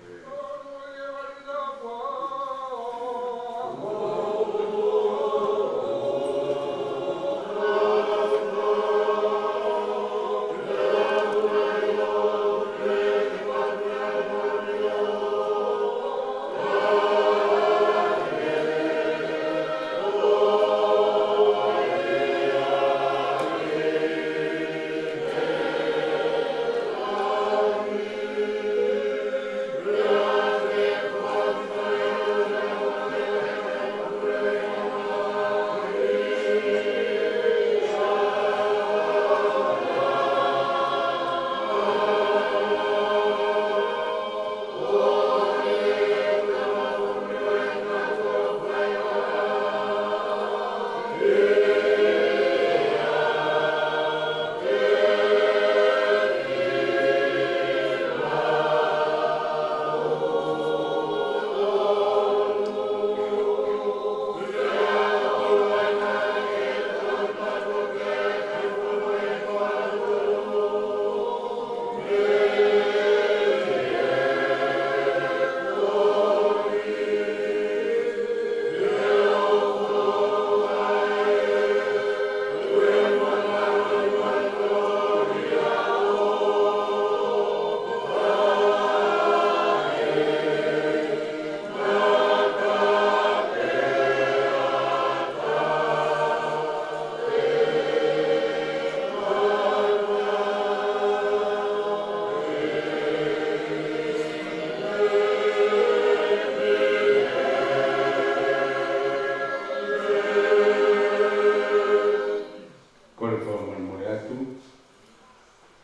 Kole fakamolemole atu,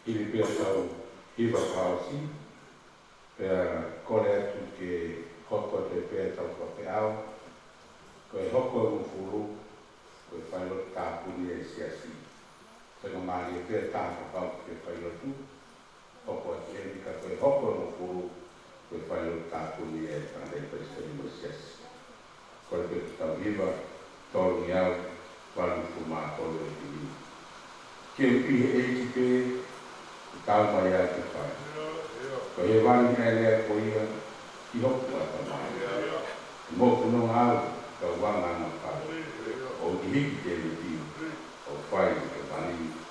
hili pē ʻetau hiva fakaʻosi, pea kole atu ke hoko atu pē ʻetau fakafeʻao. Ko e hoko ʻo e hongofulu, ko e failotu tāpuni ʻa e siasi. Faingamālie pē taha kapau ʻoku ke failotu, hoko atu eni, ka ko e hoko ʻo e hongofulu, ko e failotu tāpuni ʻa e tangataʻeiki palesiteni mo e siasi. Kole pē ke tau hiva, tolungeau valungofulu mā tolu e fili. Ke u ʻi he ʻEiki pē, ʻoku taau mai au ke fai. Ko e hēvani ʻa e lea ko ia, ʻi hoku ʻatamai. Mo ko no ngau ka wanga na pa. O ki hiki ke ni ki. O fai ke pani.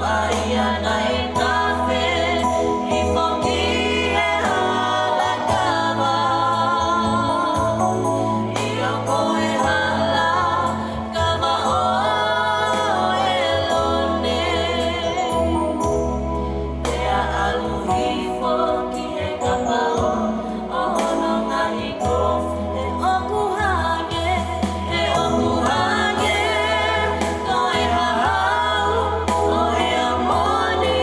ʻA ia naʻe tafe hifo ki he hala kava, ʻio ko e hala kava ʻo ʻElone. Pea ʻalu hifo ki he kapa ʻo, ʻo hono ngaahi kofu, he ʻoku hangē, he ʻoku hangē ko e hahau ʻo Heamoni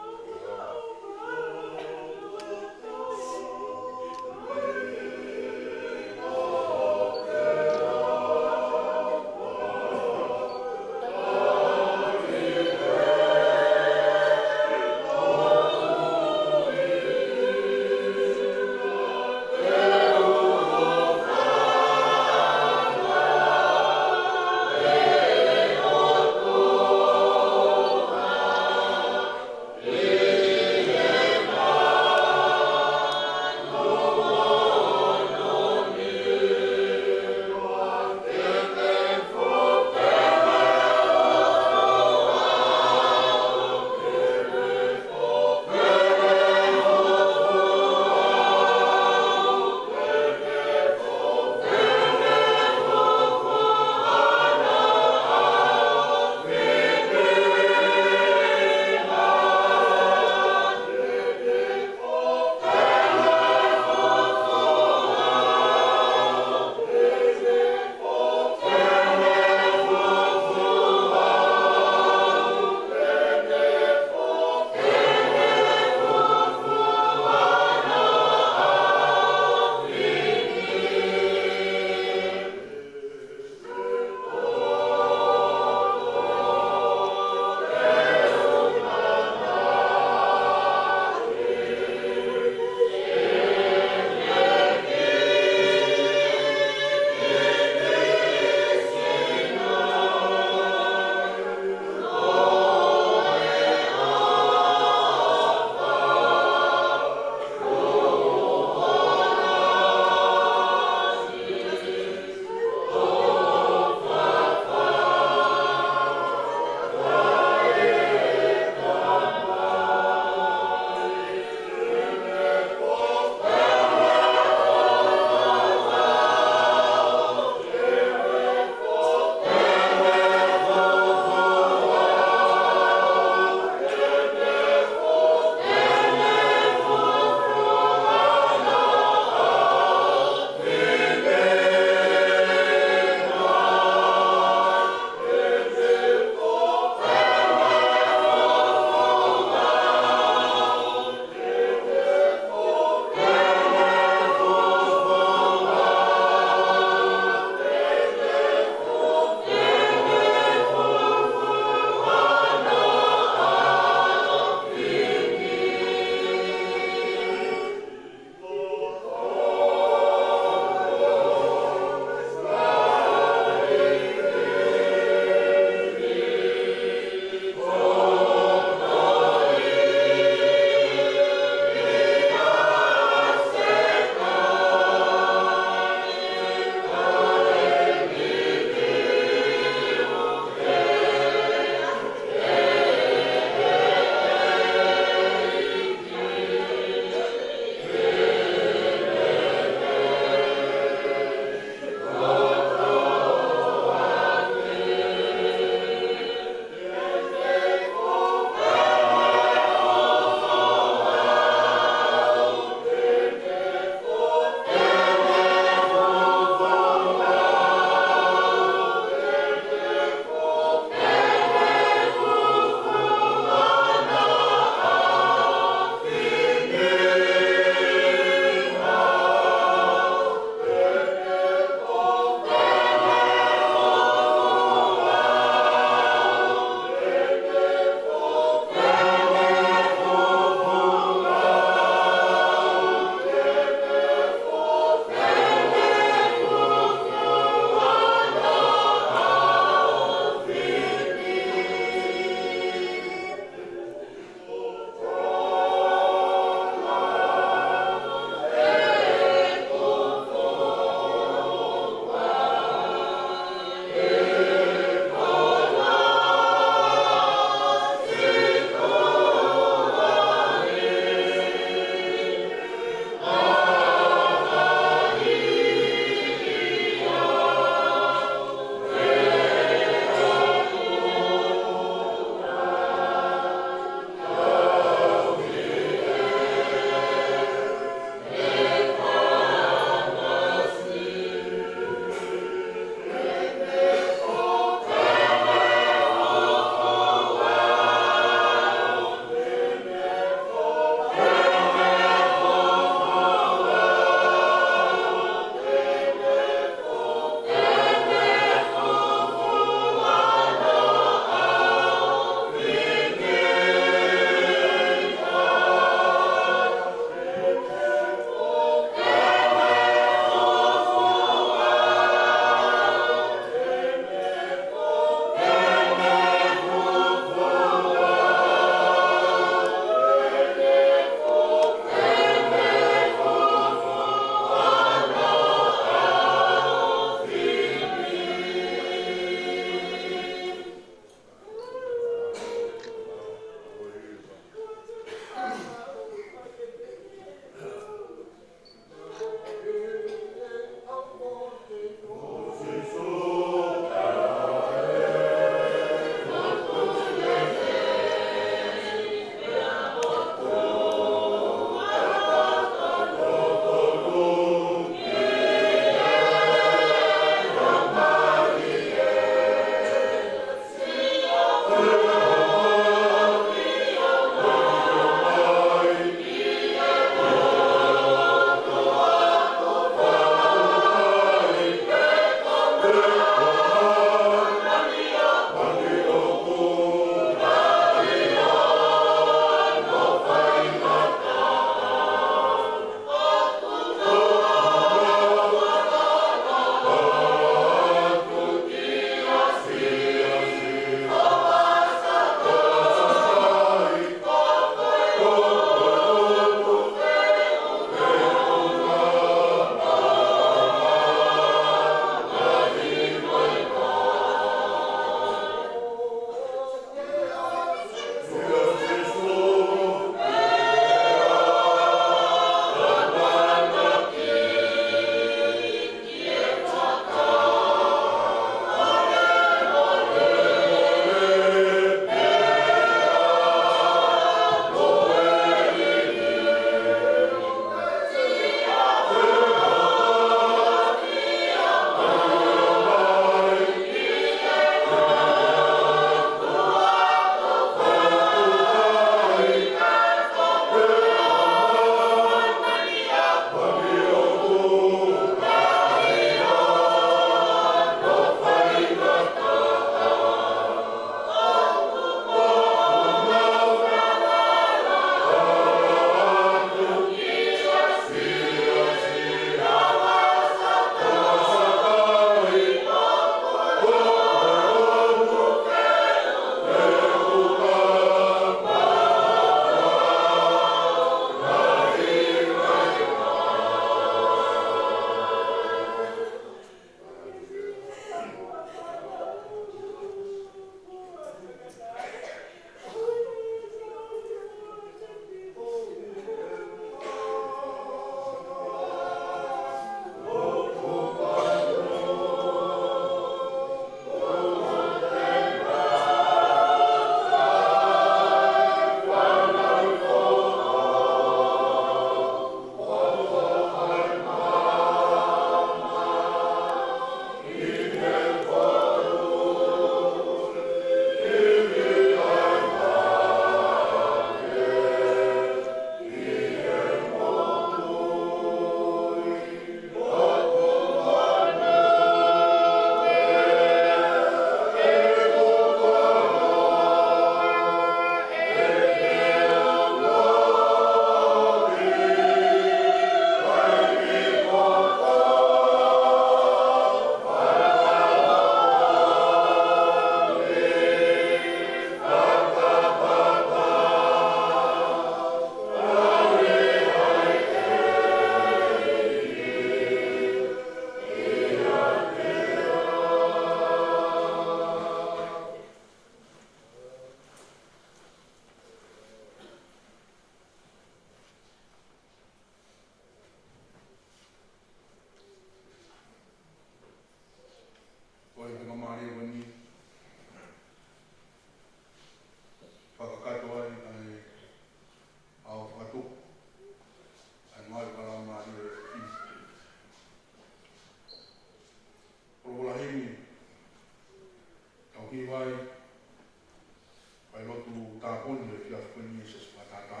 Lotu tāpuni ʻo e efiafi ko eni ʻi he siasi fakatātā.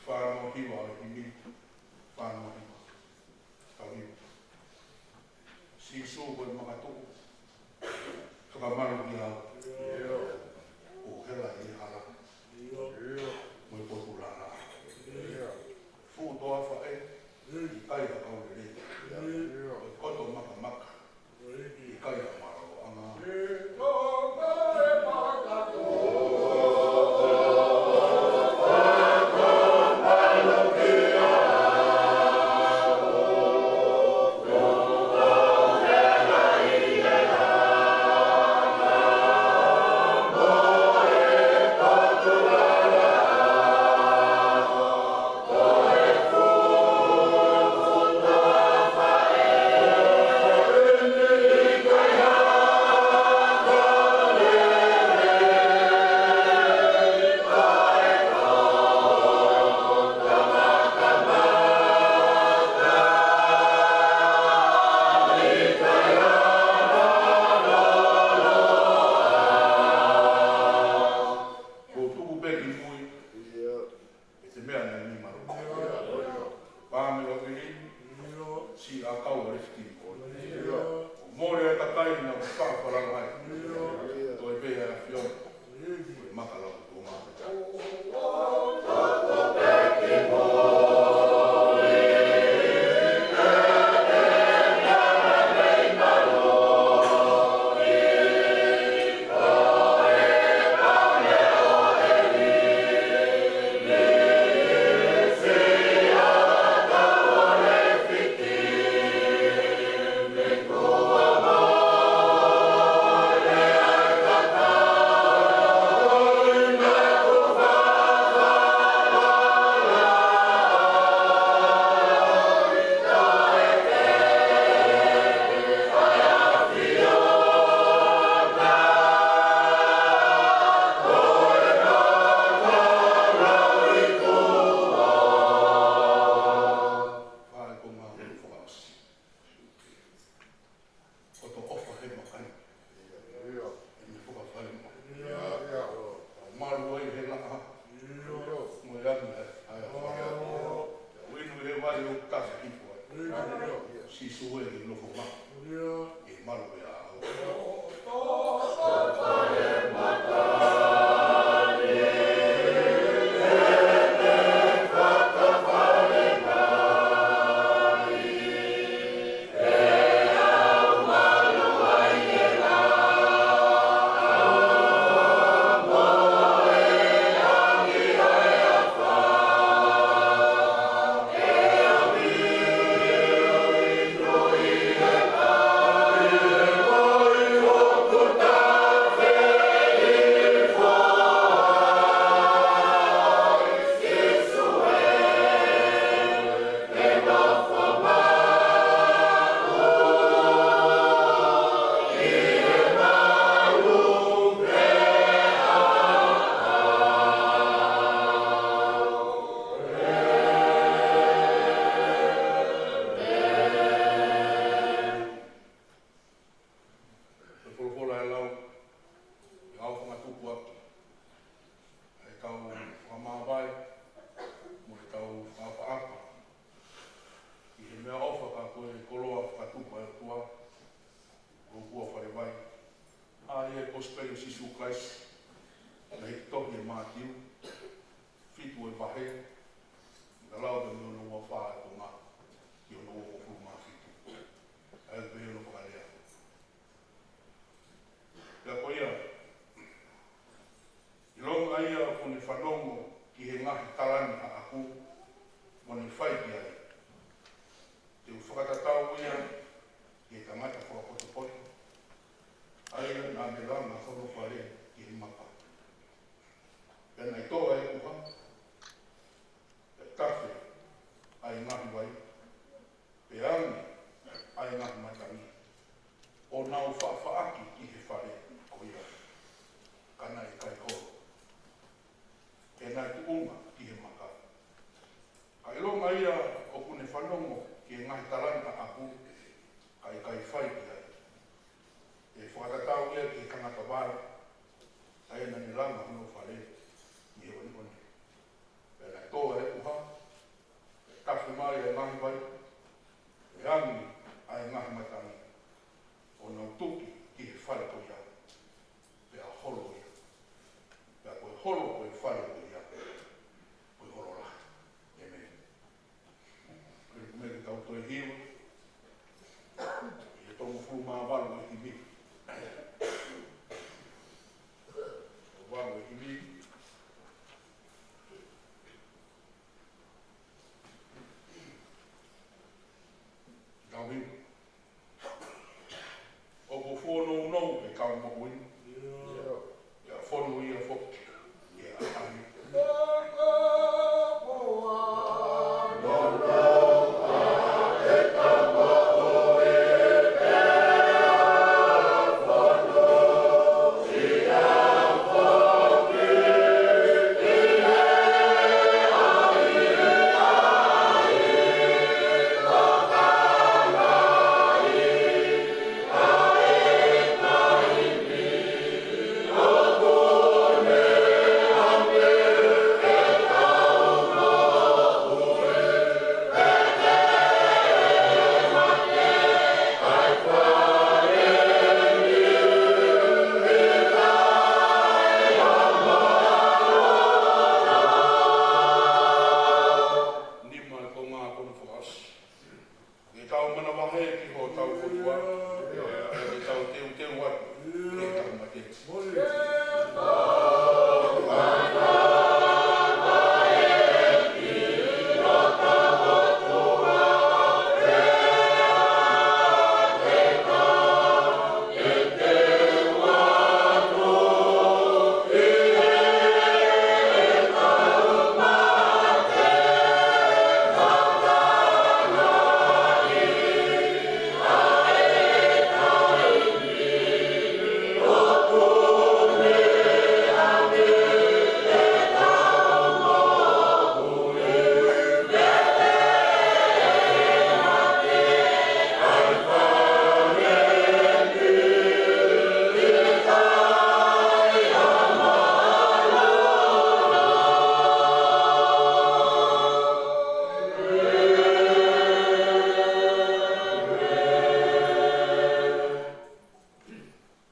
Fā noa hiva ʻo e himi. Fā noa hiva. Tau hiva. Sīsū ko e makatuʻu. Fakamaluʻi au. Kuo u hela ʻi he hala. Mo e potu laʻā. Fuʻu toafa ē, ʻikai ha kau lelei. Ko e koto makamaka, ʻikai ha mālōʻanga. Ko tuku pē ki mui. ʻE te meʻa nai ni maru. Pā me lo kili. Siʻi ʻakau ʻo lefitini. ʻO mole ʻa e kakai naʻa nau faʻa falala ai. Ko e pē ʻa e ʻAfiona. Ko e maka lau tuʻunga. Fai ko ngā fakaʻosi. Ko to ʻofa he makai. ʻE me fakafale mo. ʻO malu ai he laʻā. Mo e anu he, he, he. ʻO inu he vai ʻo kasi hifo ai. Sīsū ē, ʻi nofo ma. ʻE malu pē ʻa au. Ko e folofola ʻe lau, ʻe au fakatupu atu ʻa e kau fakamāvae, mo e kau fakaʻapaʻapa, ʻi he meʻaʻofa ka ko e koloa fakatupu ʻa e ʻOtua, ʻo kua fale vai. ʻA ia ko e Kosipeli ʻo Sīsū Kalaisi, naʻe tohi ʻe Mātiu, fitu ʻo e vahe, ka lau pē mei hono ua fā ʻo e konga, ki hono uofulu mā fitu. ʻA ia pē hono fakalea. Pea ko ia, ʻilonga ia kuo ne fanongo ki he ngaahi tala ni haʻaku, mo ne fai ki ai. Te u fakatatau ia ki he tangata fakapotopoto, ʻa ia naʻa ne langa hono fale ki he maka. Pea naʻe tō ʻa e ʻuha, pea tafe ʻa e ngaahi vai, pea angi ʻa e ngaahi matangi, ʻo nau faʻafaʻaki ki he fale ko ia, ka naʻe ʻikai holo. Pea naʻe tuʻunga ki he maka. Ka ʻilonga ia ʻo Holo ko e fale ko ia, ko e holo lahi. ʻĒmeni. Pea ko e meʻa ke tau toe hiva ʻi he tolungofulu mā valu ʻo e himi. Valu ʻo e himi. Tau hiva. ʻOku fōnounou ʻetau moʻui, pea fonu ia foki ʻi he ʻaho ni. Nima e konga ko eni fakaʻosi. Ke tau manavahē ki hotau ʻOtua, ke tau teuteu atu ki heʻetau mate.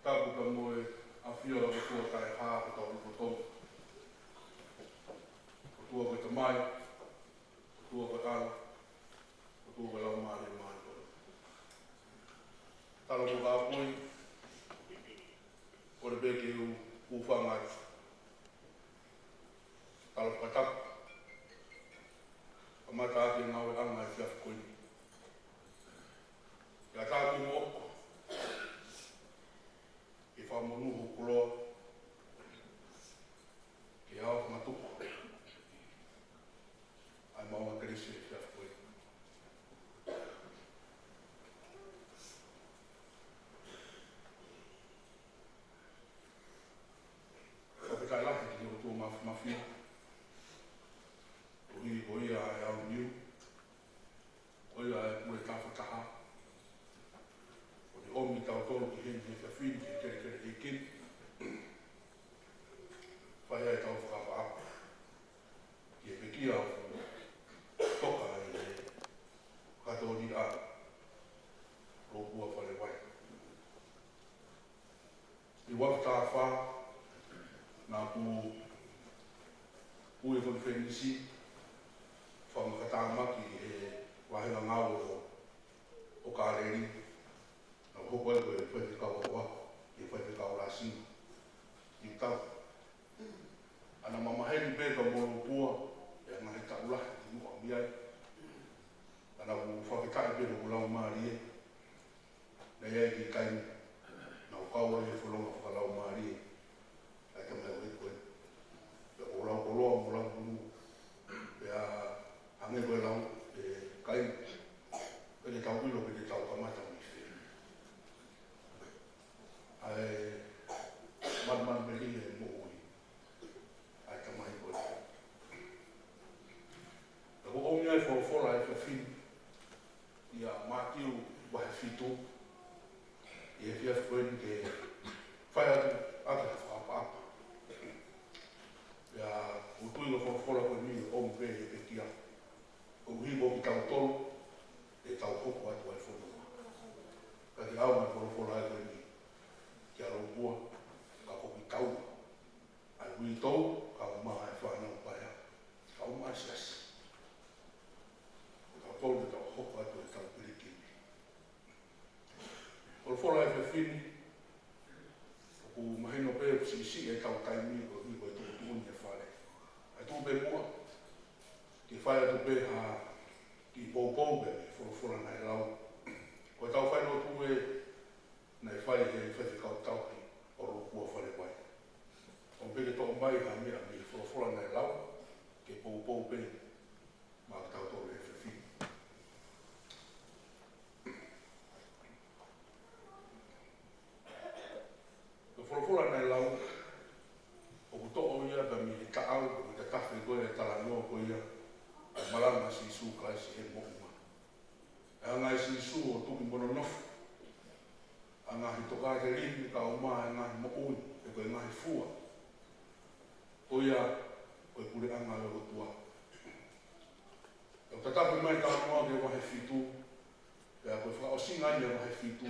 Tapu pea mo e ʻafio ʻa e ʻOtua taʻehāʻaho, ʻOtua lolotonga. ʻOtua ko e Tamai, ʻOtua ko e ʻAlo, ʻOtua ko e Laumālie Māʻoniʻoni. Tala ko ka pui, ʻoku ou pehē ke u hūfanga atu. Tala fakatapu, kamata ʻaki e ngāueʻanga ʻo e efiafi ko eni. ʻIo, ʻatā ke u moʻoku, ke fakamonū hoʻo koloa, ke u fakatuku ʻa e maʻunga kelesi ʻo e efiafi ko eni. Fakafetaʻi lahi ki he ʻOtua Māfimafi, koeʻuhi ko ia ʻa e ʻaho ni, ko ia ʻa e pule tafataha, ʻo ne ʻomi kitautolu ki heni he efiafi ni, ki he kelekele ʻeiki ni. Fai ai ʻetau fakaʻapaʻapa ki he pekia ʻoku toka ʻi he kātoanga ʻa Lopua Falevai. ʻI he uafu taha fā, naʻa ku ui e konifelenisi, fakamakatāmaki ʻi he vāhenga ngāue ʻo, ʻo Kāleli, naʻa ku hoko ai ko e faifekau akoako, ʻi he faifekau Lāsini. ʻI tau ʻAna mamaheni pē ka mo Lopua, ʻi he ngaahi taʻu lahi kuo u ʻomi ai. ʻAna ku fakafetaʻi pē hoku laumālie, naʻe ʻi ai e kiʻi taimi naʻa ku kau ai he fononga fakalaumālie ʻa e tamai ʻo e ko ē. Pea ko e lau koloa mo e lau munu, pea hangē ko e lau ʻe Kaini, pe te tau ʻilo pe te tau kamata mei fē. ʻA e malumalu meli e moʻui ʻa e tamai ko ē. Pea ʻoku ʻomi ai e folofola ʻa e efiafi ni ʻia Mātiu vahe fitu, ʻi he efiafi ko eni ke fai atu ʻaki ha fakaʻapaʻapa. Pea ʻoku ou tui ko e folofola ko eni ʻoku ʻomi pē ʻi he pekia, koeʻuhi ko kitautolu, ʻetau hoko atu ʻa e fononga. Ka ke ʻaonga e folofola ko eni kia Lopua, ka ko kitaua ʻa e uitou, siʻisiʻi ʻetau taimi koeʻuhi ko e tuʻutuʻuni e fale. ʻA e tuʻu pē muʻa, ke fai atu pē ha kiʻi poupou pē mei he folofola naʻe lau. Ko ʻetau failotu ē naʻe fai ʻe he faifekau tauhi ʻo Lopua Falevai. ʻOmai pē ke toʻo mai ha meʻa mei he folofola naʻe lau, ke poupou pē maʻa kitautolu he efiafi ni. Ko e folofola naʻe lau, ʻoku toʻo ia pē mei he taʻau, ko e tafaʻaki ko ia e talanoa ko ia ʻo e malanga ʻa Sīsū Kalaisi he moʻunga. ʻE hanga ʻe Sīsū ʻo tuki mo nonofo ʻa e ngaahi tokāteline kae ʻumaʻā e ngaahi moʻui, pe ko e ngaahi fua ko ia ʻo e puleʻanga ʻo e ʻOtua. ʻOku tatapu mai e talanoa ki he vahe fitu, pea ko e fakaʻosinga ia e vahe fitu,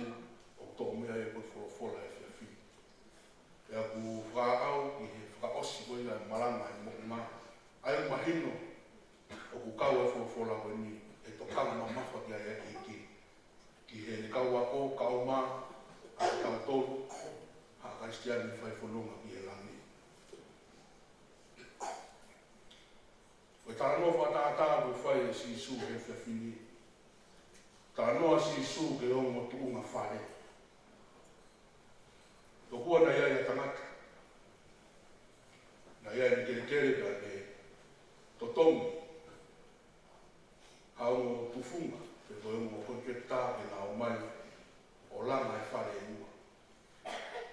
ʻoku toʻo mai ai ko e folofola he efiafi ni. Pea ʻoku fakaʻau ki he fakaʻosi ko ia e malanga he moʻunga, ʻa ia ʻoku mahino ʻoku kau e folofola ko eni he tokanga mamafa ki ai e ʻEiki ki heʻene kau ako kae ʻumaʻā ʻa kitautolu haʻa Kalisitiane fai fononga ki he langi. Ko e talanoa fakatātā ʻoku fai ʻe Sīsū he efiafi ni. Talanoa ʻa Sīsū ki he ongo tuʻunga fale. Tokua naʻe ʻi ai ha tangata naʻe ʻi ai ʻene kelekele, pea ne totongi ha ongo tufunga, pe ko e ongo contractor, ke na ō mai ʻo langa e fale ʻe ua.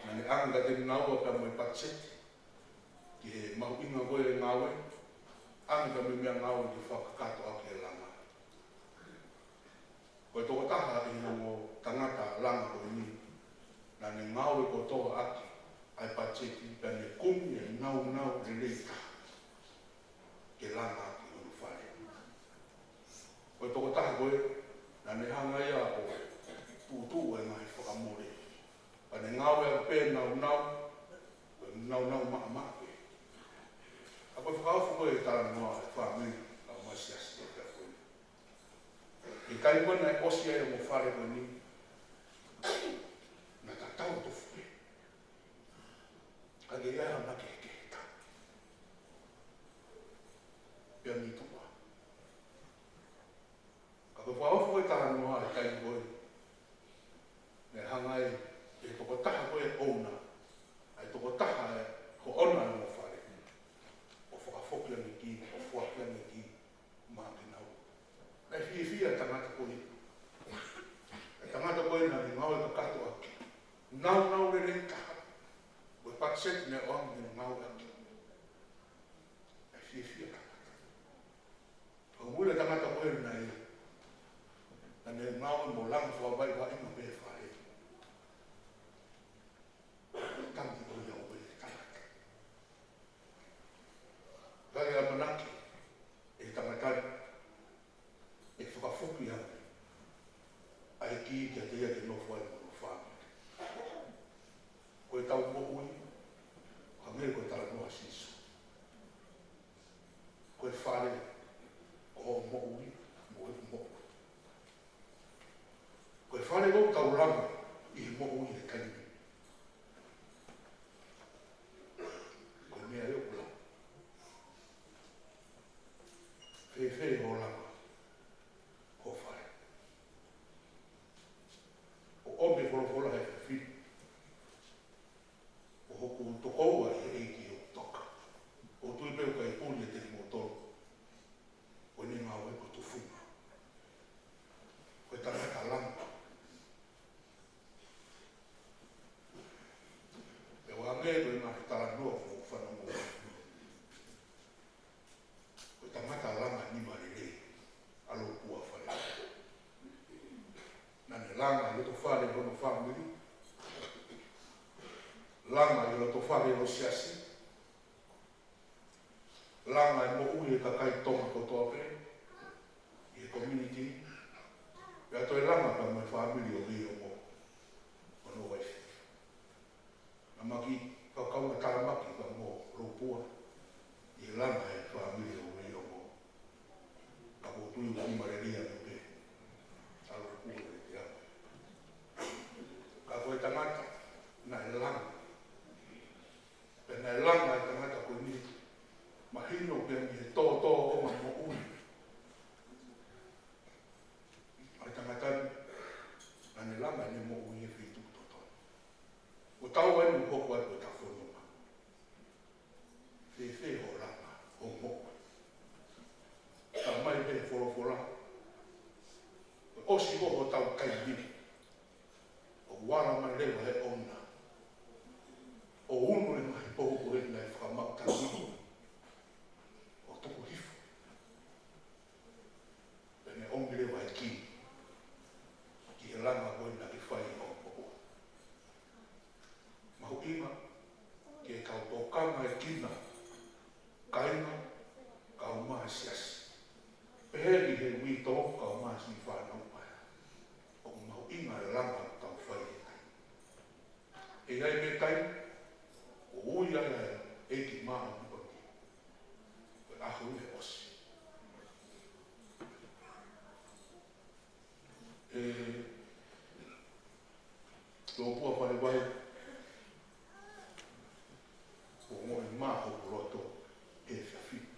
Naʻa ne ʻange kiate kinaua pea mo e patiseti ki he mahuʻinga ko ē e ngāue, ʻange pea mo e meʻangāue ke fakakakato ʻaki e langa. Ko e tokotaha ʻi he ongo tangata langa ko eni, naʻa ne ngāue kotoa ʻaki ʻa e patiseti, pea ne kumi e nāunau lelei taha ke langa ʻaki hono fale. Ko e tokotaha ko ē, naʻa ne hanga ia ʻo tuʻutuʻu e ngaahi fakamole. Pea ne ngāueʻaki pē nāunau, ko e nāunau maʻamaʻa pē. ʻA ia ko e fakaofo ko ē e talanoa e fāmili, kae ʻumaʻā e siasi ʻi he efiafi ni. ʻI he taimi ko ē naʻe ʻosi ai e ongo fale ko eni, naʻe tatau tofu pē. Ka ke ia ha makehekehe taha pea mei tuʻa. Ka ko e fakaofo e talanoa he taimi ko ē, naʻe hanga ai ʻe he tokotaha ko ē ʻouna, ʻa e tokotaha ʻe hoʻona e ongo fale, ʻo fakafoki ange e kī, ʻo foaki ange e kī maʻa kinaua. Naʻe fiefia e tangata ko ē. E tangata ko ē naʻa ne ngāue kakato ʻaki e nāunau lelei taha, ko e patiseti naʻe ʻoange ke ne ngāue ʻaki. Naʻe fiefia e tangata. Ka ko e tangata ko ē naʻe, naʻa ne ngāue mo langa fakavaivaiʻi maʻu pē e fale. Tangi ʻo ia ʻo e tangata. Ka ʻi he ʻamanaki ʻe he tangata ni, ʻe fakafoki ange ʻa e kī kiate ia ke nofo ai mo hono fāmili. Ko ʻetau moʻui, hangē ko e talanoa ʻa Sīsū. Ko e fale, ko hoʻo moʻui, mo ʻeku moʻui. Ko e fale ʻoku tau langa ʻi he moʻui he taimi ni. Ko e meʻa ia ʻoku langa. Fēfē hoʻo langa ho fale? ʻOku ʻomi e folofola he efiafi ni: Ko hoku tokoua ʻi he ʻEiki ʻoku toka. ʻOku ou tui pē ʻoku ʻikai puli ʻiate kimoutolu. Ko ʻene ngāue ko e tufunga. Ko e tangata langa. Pea ʻoku hangē ko e ngaahi talanoa ʻoku fanongo. Ko e tangata langa nima lelei ʻa Lopua Falevai. Naʻa ne langa e loto fale hono fāmili. Langa e loto fale ho siasi. Langa e moʻui e kakai Tonga kotoa pē ʻi he community. Pea toe langa pea mo e fāmili ʻo Veiongo, hono uaifi. Naʻa ma kiʻi kau kaunga talamaki pea mo Lopua ʻi he langa e fāmili ʻo Veiongo. Ka ʻoku ou tui ʻoku nima lelei ange pē ʻa Lopua ʻiate au. Ka ko e tangata naʻe langa Naʻe langa e tangata ko eni, mahino pē mei he tōtō ʻo e moʻui ʻa e tangata ni, naʻa ne langa ʻene moʻui he feituʻu totonu. ʻO tau ai mo hoko ai ko e tafononga. Fēfē hoʻo langa hoʻo moʻui? Talamai pē ʻe he folofola, ʻosi ko ē hotau taimi, ʻoku ala mai leva he ʻona ʻo unu e ngaahi pohu ko ē naʻe fakamaʻu taimi, ʻo tuku hifo. Pea ne ʻomi leva e kī ki he langa ko ē naʻa ke fai ʻi hoʻo moʻui. Mahuʻinga ke tau tokanga e kina, kāinga, kaeʻumaʻā e siasi. Pehē ki he uitou kaeʻumaʻā e siʻi fānau paea. ʻOku mahuʻinga e langa ʻoku tau fai he taimi. ʻE ʻi ai e taimi ʻoku ui ai ʻa e ʻEiki Māʻoniʻoni ko e ʻaho ia ʻe ʻosi. ʻE Lopua Falevai, ʻoku ongoʻi mā hoku loto he efiafi ni.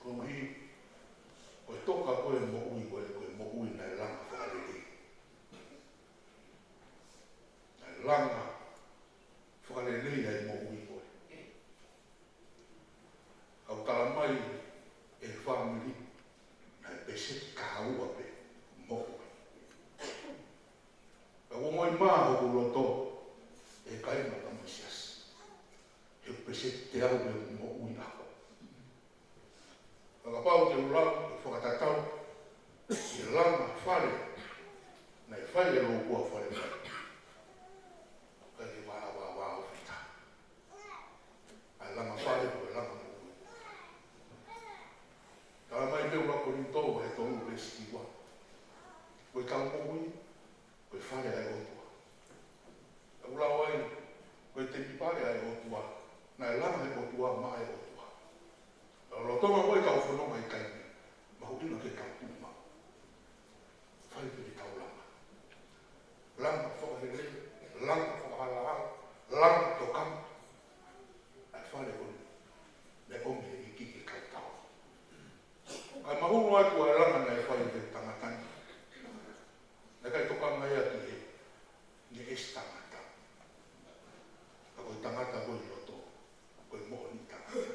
Koeʻuhi ko e toka ko ē e moʻui ko ē, ko e moʻui naʻe langa fakalelei. Naʻe langa fakalelei ʻa e moʻui ko ē. Ka ʻoku talamai ʻe he fāmili naʻe peseti tahaua pē moʻui. Ka ʻoku ongoʻi mā hoku loto, ʻe kāinga, kaeʻumaʻā e siasi, he ʻoku peseti teau pē moʻui ʻaho. Ka kapau te u lau, te u fakatatau ki he langa fale naʻe fai ʻe Lopua Falevai, ʻikai ke vāvāvāofi taha ʻa e langa fale ko e langa moʻui. Talamai pē ʻe ua Kolinitō vahe tolu veesi ua, ko ʻetau moʻui ko e fale ʻa e ʻOtua. ʻOku lau ai, ko e temipale ʻa e ʻOtua, naʻe langa ʻe he ʻOtua maʻa e ʻOtua. Lolotonga ko ē ʻetau fononga ʻi he taimi ni, mahuʻinga ke tau tuʻu maʻu. Fai pē ʻetau langa. Langa fakahelelei, langa fakahalala, langa tokanga. ʻA e fale ko eni naʻe ʻomi ʻe he ʻEiki ke tau tau. Kae mahulu atu ʻa e langa naʻe fai ʻe he tangata ni. Naʻe ʻikai tokanga ia ki he ngeʻesi tangata. Ka ko e tangata ko ē ʻi loto, ko e moʻoni tangata.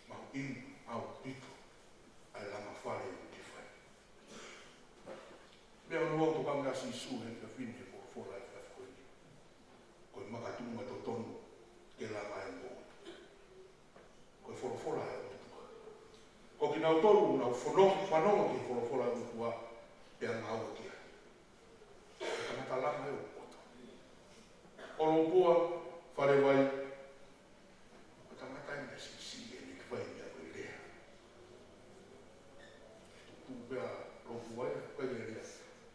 Mahuʻinga ʻaupito ʻa e langa fale ʻoku ke fai. Meʻa hono ua ʻoku tokanga ai ʻa Sīsū he efiafi ni he folofola ʻa e efiafi ko eni, ko e makatuʻunga totonu ke langa ai e moʻui, ko e folofola ʻa e ʻOtua. Ko kinautolu ʻoku nau fono-, fanongo ki he folofola ʻa e ʻOtua pea ngāue ki ai, ko e tangata langa ia ʻoku poto. ʻO Lopua Falevai, ko e tangata ia naʻe siʻisiʻi ʻene fai e meʻa ko e lea. Tuʻu pē ʻa Lopua ia, ʻikai ke lea.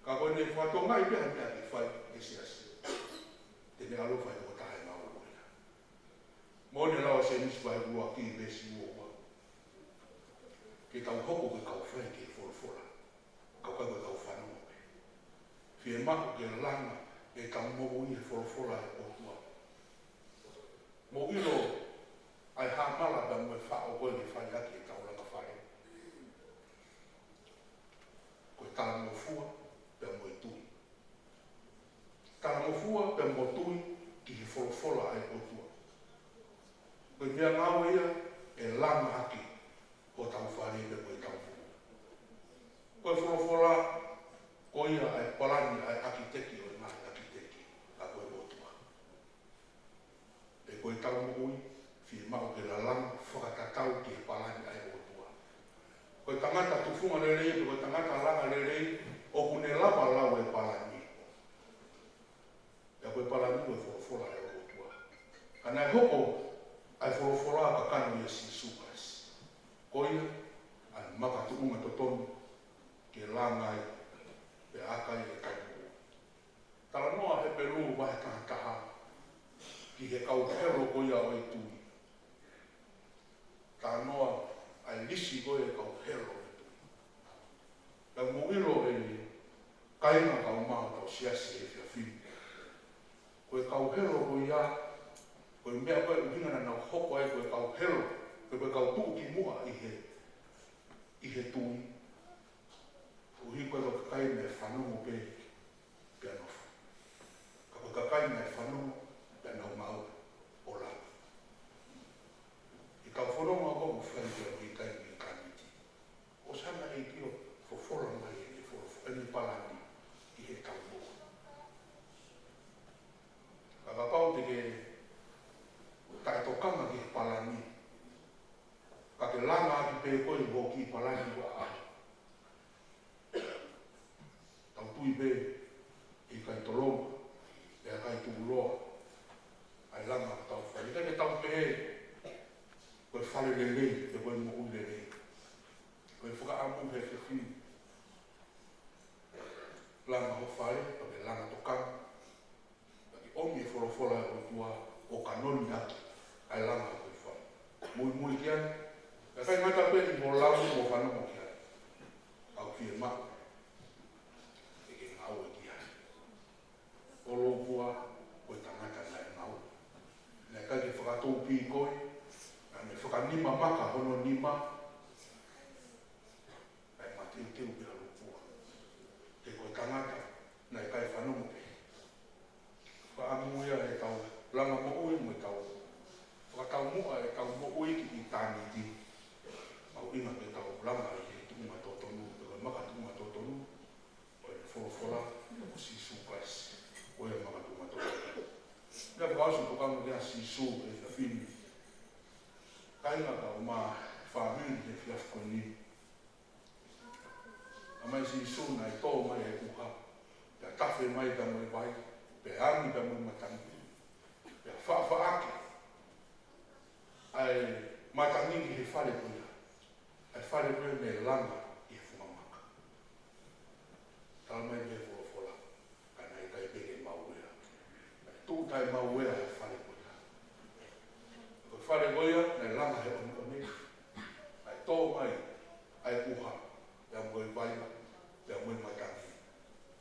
Ka ko ʻene fakatokangaʻi pē ha meʻa ke fai ʻe he siasi, te ne ʻalu ʻo fai ʻo taha e ngāue ko ia. Moʻoni e lau ʻa Sēmisi vahe ua ki he veesi ua ua. Ke tau hoko ko e kau fai ki he folofola, ka ʻoku ʻikai ko e kau fanongo pē. Fiemaʻu ke langa ʻetau moʻui he folofola ʻa e ʻOtua. Mou ʻilo ʻa e hāmala pea mo e faʻo ko ē ke fai ʻaki ʻetau langa fale, ko e talangofua pea mo e tui. Talangofua pea mo tui ki he folofola ʻa e ʻOtua. Ko e meʻangāue ia ʻe langa ʻaki hotau fale pea mo ʻetau moʻui. Ko e folofola, ko ia ʻa e palani ʻa e ʻakiteki ʻo e ngaahi ʻakiteki, ka ko e ʻOtua. Pea ko ʻetau moʻui, fiemaʻu ke lalanga fakatatau ki he palani ʻa e ʻOtua. Ko e tangata tufunga lelei, pe ko e tangata langa lelei, ʻoku ne lava lau e palani. Pea ko e palani ko e folofola ʻa e ʻOtua. Ka naʻe hoko ʻa e folofola ʻo kakano ʻia Sīsū Kalaisi. Ko ia ʻa e makatuʻunga totonu ke langa ai, pea ʻaka ai ʻetau moʻui. Talanoa Hepelū vahe taha taha ki he kau helo ko ia ʻo e tui. Talanoa ʻa e lisi ko ia e kau helo ʻo e tui. Pea mou ʻilo ʻe kāinga kaeʻumaʻā hotau siasi he efiafi ni, e kau helo ko ia, ko e meʻa ko ē ʻuhinga naʻa nau hoko ai ko e kau helo, pe ko e kau tuʻukimuʻa ʻi he, ʻi he tui. ʻUhi ko e kakai naʻe fanongo pē pea nofo. Ka ko e kakai naʻe fanongo pea nau maʻu ʻo lava. ʻI he kau fononga ko ē ʻoku fai pea mo e kakai ʻi ʻitāniti. ʻOsi hanga ʻe he ʻEiki ʻo fofola mai ʻene folofola, ʻene palani ki he kau moʻui. Ka kapau te ke taʻetokanga ki he palani, ka ke langa ʻaki pē koe hoʻo kiʻi palani ua a. Tau tui pē, ʻikai tolonga, ʻikai tuʻuloa ʻa e langa ʻoku tau fai. ʻIkai ke tau pehē, ko e fale lelei, pe ko e moʻui lelei. Ko e fakaʻamu he efiafi ni. Langa ho fale, ka ke langa tokanga. Ka ke ʻomi e folofola ʻa e ʻOtua ʻo kanoni ʻaki ʻa e langa ko e fai. Muimui ki ai. ʻIkai ngata pē ʻi hoʻo lau mo fanongo ki ai. Ka ʻoku fiemaʻu ke ke ngāue ki ai. ʻO louʻoa ko e tangata naʻe ngāue. Naʻe ʻikai ke fakatōpī koe, naʻa ne fakanima maka hono nima, naʻe mateuteu pē ʻa louʻoa. He ko e tangata naʻe ʻikai fanongo pē. Fakaʻamu ia ʻetau langa moʻui mo ʻetau fakataumuʻa ʻetau moʻui ki ʻitāniti. Mahuʻinga ke tau langa ʻi he tuʻunga totonu, pe ko e maka tuʻunga totonu, ko e folofola ʻo Sīsū Kalaisi, ko e maka tuʻunga totonu. Naʻe fakaʻosi tokanga kia Sīsū ʻi he efiafi ni. Kāinga kae ʻumaʻā e fāmili he efiafi ko eni. Talamai ʻe Sīsū naʻe tō mai e ʻuha, pea tafe mai pea mo e vai, pea angi pea mo e matangi, pea faʻafaʻaki ʻa e matangi ki he fale ko ia, ʻa e fale ko ia naʻe langa ʻi he funga maka. Talamai ʻe he folofola, ka naʻe ʻikai pē ke mauea. Naʻe tuʻu taʻemauea e fale ko ia. Ko e fale ko ia, naʻe langa he ʻoneʻone. Naʻe tō mai ʻa e ʻuha, pea mo e vai, pea mo e matangi.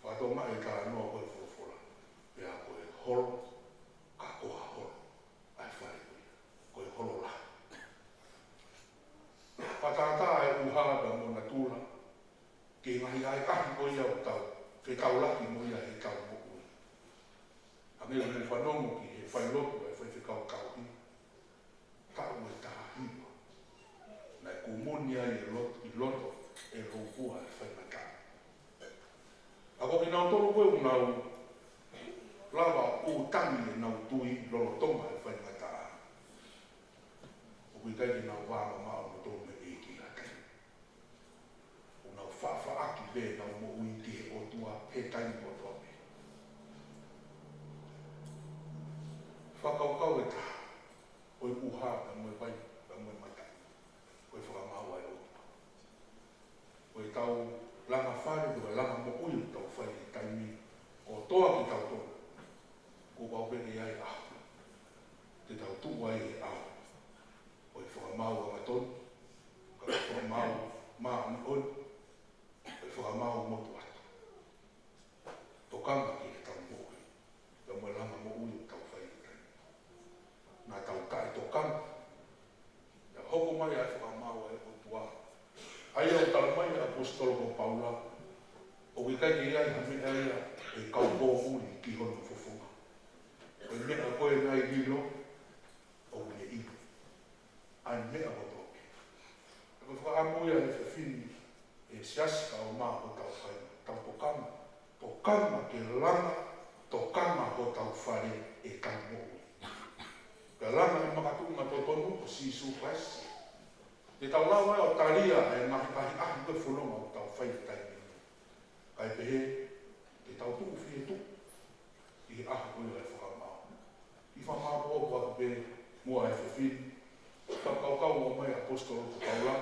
Fakatokangaʻi e talanoa ko e folofola. Pea ko e holo, ka ko ha holo ʻa e fale ko ia. Ko e holo lahi. Fakatātā e ʻuha pea mo natula ki he ngaahi ʻahiʻahi ko ia ʻoku tau fetaulaki mo ia heʻetau moʻui. Hangē ko e fanongo ki he failotu ʻa e faifekau tauhi. Taʻu ʻe taha hiva. Naʻe kumuni ai e loto, ʻi loto ʻe louʻoa e faingataʻa. Ka ko kinautolu ko ē ʻoku nau lava ʻo tangi ʻenau tui lolotonga e faingataʻa, ʻoku ʻikai ke nau vāmamaʻo mo tonu mei he ʻEiki ʻi ha taimi. ʻOku nau faʻafaʻaki pē ʻenau moʻui ki he ʻOtua he taimi kotoa pē. Fakakaukau ʻe taha, ko e ʻuha pea mo e vai, pea mo e matangi, ko e fakamaau ʻa e ʻOtua. Ko ʻetau langa fale, ko e langa moʻui ʻoku tau fai he taimi kotoa kitautolu. Kuo pau pē ke ʻi ai e ʻaho te tau tuʻu ai he ʻao ʻo e fakamaau angatonu, ka ko e fakamaau māʻoniʻoni, ko e fakamaau motuʻa atu. Tokanga ki heʻetau moʻui, pea mo e langa moʻui ʻoku tau fai he taimi. Naʻa tau taʻetokanga, naʻe hoko mai ʻa e fakamaau ʻa e ʻOtua. ʻA ia ʻoku talamai ʻe he ʻaposetolo ko Paula, ʻoku ʻikai ke ʻi ai ha meʻa ia ʻe kau pōmuli ki hono fofonga. Ko e meʻa ko ē naʻe lilo, ʻoku ne ʻilo ʻa e meʻa kotoa pē. Ko e fakaʻamu ia ʻa e efiafi ni, ʻe siasi kae ʻumaʻā hotau fai, tau tokanga, tokanga ke langa, tokanga hotau fale ʻetau moʻui. Ke langa e makatuʻunga totonu ʻo Sīsū Kalaisi. Te tau lava ʻo talia e ngaahi ʻahiʻahi ko e fononga ʻoku tau fai he taimi ni. Kae pehē, te tau tuʻu fie tuʻu ʻi he ʻaho ko ia ʻo e fakamaau. ʻI he fakamaau ko ē ʻoku pē muʻa he efiafi ni, fakakaukau ʻoku ʻomai ʻe he ʻaposetolo ko Paula,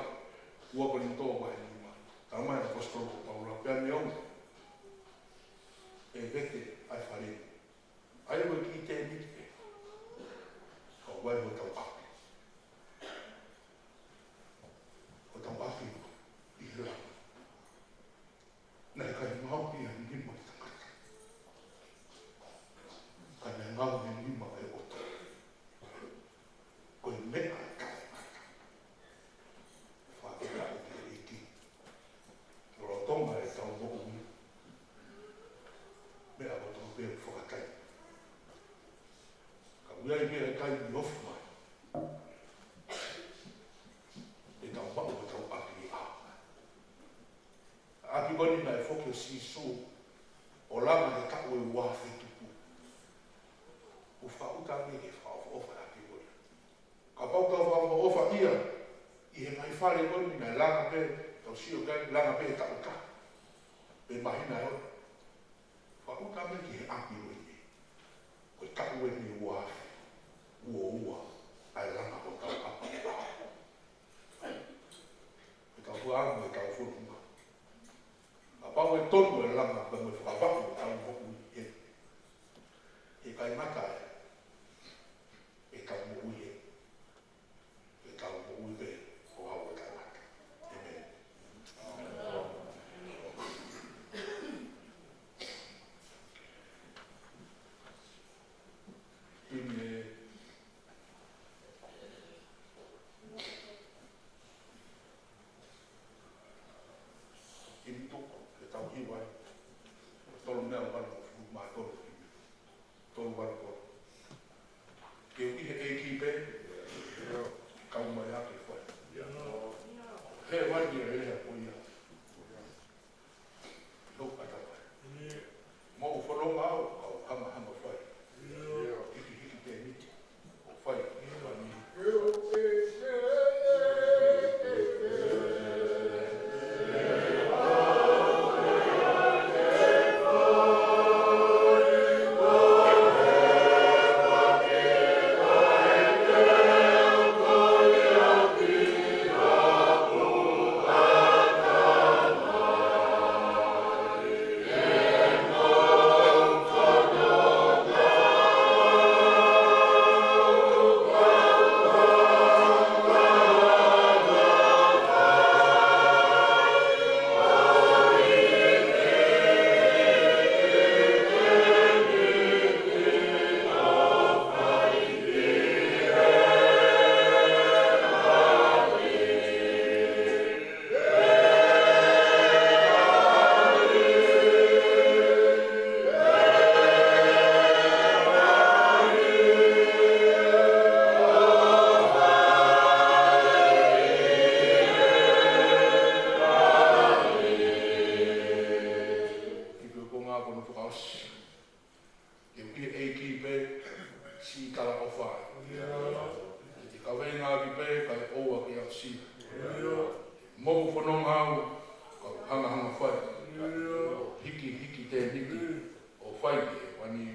ua Kolinitō vahe nima. Talamai ʻe he ʻaposetolo ko Paula, pea neongo ʻe vete ʻa e fale, ʻa ia ko e kiʻi tēniti pē, ka ʻoku ʻi ai hotau ʻapi. Hotau ʻapi ʻi he langi. Naʻe ʻikai maʻu ia ʻe ha nima ʻo e tangata. Ka naʻe ngāue ʻOku ʻi ai pē ʻa e kai ʻi ofi mai. ʻE tau maʻu ʻa e tau ʻapi ʻi ʻapi. ʻApi ko eni naʻe foki ʻa Sīsū ʻo langa he taʻu ʻe ua afe tupu. ʻOku fakaʻuta ange ke fakaʻofoʻofa ʻa e ʻapi ko ia. Kapau ʻoku tau fakaʻofoʻofa ia ʻi he ngaahi fale ko eni naʻe langa pē, tau sio ki ai, langa pē taʻu taha pe māhina ʻe ono. Fakaʻuta ange ki he ʻapi ko eni. Ko e taʻu eni ʻe ua afe ua ua ʻa e langa ʻo e tau ʻapi ʻi ʻapi. ʻE tau fua ange ʻe tau fua nunga. Kapau ʻe tonu ʻa e langa pea mo e fakavaʻe ʻo e tau moʻui ē, ʻe ʻikai ngata ai, ʻe tau moʻui ē, ʻe tau moʻui pē ʻo aʻu ʻo taʻengata. ʻĒmeni. Himi ē. Himi tuku, ke tau hiva ai. Tolu mea valu, mā tolu himi. Tolu valu tolu. Ke u ʻi he ʻEiki pē, kau mai ʻa e fai. He vai ia ʻe lea ko ia. Lou kata mai. Moʻu fononga au, kau hangahanga fai. Hikihiki tēniti ʻo fai. Ke u ʻi he ʻEiki pē, siʻi talaʻofa. Ke te kaveinga ʻaki pē, kae ʻoua ke aʻusia. Moʻu fononga au, kau hangahanga fai. Hikihiki tēniti ʻo fai ki hēvani.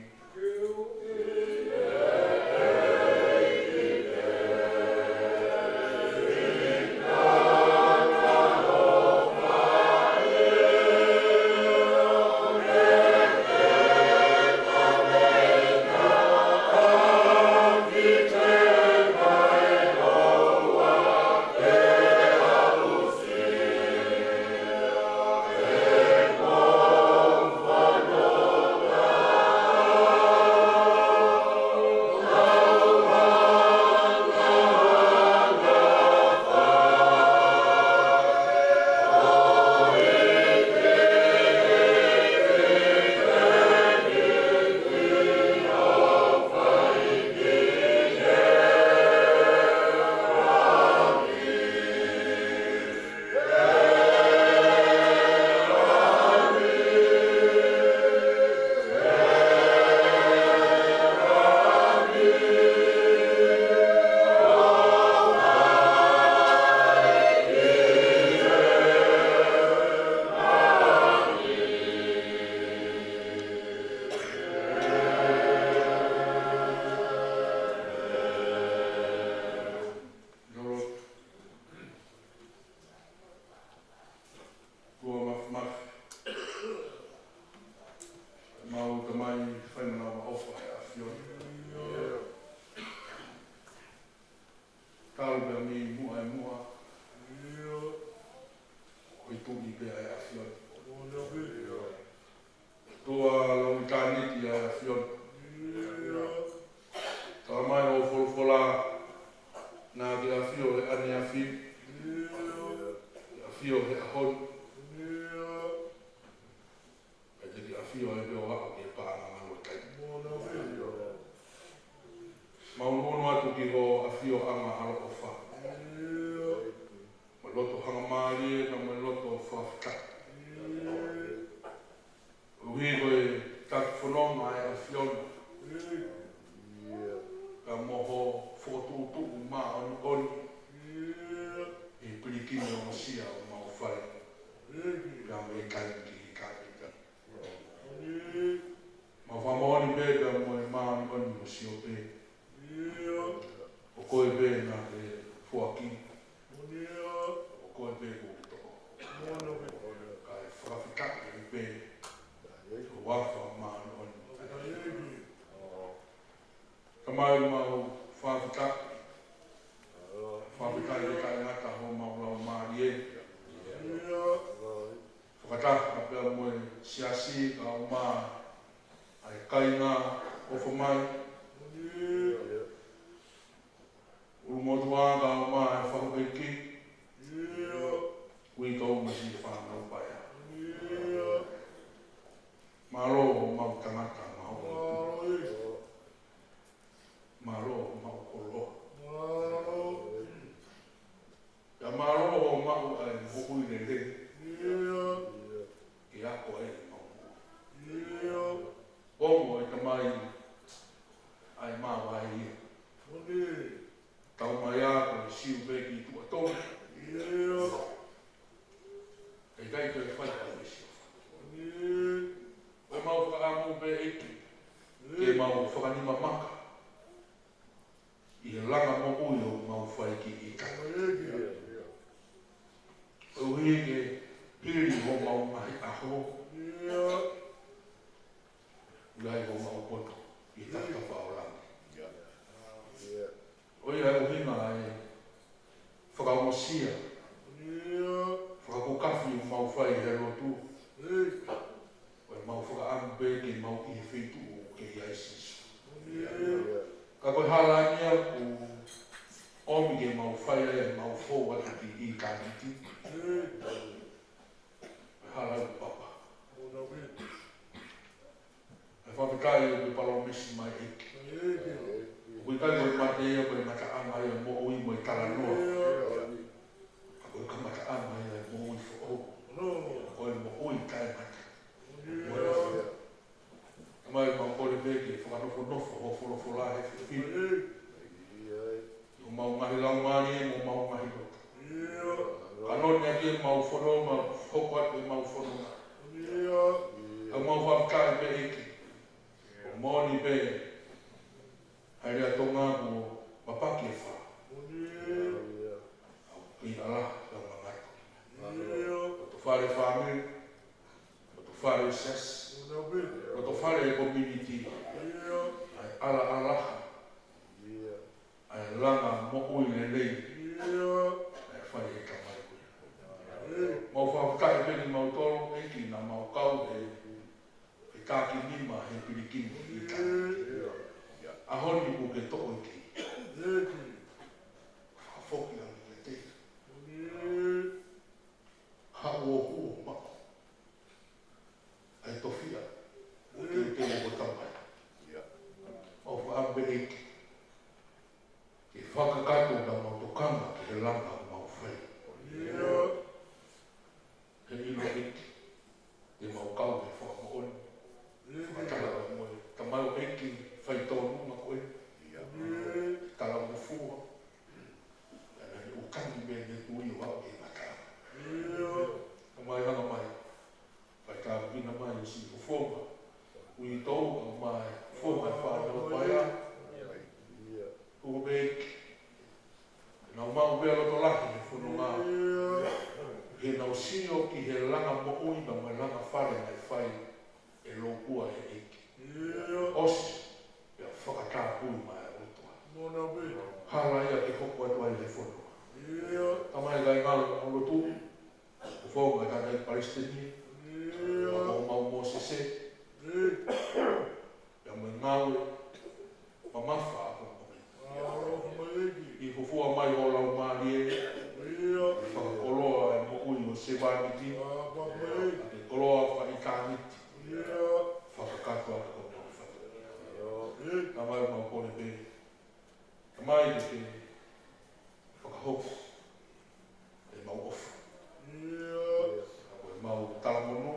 ʻo Siope. ʻIo. Ko koe pē naʻa ke foaki. Moʻoni ā. Ko koe pē kuo ke toʻo. Moʻoni ā. Kae fakafetaʻi pē ki ho huafa māʻoniʻoni. Fakafetaʻi. Tamai, mau fakafetaʻi. Fakafetaʻi ʻoku taʻengata homau laumālie. ʻIo. Fakataha pea mo e siasi kae ʻumaʻā ʻa e kāinga ʻofa mai. ʻIo. ʻUlumotuʻa kae ʻumaʻā e fakafoki. ʻIo. Uitou mo siʻi fānau paea. ʻIo. Mālō homau tangata, mau. Mālō ē. Mālō homau koloa. Mālō. Pea mālō hoʻo maʻu ʻa e moʻui lelei. ʻIo. Ke ako ai ʻemau moʻui. ʻIo. Ongo ʻe Tamai ʻa e māvae ia. Moʻoni. Tau mai ā ko e Siope ki tuʻa tonu. ʻIo. ʻE ʻikai toe fai ʻa e Siope. Moʻoni. ʻOku mau fakaʻamu pē ʻEiki ke mau fakanima maka ʻi he langa moʻui ʻoku mau fai ki ʻItali. Koeʻuhi ke hili homau ngaahi ʻaho, ʻi ai homau poto ʻi he tafatafa ʻo langi. ʻOku ʻi ai e ʻuhinga ʻa e fakaongosia, fakakukafi ʻoku mau fai he lotu. Ko ʻemau fakaʻamu pē ke mau ʻi he feituʻu ʻoku kei ʻi ai ʻa Sīsū. Ka ko e hala ia ʻoku ʻomi ke mau fai ai ʻemau fou atu ki ʻitāniti. Ko e hala ʻoku papa. ʻE fakafetaʻi ʻoku ke palōmesi mai ʻEiki. ʻOku ʻikai ko e mate ia ko e kamataʻanga ia ʻo e moʻui mo e talanoa. Ka ko e kamataʻanga ia ʻo e moʻui foʻou. Ko e moʻui taʻengata. Tamai, mau kole pē ke fakanofonofo ho folofola he efiafi ni. ʻI homau ngaahi laumālie mo homau ngaahi loto. Ka noni ʻaki ʻemau fononga, hoko atu ʻemau fononga. ʻOku mau fakafetaʻi pē ʻEiki. ʻOku moʻoni pē ʻa e lea Tonga kuo mapaki e fā. ʻOku kei ʻalaha pea mangato. Loto fale fāmili, loto fale siasi, loto fale community. ʻA e ʻalaʻalaha, ʻa e langa moʻui lelei naʻe fai ʻe he Tamai ko ia. Mau fakafetaʻi pē kimautolu ʻEiki naʻa mau kau he, he taki nima he pilikimi ʻi ʻItali. ʻAho ni kuo ke toʻo ʻEiki. Fakafoki ange kiate ia. Haʻu ʻo huʻu maʻu ʻa e tofiʻa ʻo e teuteu ʻo ho Tamai. Mau fakaʻamu pē ʻEiki ke fakakakato ʻemau tokanga ki he langa ʻoku mau fai. He ʻilo ʻEiki, te mau kau he fakamoʻoni, fakataha mo e tamaioʻeiki faitōnunga ko ē, ʻe talangofua, ʻa ʻene ʻukangi mei he tui ʻo aʻu ki he ngataʻanga. Tamai, hanga mai, fai tāpuekina mai siʻi fofonga uitou, kae ʻumaʻā e fofonga e fānau paea. Tuku pē ʻEiki ke nau maʻu pē ʻa e loto lahi he fononga, ke nau sio ki he langa moʻui pea mo e langa fale naʻe fai ʻe Lopua he ʻEiki. ʻOsi pea fakatapui mai ʻa e ʻOtua. Hala ia ke hoko atu ai he fononga. Tamai, kae ngalo ʻa e lotu, fofonga ʻa e tangataʻeiki palesiteni, ʻa Mōsese, pea mo e ngāue mamafa ʻa e konitinēniti. ʻI he fuofua mai ho Laumālie, fakakoloa e moʻui ʻo e sevāniti, ʻa e koloa fakaʻitāniti, fakakakato ʻa e konitinēniti. Tamai, mau kole pē, Tamai, ke ke fakahoko ʻemau ʻofa. Ka ko ʻemau talamonū,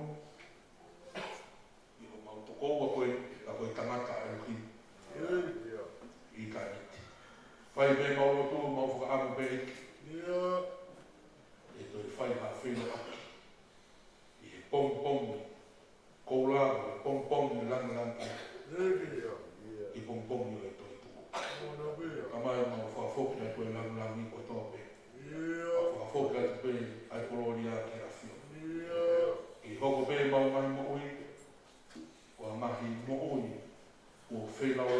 ʻi homau tokoua ko ē, ka ko e tangata ʻa ʻElohimi ʻi ʻitāniti. Fai pē ʻemau lotu, mau fakaʻamu pē ʻEiki, ʻe toe fai ha feʻiloaki ʻi he pongipongi koula, ʻi he pongipongi langilangi, ʻi he pongipongi ʻo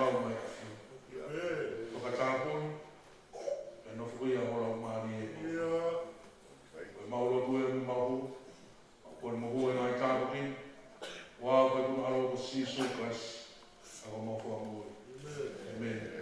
lau mai ʻAfio. Fakatapui, pea nofoʻia ho Laumālie. Ko ʻemau lotu ē mo ʻemau hū, ko ʻemau hū ʻi he ngaahi tāpuaki, ʻi he huafa ʻo ho ʻAlo ko Sīsū Kalaisi, ʻa homau Fakamoʻui. ʻĒmeni.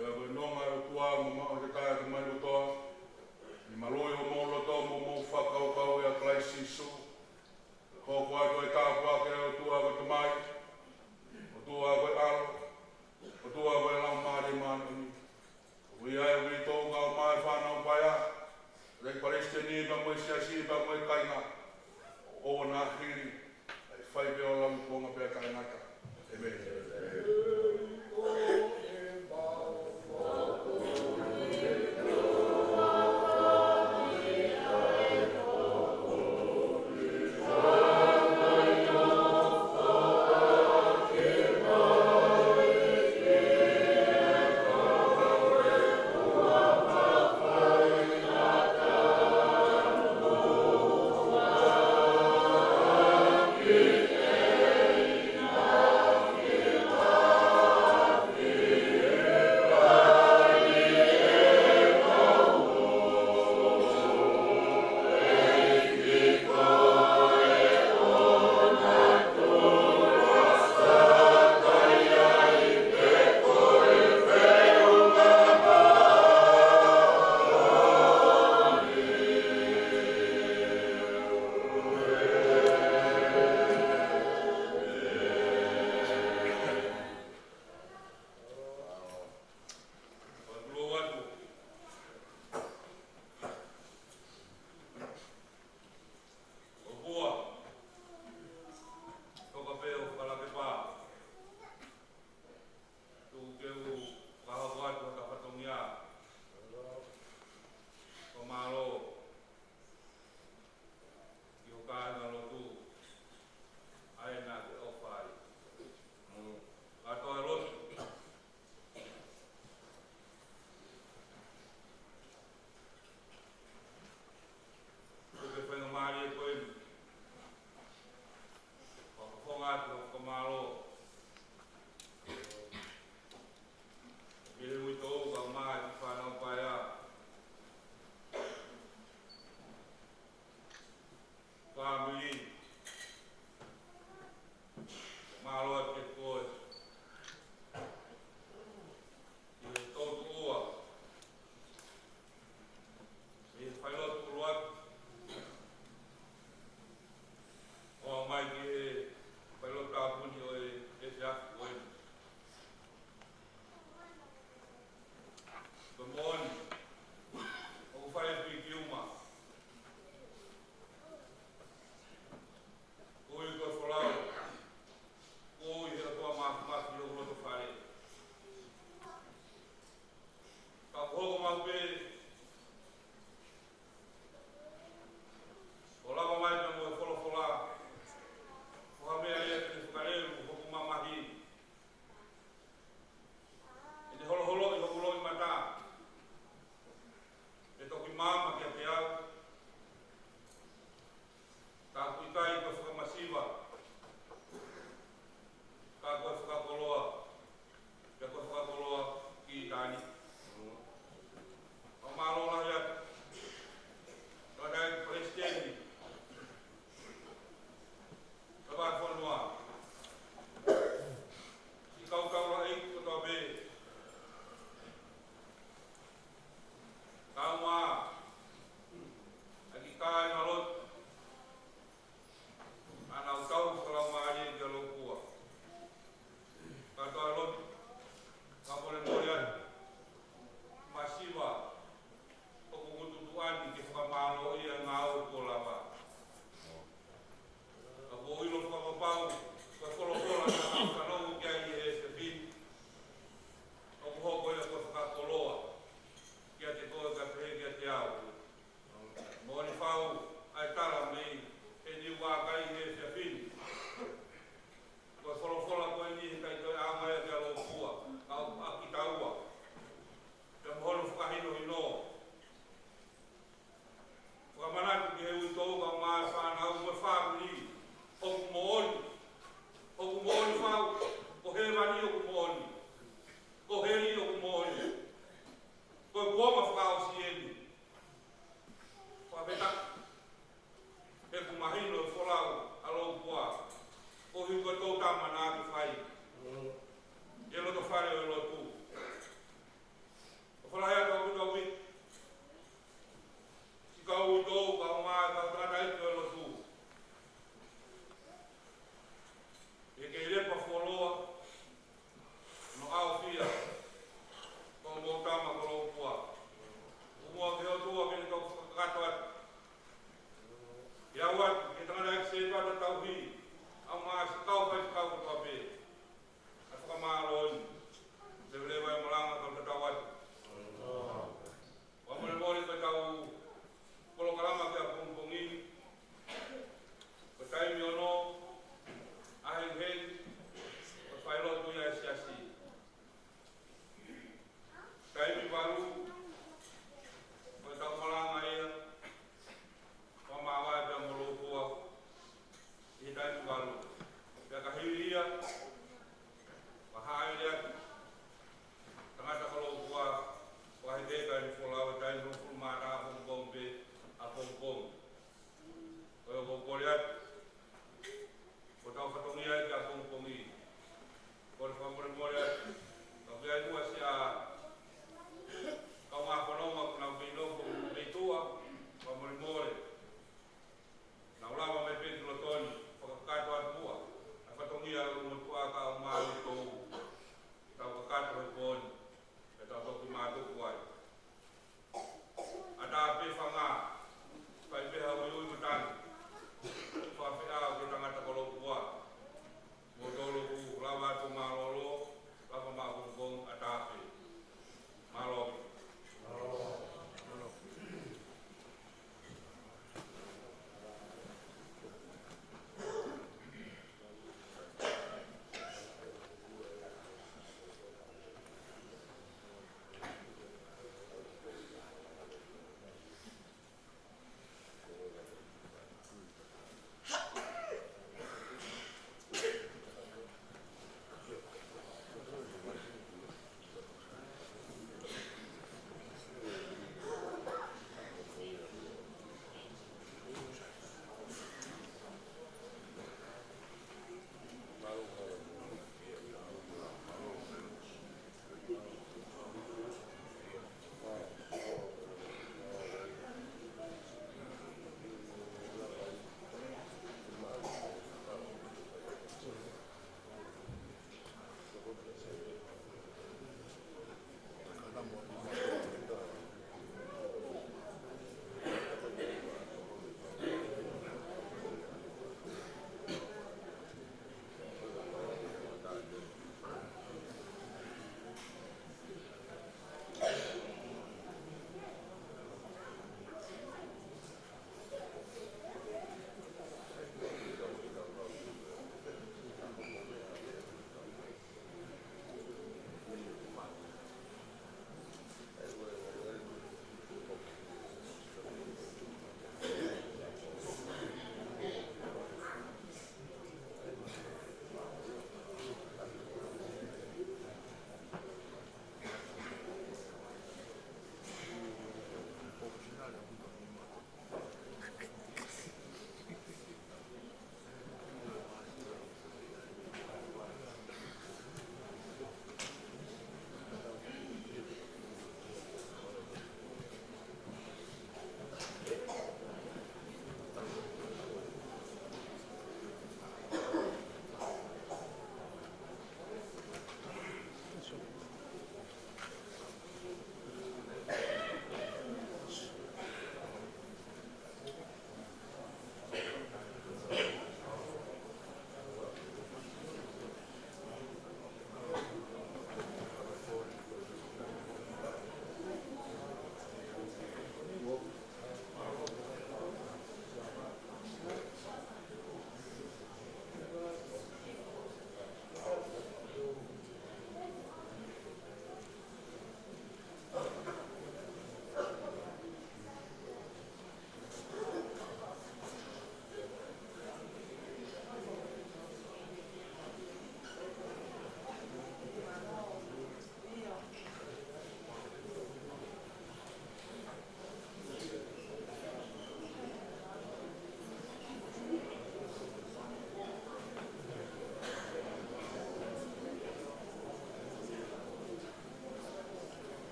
Pea ko e nonga ʻo e ʻOtua mo e maʻu ʻo e tangata mei he māmani kotoa, ni maluʻi homou loto mo hoʻomou fakakaukau ʻia Kalaisi Sīsū. Hoko atu ʻa e tāpuaki ʻa e ʻOtua ko e Tamai, ʻOtua ko e ʻAlo, ʻOtua ko e Laumālie Māʻoniʻoni. Ko ia ʻoku ʻi ai ʻa e uitou kae ʻumaʻā e fānau paea, ʻa e Kalisitiane pea mo e siasi pea mo e kāinga, ʻo ʻoua naʻa hili, kae fai pē ʻo lau ʻi he kuonga pea taʻengata. ʻĒmeni. ʻOtua, toka pē ʻo fakalakepa. Tuku ke u fakahoko atu ʻa e fatongia ʻo e mālō ki ho kāingalotu, ʻa ia naʻa ke ʻofa ai. Kātoa e lotu. Ko e faingamālie ko eni, fakafofonga atu ʻa e fakamālō ki he uitou kae ʻumaʻā e fānau paea, fāmili, mālō atu kiate koe. ʻI he tautuʻua, ʻi he failotu ʻuluaki, ʻo aʻu mai ki he failotu tāpuni ʻo e efiafi ko eni. Ko e moʻoni, ʻoku fai e piki uma. Ui ko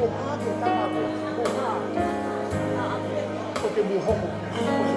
ʻO hake tama ko, ʻo hake. ʻO ke mou hoko.